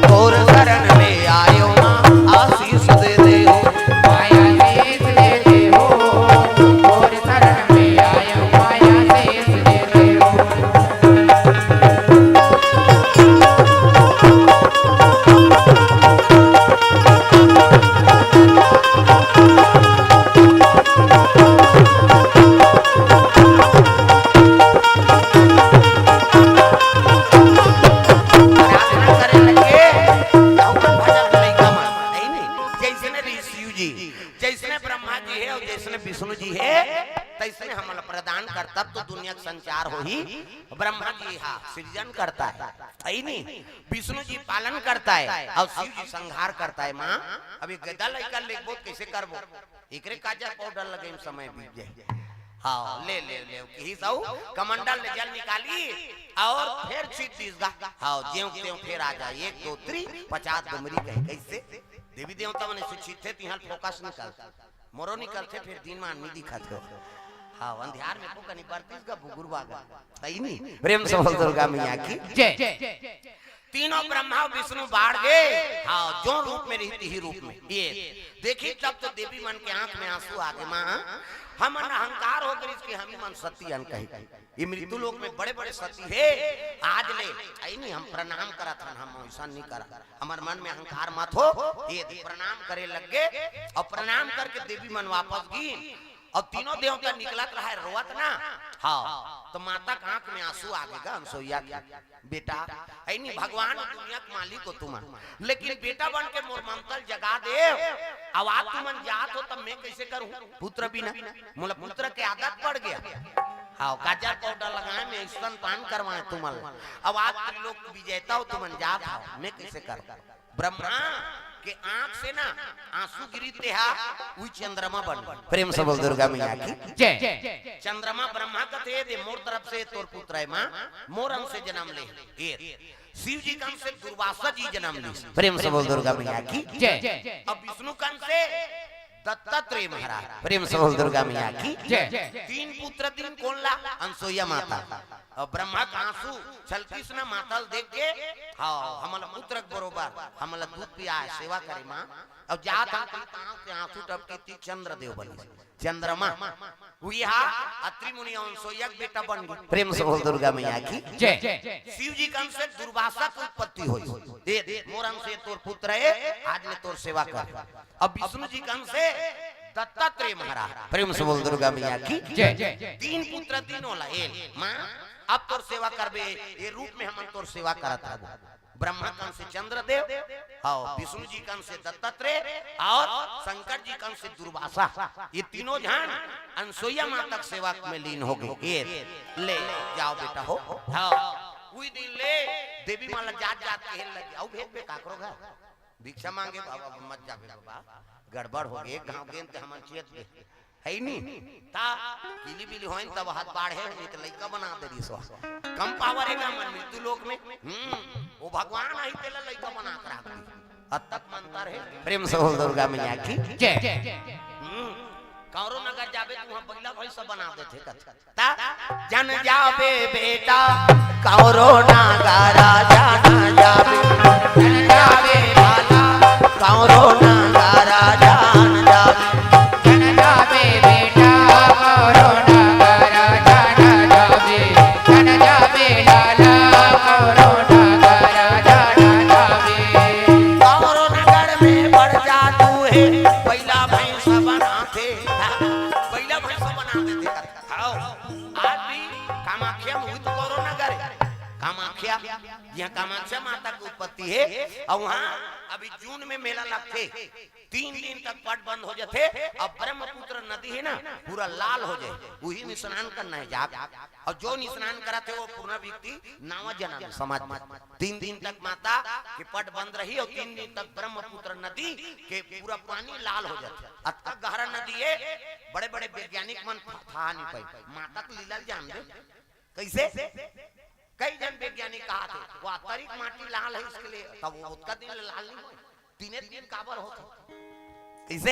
तोर शरण में आयो माँ, आशीष दे दे हो। माँ आशीष दे दे हो, तोर शरण में आयो, माँ आशीष दे दे हो। प्रार्थना करे लगे, त ओकर भजन लइका मन, नहीं, नहीं, जैसने ऋषि जी, जैसने ब्रह्मा जी हे और जैसने विष्णु जी हे, तैसने हमला प्रदान कर, तब तो दुनिया का संचार होही। ब्रह्मा जी हा सृजन करता है, है नी? विष्णु जी पालन करता है और शिव जी संहार करता है। माँ, अभी गदा लइका लेके बहुत कैसे करबो? एकरे काजर पाउडर लगे में समय बीत जाए। हाँ, ले, ले, ले, कही सऊ, कमंडल ले जल निकाली और फेर छीट दीस गा। हाँ, ज्यों त्यों फेर आ जाए, एक, दो, three, पचास डुमरी कहे, कैसे? देवी देवता मन सुछीत थे, तिहां फोकस निकल, मोरो निकल थे, फिर दिन मान नहीं दिखा थे। हाँ, अंधियार में को कनी बरतीस गा बुगुरवा गा। सही नहीं? प्रेम से बोल दुर्गा मैया की जय। तीनों ब्रह्मा विष्णु बाढ़ गए। हाँ, जो रूप में रही, तिही रूप में। ये देखी, तब तो देवी मन के आंख में आंसू आ गए। माँ, हमन अहंकार हो गई कि हम ही मन सती अन कही। ये मृत्यु लोक में बड़े-बड़े सती हे, आज ले, आई नहीं, हम प्रणाम करत हन, हम ऐसा नहीं करा। हमर मन में अहंकार मत हो, ये प्रणाम करे लग गे, और प्रणाम करके देवी मन वापस गी। अउ तीनों देवता निकलत रहय रोवत ना। हाँ, त माता के आंख में आंसू आ गे गा अनसुईया के। बेटा, अइनी भगवान दुनिया के मालिक हो तुमन, लेकिन बेटा बन के मोर ममता ल जगा देव, अउ आज तुमन जात हो, तब मैं कइसे करूं पुत्र बिना? मोला पुत्र के आदत पड़ गे। हाँ, काजर पाउडर लगाय में, स्तन पान करवाय तुमन, अउ आज त्रिलोक विजेता हो तुमन, जात हो, मैं कइसे करूं? ब्रह्मा के आंख से ना आंसू गिरी, तेहा उही चंद्रमा बन गे। प्रेम से बोल दुर्गा मैया की। जय। चंद्रमा ब्रह्मा कथे, "दे मोर तरफ से तोर पुत्र हे मां, मोर अंश से जन्म ले।" ए, शिव जी के अंश से दुर्वासा जी जन्म लीस। प्रेम से बोल दुर्गा मैया की। जय। अब विष्णु के अंश से दत्तात्रेय महाराज। प्रेम से बोल दुर्गा मैया की। जय। तीन पुत्र दीन, कोन ला? अनसुईया माता। अउ ब्रह्मा के आंसू छलकिस ना माता ल देख के, हाँ, हमला पुत्र के बरोबर, हमला दूध पियाय, सेवा करे मां। अउ जात हन, त आंख से आंसू टपकिस, चंद्रदेव बनिस, चंद्रमा। उही हा अत्रि मुनि अउ अनसुईया के बेटा बन गे। प्रेम से बोल दुर्गा मैया की। जय। शिव जी के अंश से दुर्वासा के उत्पत्ति होइस। ए, मोर अंश से तोर पुत्र हे, आज ले तोर सेवा कर। अब विष्णु जी के अंश से दत्तात्रेय महाराज। प्रेम से बोल दुर्गा मैया की। जय। तीन पुत्र दीन, ओला ए मां, अब तोर सेवा करबे, ए रूप में हमन तोर सेवा करत हबो। ब्रह्मा के अंश से चंद्रदेव, हाँ, विष्णु जी के अंश से दत्तात्रेय अउ शंकर जी के अंश से दुर्वासा। ए तीनों झन अनसुईया माता के सेवा में लीन हो गे। ए, ले जाव बेटा हो। हाँ, उही दिन ले देवी मां ला जात जात कहे लगे, "अउ भेज बे काकरो घर, भिक्षा मांगे बाबा, मत जाबे बाबा, गड़बड़ हो गे, एक घांव गेन ते हमन चेत गे।" हे नी? त किली बिली होइन तब हाथ बाढ़े, नहीं त लइका बना दे रहिस। कम पावर हे का मन मृत्यु लोक में? हम्म, ओ भगवान आही तेला लइका बना के राख दी। अतक मंतर हे। प्रेम से बोल दुर्गा मैया की। जय। हम्म, कौरो नगर जाबे त उहां बइला भैंसा बना देथे कथे। ता जन जाबे बेटा, कौरो नगर जन जाबे। जन जाबे लाला, कौरो नगर जन जाबे। जन जाबे बेटा, कौरो नगर जन जाबे। जन जाबे लाला, कौरो नगर जन जाबे। कौरो नगर में बड़ जादू हे, बइला भैंसा बनाथे। बइला भैंसा बना देथे। हाँ, आज भी कामाख्या में हुई तो कौरो नगर हे। कामाख्या, जिहां कामाख्या माता के उत्पत्ति हे, अउ उहां अभी जून में मेला लगथे, तीन दिन तक पट बंद हो जाथे। अब ब्रह्मपुत्र नदी हे ना, पूरा लाल हो जाय, उही में स्नान करना हे जाके। अउ जो स्नान करत हे, ओ पूरा व्यक्ति नवा जनम समझ में। तीन दिन तक माता के पट बंद रही अउ तीन दिन तक ब्रह्मपुत्र नदी के पूरा पानी लाल हो जाथे। अतका गहरा नदी हे, बड़े-बड़े वैज्ञानिक मन था, था नहीं पाई। माता के लीला ल जान दे। कइसे? कई झन वैज्ञानिक कहाथे, "वो अतरिक माटी लाल हे, इसके लिए," तब वो ओतका दिन ले लाल नहीं होय। तीने दिन काबर होथे? कइसे?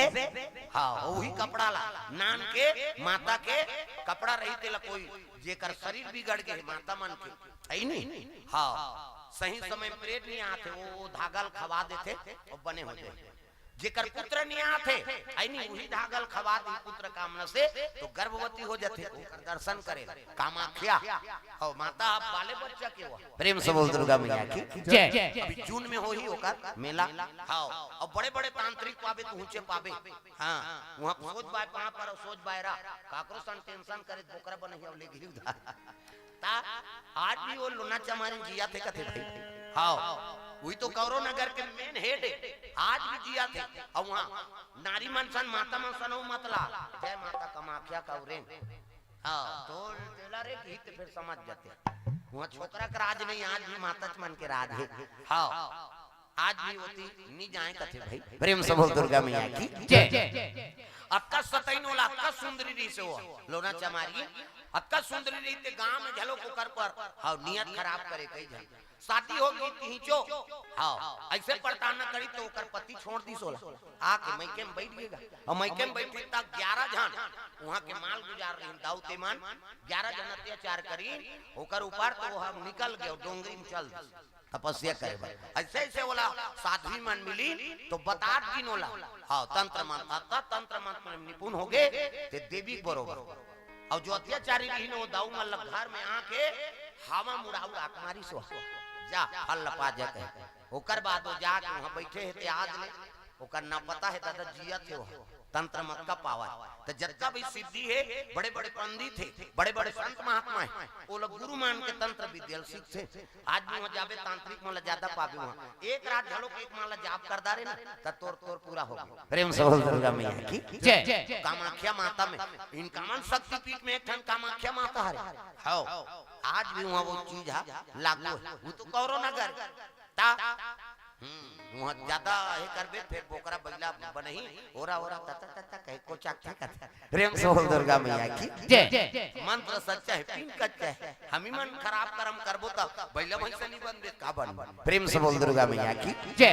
हाँ, उही कपड़ा ला, नान के माता के कपड़ा रही, तेला कोई जेकर शरीर बिगड़ गे हे, माता मन के, हे नी? हाँ, सही समय में पीरियड नहीं आथे, वो धागा ल खवा देथे, वो बने हो जाय। जेकर पुत्र नहीं आथे, हे नी, उही धागा ल खवा दी पुत्र कामना से, तो गर्भवती हो जाथे, ओकर दर्शन करे। कामाख्या, हव माता, अब बाले बच्चा के हुआ। प्रेम से बोल दुर्गा मैया की। जय। अभी जून में होही ओकर मेला। हव, अउ बड़े-बड़े तांत्रिक पाबे, पहुंचे पाबे। हाँ, उहां सोज बाय पांव पर, सोज बाय रा। काकरो सन tension करे, बोकरा बनही, अउ ले गिरी उधार। ता आज भी वो लोना चमारी जियाथे कथे भाई। हव, उही तो कौरो नगर के main head हे। आज भी जियाथे। अउ उहां नारी मन सन, माता मन सन, अउ मत लाल। जय माता कामाख्या कौरेन। हाँ, तो तेला रे गीत फिर समझ जाथे। उहां छोकरा के राज नहीं, आज भी माता मन के राज हे। हाँ, आज भी ओती नी जाय कथे भाई। प्रेम से बोल दुर्गा मैया की। जय। अतका सतइन ओला, अतका सुंदरी रहिसे वो, लोना चमारी, अतका सुंदरी रहिसे गांव में घलो ओकर पर, हाँ, नियत खराब करे कई झन। शादी हो गे तिहिचो, हाँ, अइसे पड़ताना करी तो ओकर पति छोड़ दिस ओला। आके मइके में बइठ गे गा। अउ मइके में बइठे तक ग्यारह झन उहां के माल गुजार रहिन, दाऊ ते मन ग्यारह झन अत्याचार करिन ओकर ऊपर, तो वो निकल गे, डोंगरी में चल दिस तपस्या करे बर। अइसे अइसे ओला साध्वी मन मिलिन तो बतात गिन ओला। हाँ, तंत्र मंत्र, अतका तंत्र मंत्र में निपुण हो गे, ते देवी के बरोबर। अउ जो अत्याचारी रहिन, वो दाऊ मन ल घर में आके हवा मुड़ाऊ आक मारिस वो। जा, हल लपा जा कहे। ओकर बाद वो जाके उहां बइठे हे, ते आज ले ओकर ना पता हे, दादा जियत हे वो। तंत्र मत का पावय। त जतका भी सिद्धि हे, बड़े-बड़े पंडित हे, बड़े-बड़े संत महात्मा हे, वो लोग गुरु मान के तंत्र विद्या ल सीखथे। आज भी वहाँ जाबे, तांत्रिक मन ला ज्यादा पाबे वहाँ। एक रात घलो एक माला जाप कर डारे ना, त तोर, तोर पूरा होगे। प्रेम से बोल दुर्गा मैया की जय। कामाख्या माता में, इनका मन शक्तिपीठ में एक ठन कामाख्या माता हरे। हव, आज भी वहाँ वो चीज हा लागू हे। वो तो कोरोना कर ता। हम्म, वहाँ ज्यादा हे करबे, फिर बोकरा बैला बनही, ओरा, ओरा, तता, तता, कहे को चाक, चाक, तता। प्रेम से बोल दुर्गा मैया की जय। मंत्र सच्चा हे, पिन कच्चा हे। हमी मन खराब करम करबो त बैला भैंसा नहीं बनबे, का बनबो? प्रेम से बोल दुर्गा मैया की जय।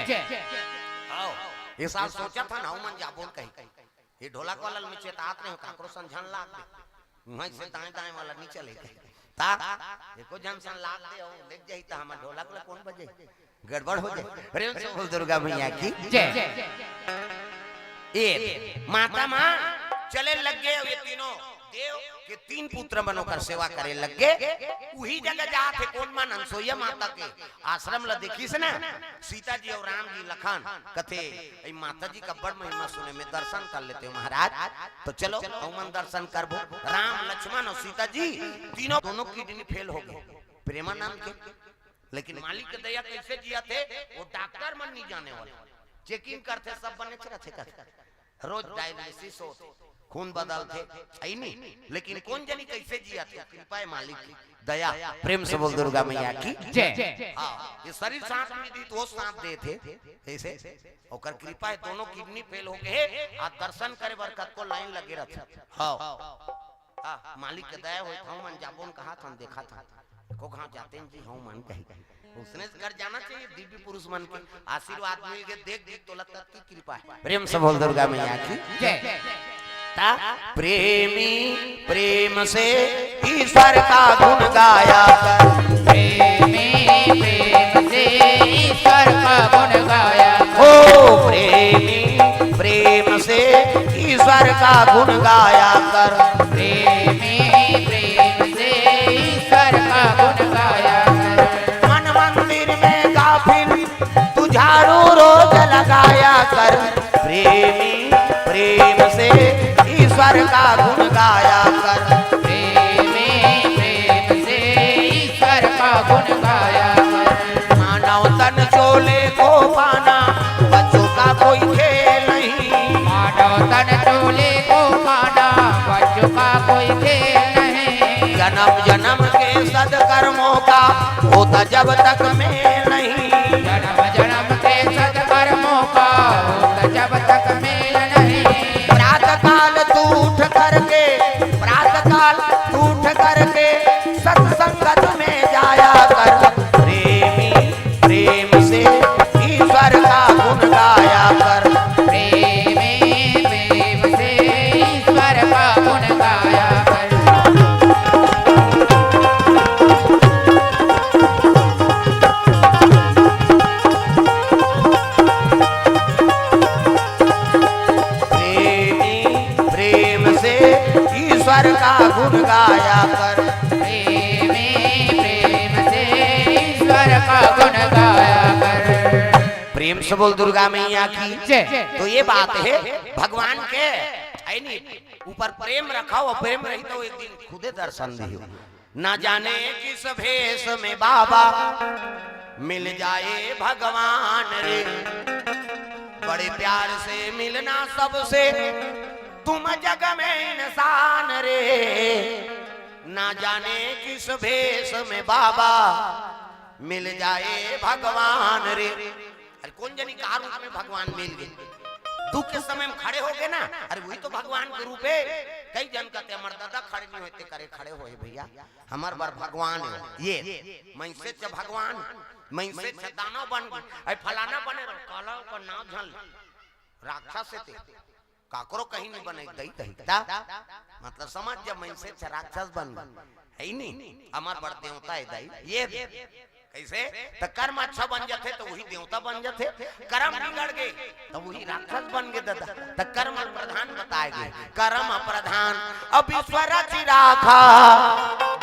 आओ, ये साल सोचा था ना, मन जाबो कहीं। ये ढोलक वाला में चेतात रहे, काकरो संझन लाग दे। वहीं से दाएं दाएं वाला नहीं चले कहीं। ता, एको जन सन लाग दे, हो, लेग जाई ता हमर ढोलक ला कौन बजे? गड़बड़ हो जाए। प्रेम से बोल दुर्गा मैया की जय। ए, माता माँ चले लग गए, ये तीनों देव के तीन पुत्र मन ओकर सेवा करे लग गए। उही जगह जात हे कौन मन? अनसोइया माता के आश्रम ला देखिस ना, सीता जी और राम जी लखन। कथे, "ए माता जी का बड़ महिमा सुने, मैं दर्शन कर लेते हूँ महाराज।" तो चलो, हमन दर्शन करबो। राम, लक्ष्मण और सीता जी तीनों, दोनों किडनी फेल हो गए प्रेमानंद के। लेकिन मालिक के दया कैसे जियत हे, वो डॉक्टर मन नहीं जाने वाले। चेकिंग करथे, सब बने रथे, कथे रोज डायलिसिस होथे, खून बदलथे, है नहीं। लेकिन कौन जनी कैसे जियत हे, कृपा हे मालिक की दया। प्रेम से बोल दुर्गा मैया की जय। हाँ, ये शरीर साथ में दी तो साथ देथे, ऐसे ओकर कृपा हे। दोनों किडनी फेल हो गए हे, आ दर्शन करे बर कतको लाइन लगे रथे। हाँ। हाँ, मालिक के दया होय, हमन जाबोन कहा थन, देखा थन। को कहाँ जाते हैं जी, हमन कही। उसने कर जाना चाहिए, दिव्य पुरुष मन के आशीर्वाद मिल के देख, देख तोला तत की कृपा हे। प्रेम से बोल दुर्गा मैया की जय। ता प्रेमी प्रेम से ईश्वर का गुण गाया कर। प्रेमी प्रेम से ईश्वर का गुण गाया कर। ओ प्रेमी प्रेम से ईश्वर का गुण गाया कर। प्रेमी प्रेम से ईश्वर का गुण गाया कर। मन मंदिर में गाफिल तू झाड़ू रोज लगाया कर। प्रेमी प्रेम से ईश्वर का गुण गाया कर। प्रेमी प्रेम से ईश्वर का गुण गाया कर। मानव तन चोले को पाना, बच्चों का कोई खेल नहीं। मानव तन चोले को पाना, बच्चों का कोई खेल नहीं। जन्म जन्म के सत्कर्मों का होता जब तक मेल नहीं। जन्म जन्म के सत्कर्मों का होता जब तक मेल नहीं। प्रातः काल तू उठ करके, प्रातः काल तू उठ करके सत्संगत में जाया कर। प्रेमी प्रेम से ईश्वर का गुण गाया कर। प्रेमी प्रेम से ईश्वर का गुण गाया कर। प्रेमी प्रेम से ईश्वर का गुण गाया कर। प्रेमी प्रेम से ईश्वर का गुण गाया कर। प्रेम से बोल दुर्गा मैया की जय। तो ये बात हे भगवान के, है नी, ऊपर प्रेम रखव, प्रेम रही तो एक दिन खुदे दर्शन दियो। ना जाने किस भेष में बाबा मिल जाए भगवान रे। बड़े प्यार से मिलना सबसे तुम जग में इंसान रे। ना जाने किस भेष में बाबा मिल जाए भगवान रे। अरे कौन जनी का रूप में भगवान मिल गए। दुख के समय में खड़े हो गए ना, अरे वही तो भगवान के रूप हे। कई जन कहते, "हमर दादा खड़े नहीं होते, करे खड़े होए भैया, हमर बर भगवान हे।" ये मनसे च भगवान, मनसे च दानव बन गए। अरे फलाना बने रहो, काला ओकर नाम झन ले, राक्षस हे ते। काकरो कहीं नहीं बने दई कही ता। मतलब समझ, जब मनसे च राक्षस बन गए, है ही नहीं, हमर बर देवता हे दाई। ये कैसे? त कर्म अच्छा बन जाथे त वही देवता बन जाथे, कर्म बिगड़ गए त वही राक्षस बन गए दादा। त कर्म प्रधान बताए गए, कर्म प्रधान। अब ईश्वर रचि राखा,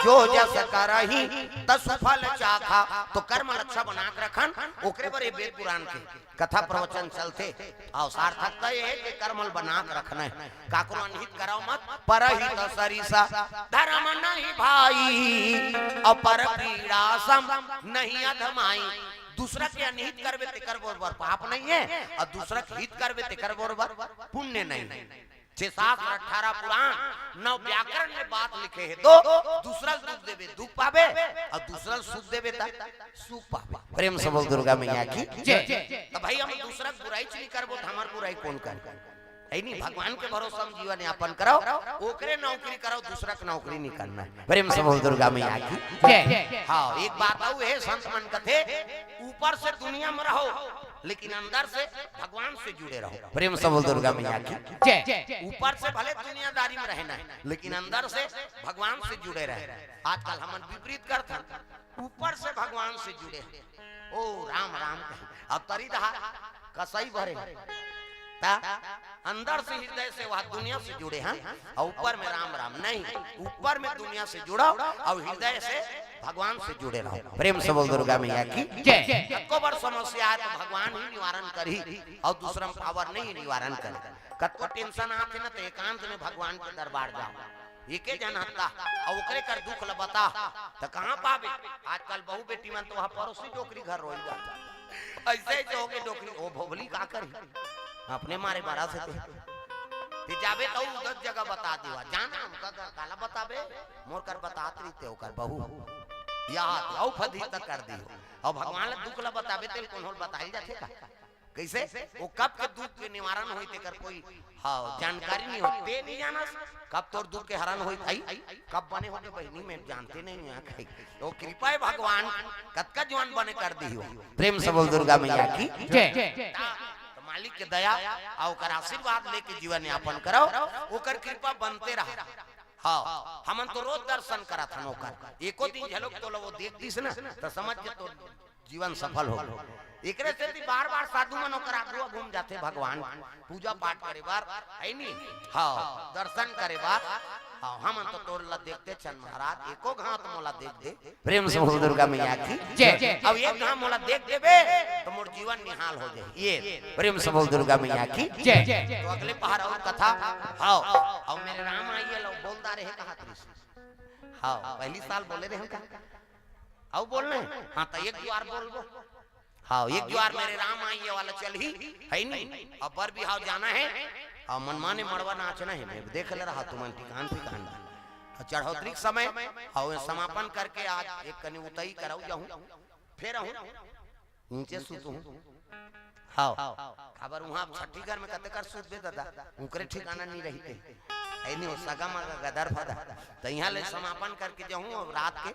जो जस करही तसु फल चाखा। तो कर्म ल अच्छा बना के रखन, ओकरे बर ये वेद पुराण के कथा प्रवचन चलथे। अउ सार्थकता ये हे कि कर्म ल बना के रखना हे। काकरो अनहित करव मत, परहित सरिसा धर्म नहीं भाई, अउ पर पीड़ा सम नहीं अधमाई। दूसरा के अनहित करबे तेकर बरोबर पाप नहीं हे, अउ दूसरा के हित करबे तेकर बरोबर पुण्य नहीं हे। छह शास्त्र, अठारह पुराण, नौ व्याकरण में बात लिखे हे, तो दूसरा ल दुख देबे, दुख पाबे, अउ दूसरा ल सुख देबे, त सुख पाबे। प्रेम से बोल दुर्गा मैया की जय। त भाई, हम दूसरा के बुराई च नहीं करबो, त हमर बुराई कोन करे? हे नहीं, भगवान के भरोसा में जीवन यापन करव, ओकरे नौकरी करव, दूसरा के नौकरी नहीं करना हे। प्रेम से बोल दुर्गा मैया की जय। हाँ, एक बात अउ हे, संत मन कथे, ऊपर से दुनिया में रहो, लेकिन अंदर से भगवान से जुड़े रहो। प्रेम से बोल दुर्गा मैया की जय। ऊपर से भले दुनियादारी में रहना हे, लेकिन अंदर से भगवान से जुड़े रहे। आजकल हमन विपरीत करथन, ऊपर से भगवान से जुड़े हे, ओ राम राम कहे, अउ तरी डहर कसई भरे, त अंदर से, हृदय से वह दुनिया से जुड़े हे, अउ ऊपर में राम राम नहीं, ऊपर में दुनिया से जुड़व, अउ हृदय से भगवान से जुड़े रहो। प्रेम से बोल दुर्गा मैया की जय। कतको बड़ समस्या हे त भगवान ही निवारण करही, अउ दूसरा म power नहीं निवारण करे। कतको tension आथे न, त एकांत में भगवान के दरबार जाव, एके झन हत्ता, अउ ओकरे कर दुख ल बता, त कहाँ पाबे? आजकल बहू बेटी मन तो वहाँ पड़ोसी डोकरी घर रोई जाथे। अइसे अइसे होगे डोकरी, ओ भोभली का करही? अपने मारे बड़ा से ते। ते जाबे त उ दस जगह बता देवा। जाना उनका कर काला बताबे, मोर कर बतात रहिते ओकर बहू। याद अउ फदी तक कर दियो। अउ भगवान ल दुख ल बताबे, तेल कोनो ल बताइल जाथे का? कइसे? ओ कब के दुख के निवारण होई, तेकर कोई, हाँ, जानकारी नहीं होई। ते नहीं जानस, कब तोर दुख के हरण होई भाई, कब बने होगे बहिनी, मैं जानते नहीं हूँ यहाँ कहीं। ओ कृपा हे भगवान, कतका जुआन बने कर दिही हो। प्रेम से बोल दुर्गा मैया की जय। त मालिक के दया अउ ओकर आशीर्वाद लेके जीवन यापन करव, ओकर कृपा बनते रहा। हाँ, हमन तो रोज दर्शन करत हन ओकर, एको दिन झलक तोला वो देख दिस ना, त समझ के तोर जीवन सफल हो। एकरे सेती बार-बार साधु मन ओकर आगू घूम जाथे भगवान, पूजा पाठ करे बर, हे नी? हाँ, दर्शन करे बर। हाँ, हमन तो तोर ला देखते छन महाराज, एको घांव त मोला देख दे। प्रेम से बोल दुर्गा मैया की जय। अब एक घांव मोला देख देबे, त मोर जीवन निहाल हो जाही। ये प्रेम से बोल दुर्गा मैया की जय। त अगले पहर अउ कथा, हाँ, अउ मेरे राम आइये ल बोलता रहे, कहा थे। हाँ, पहली साल बोले रहे हम का? अउ बोलना हे? हाँ, त एक दुआर बोलबो। हाँ, एक दुआर मेरे राम आइये वाला चलही, हे नी? अब बर बिहाव जाना हे, अउ मनमाने मड़वा नाचना हे, मैं देख ले रहा तुमन ठिकान ठिकान। अउ चढ़ौतरी के समय, अउ समापन करके आज एक कनी उतई करऊ जाहूँ, फेर आहूँ, नीचे सुतहूँ। हाँ, काबर उहाँ छट्ठी घर में कते कर सुतबे दादा, उनकरे ठिकाना नहीं रहिते। हे नी, ओ सगा मगा गदर फदा। त इहाँ ले समापन करके जाहूँ अउ रात के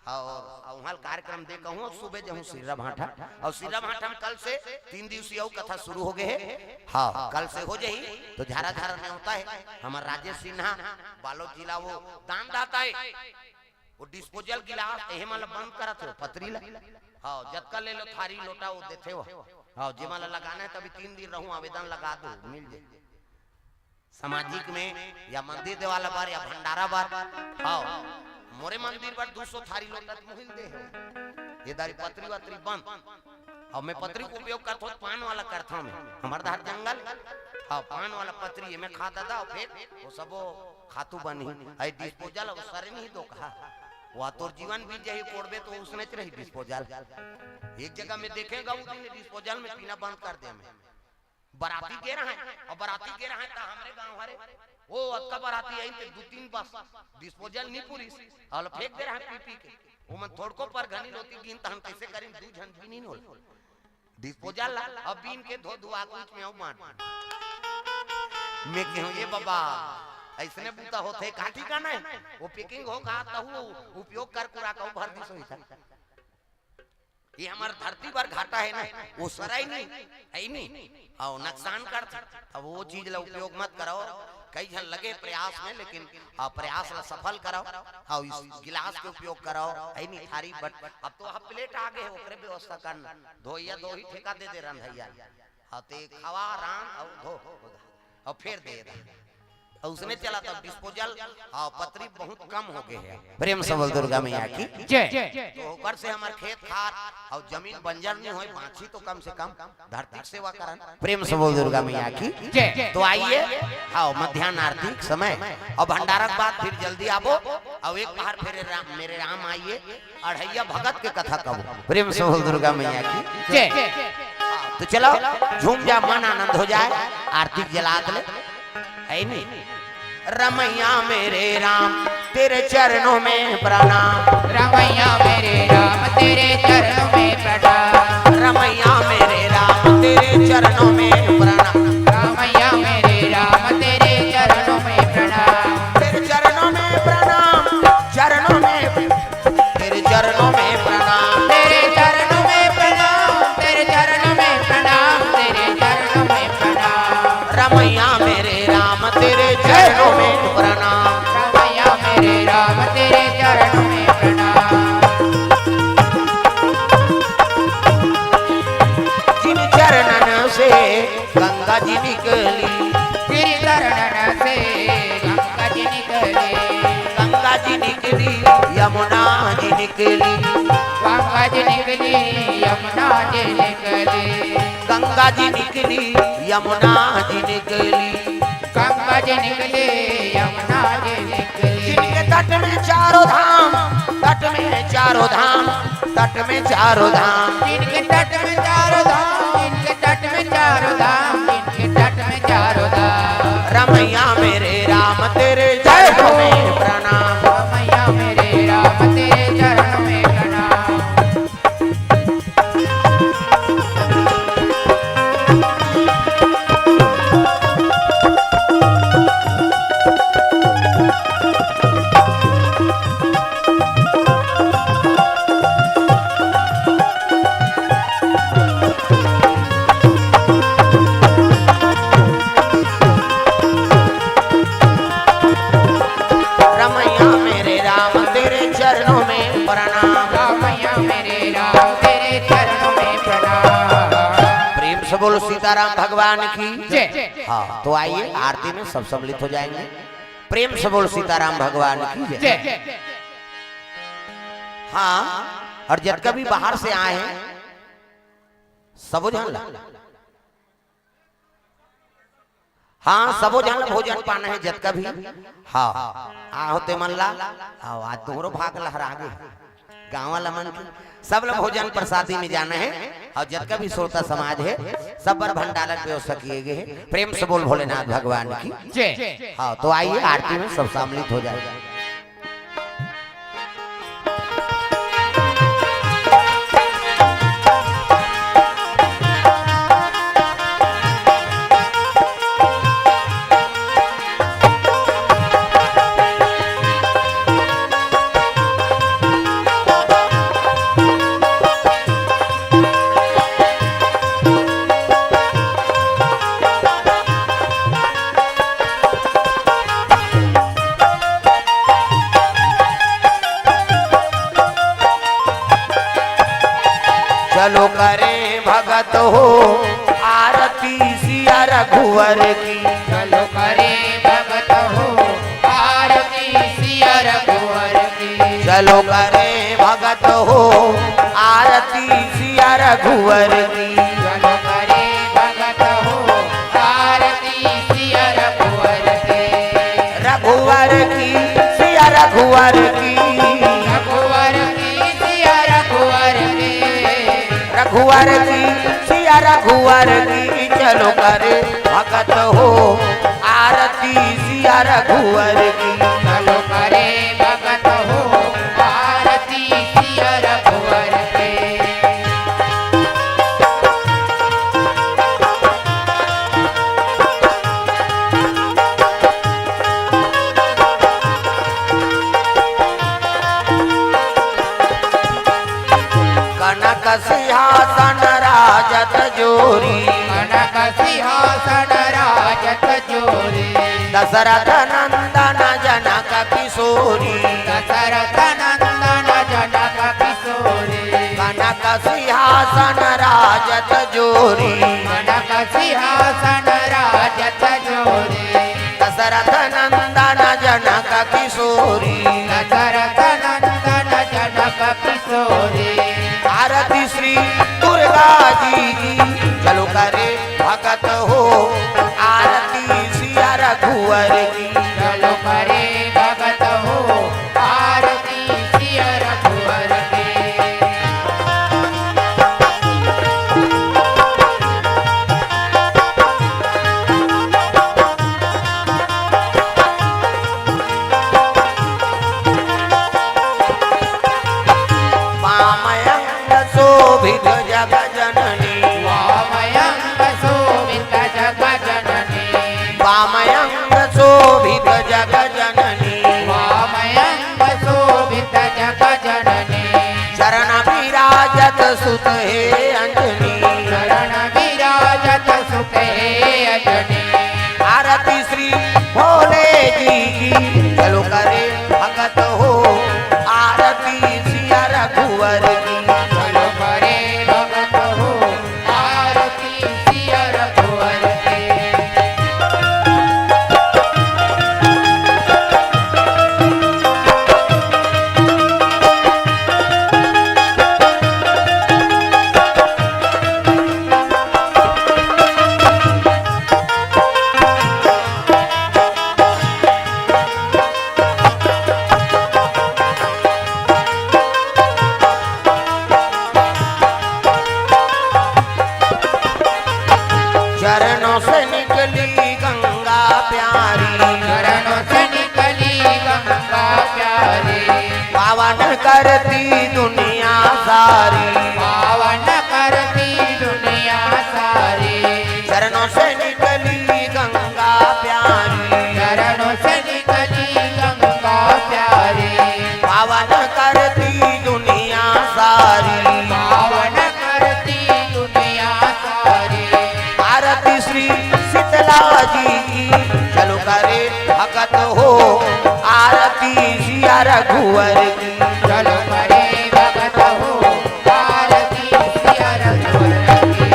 अउ, अउ उहाँ ल कार्यक्रम दे कहूँ, अउ सुबह जाहूँ सिर्रा भाठा, अउ सिर्रा भाठा में कल से तीन दिवसीय अउ कथा शुरू हो गए हे। हाँ, कल से हो जाही, त झारा झारा नेवता हे, हमर राजेश सिन्हा, बालोद जिला, वो दान दाता हे, वो disposal गिलास, एहे मन ल बंद करत हो, पतरी ल, हाँ, जतका ले लो थारी लोटा वो देथे हो, हाँ, जेमा ल लगाना हे, तभी तीन दिन रहूँ, आवेदन लगा दो, मिल जाए। सामाजिक में या मंदिर देवाला बर या भंडारा बर, हाँ, मोरे मंदिर बर दू सौ थारी लोटा त मुहिल दे हे। ये दारी पतरी वतरी बंद। अउ मैं पतरी के उपयोग करथों, पान वाला करथों मैं। हमर डहर जंगल, हाँ, पान वाला पतरी, एमे खा ददा, अउ फेर वो सबो खातू बनही। अइ disposal अउ सरे नहीं दो कहा। वो तोर जीवन बीत जाही, कोड़बे त उसनेच रही disposal। एक जगह में देखेंगा, वो दिन disposal में पीना बंद कर दे मैं। बराती गे रहय, अउ बराती गे रहय त हमरे गांव हरे, ओ अतका बराती आइन ते दू तीन बस disposal नी पुरिस, अउ फेंक दे रहय पी पी के। ओमन थोड़को परघनी ल ओती गिन त हम कइसे करिन, दू झन भी नी होला। Disposal ला अब बीन के धो धुआ के उच में अउ बांट। मैं केहूं, "ये बबा, अइसने बूता होथे, का ठिकाना हे?" वो packing हो गा तहू उपयोग कर कुरा कहू भर दिस होही त। ये हमर धरती बर घाटा हे ना, वो सराय नहीं, हे नहीं, अउ नुकसान करथे, तब वो चीज ला उपयोग मत करव। कई झन लगे प्रयास में, लेकिन, हाँ, प्रयास ला सफल करव, हाँ, इस गिलास के उपयोग करव, हे नहीं, थारी बट, अब तो वहाँ plate आ गए, ओकरे व्यवस्था करना, धोइया धोही ठेका दे दे रंधैया, हाँ, ते खवा रांध अउ धो, अउ फेर दे दे। अउ उसने चला तब डिस्पोजल, हाँ, पतरी बहुत कम हो गए हे। प्रेम से बोल दुर्गा मैया की। जय। तो ऊपर से हमर खेत खार अउ जमीन बंजर नहीं होय, बाँची तो कम से कम धरती के सेवा करन। प्रेम से बोल दुर्गा मैया की। जय। तो आइए, हाँ, मध्यान्ह आरती के समय अउ भंडारा के बाद फिर जल्दी आबो, अउ एक बार फिर राम, मेरे राम आइए, अढ़ैया भगत के कथा कहूँ। प्रेम से बोल दुर्गा मैया की। जय। तो चलो, झूम जा, मन आनंद हो जाए, आरती जला ले। है नहीं? रमैया मेरे राम, तेरे चरणों में प्रणाम। रमैया मेरे राम, तेरे चरणों में प्रणाम। रमैया मेरे राम, तेरे चरणों में प्रणाम। रमैया मेरे राम, तेरे चरणों में प्रणाम। तेरे चरणों में प्रणाम, चरणों में, तेरे चरणों में प्रणाम। तेरे चरणों में प्रणाम, तेरे चरणों में प्रणाम, तेरे चरणों में प्रणाम। रमैया मेरे राम, तेरे चरणों में प्रणाम। रमैया मेरे राम, तेरे चरणों में प्रणाम। जिन चरणन से गंगा जी निकली। गिरिधर नैन से गंगा जी निकली। गंगा जी निकली, यमुना जी निकली। गंगा जी निकली, यमुना जी निकली। गंगा जी निकली, यमुना जी निकली। गंगा जी निकली, यमुना जी निकली। जिनके तट में चारों धाम, तट में चारों धाम, तट में चारों धाम। जिनके तट में चारों धाम, जिनके तट में चारों धाम, जिनके तट में चारों धाम। रमैया मेरे राम, तेरे चरणों में प्रणाम। रमैया मेरे राम, तेरे चरणों में प्रणाम। रमैया मेरे राम, तेरे चरणों में प्रणाम। रमैया मेरे राम, तेरे चरणों में प्रणाम। प्रेम से बोलो सीताराम भगवान की। जय। हाँ, तो आइए, आरती में सब सम्मिलित हो जाएंगे। प्रेम से बोल सीताराम भगवान की जय। जय। हाँ, अउ जतका भी बाहर से आए हे, सबो झन ला, हाँ, सबो झन ला भोजन पाना हे, जतका भी, हाँ, आ होते मन ला, हाँ, आज तोहरो भाग लहरा गे। गाँव वाला मन के सब ला भोजन प्रसादी में जाना हे, अउ जतका भी श्रोता समाज हे, सब बर भंडारा के व्यवस्था किए गए हे। प्रेम से बोल भोलेनाथ भगवान की। जय। हाँ, तो आइए, आरती में सब सम्मिलित हो जाए। चलो करें भगत हो आरती सिया रघुवर की। चलो करें भगत हो आरती सिया रघुवर की। चलो करें भगत हो आरती सिया रघुवर की। चलो करें भगत हो आरती सिया रघुवर की। रघुवर की सिया रघुवर की। रघुवर की सिया रघुवर की। रघुवर की सिया रघुवर की। चलो करे भगत हो आरती सिया रघुवर की। चलो करे भगत हो आरती सिया रघुवर की। कनक सिंहासन राजत जोरी। कनक सिंहासन राजत जोरी। दशरथ नंदन जनक किशोरी। दशरथ नंदन जनक किशोरी। कनक सिंहासन राजत जोरी। कनक सिंहासन राजत जोरी। दशरथ किशोरी। दशरथ नंदन जनक किशोरी। आरती श्री दुर्गा जी की, चलो करे भगत हो। आरती सिया रघुवर की। चलो करे भगत हो, आरती सिया रघुवर की। वामयंग शोभित जग जननी। वामयंग शोभित जग जननी। वामयंग शोभित जग जननी। वामयंग शोभित जग जननी। चरण विराजत सुत हे अंजनी। चरण विराजत सुत हे अंजनी। आरती श्री भोले जी की, चलो करे भगत हो। आरती सिया रघुवर की। चलो करे भगत हो, आरती सिया रघुवर की। चरणों से निकली गंगा प्यारी। चरणों से निकली गंगा प्यारी। पावन करती दुनिया सारी। पावन करती दुनिया सारी। चरणों से निकली गंगा प्यारी। चरणों से निकली गंगा प्यारी। पावन करती दुनिया सारी। पावन करती दुनिया सारी। आरती श्री शीतला जी की, चलो करे भगत हो। आरती सिया रघुवर की। चलो करे भगत हो, आरती सिया रघुवर की।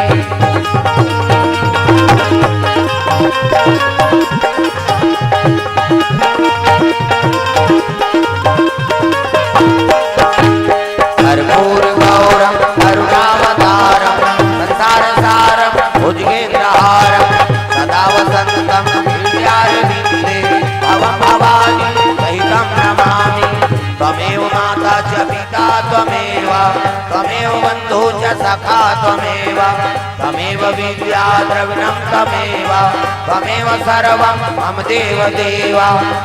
कर्पूर गौरम करुणावतारम संसार सारम भुजगेंद्रहारम सदा वसंतम हृदयारविंदे भवम भवानी सहितम नमामि। त्वमेव माता च पिता त्वमेव, त्वमेव बंधु च सखा त्वमेव, त्वमेव विद्या द्रविणं त्वमेव, त्वमेव सर्वं मम देव देव,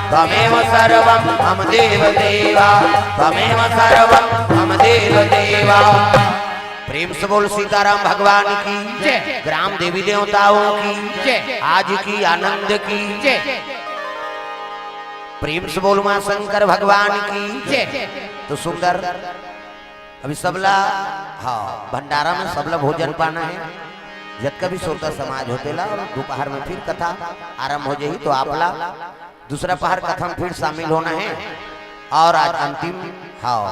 त्वमेव सर्वं मम देव देव, त्वमेव सर्वं मम देव देव। प्रेम से बोल सीताराम भगवान की जय। ग्राम देवी देवताओं की जय। आज की आनंद की जय। प्रेम से बोल माँ शंकर भगवान की जय। तो सुंदर अभी सबला, हाँ, भंडारा में सबला भोजन पाना है। जतका भी श्रोता समाज होते ला, दोपहर में फिर कथा आरंभ हो जाही, तो आपला दूसरा पहर कथा में फिर शामिल होना है। और आज अंतिम, हाँ,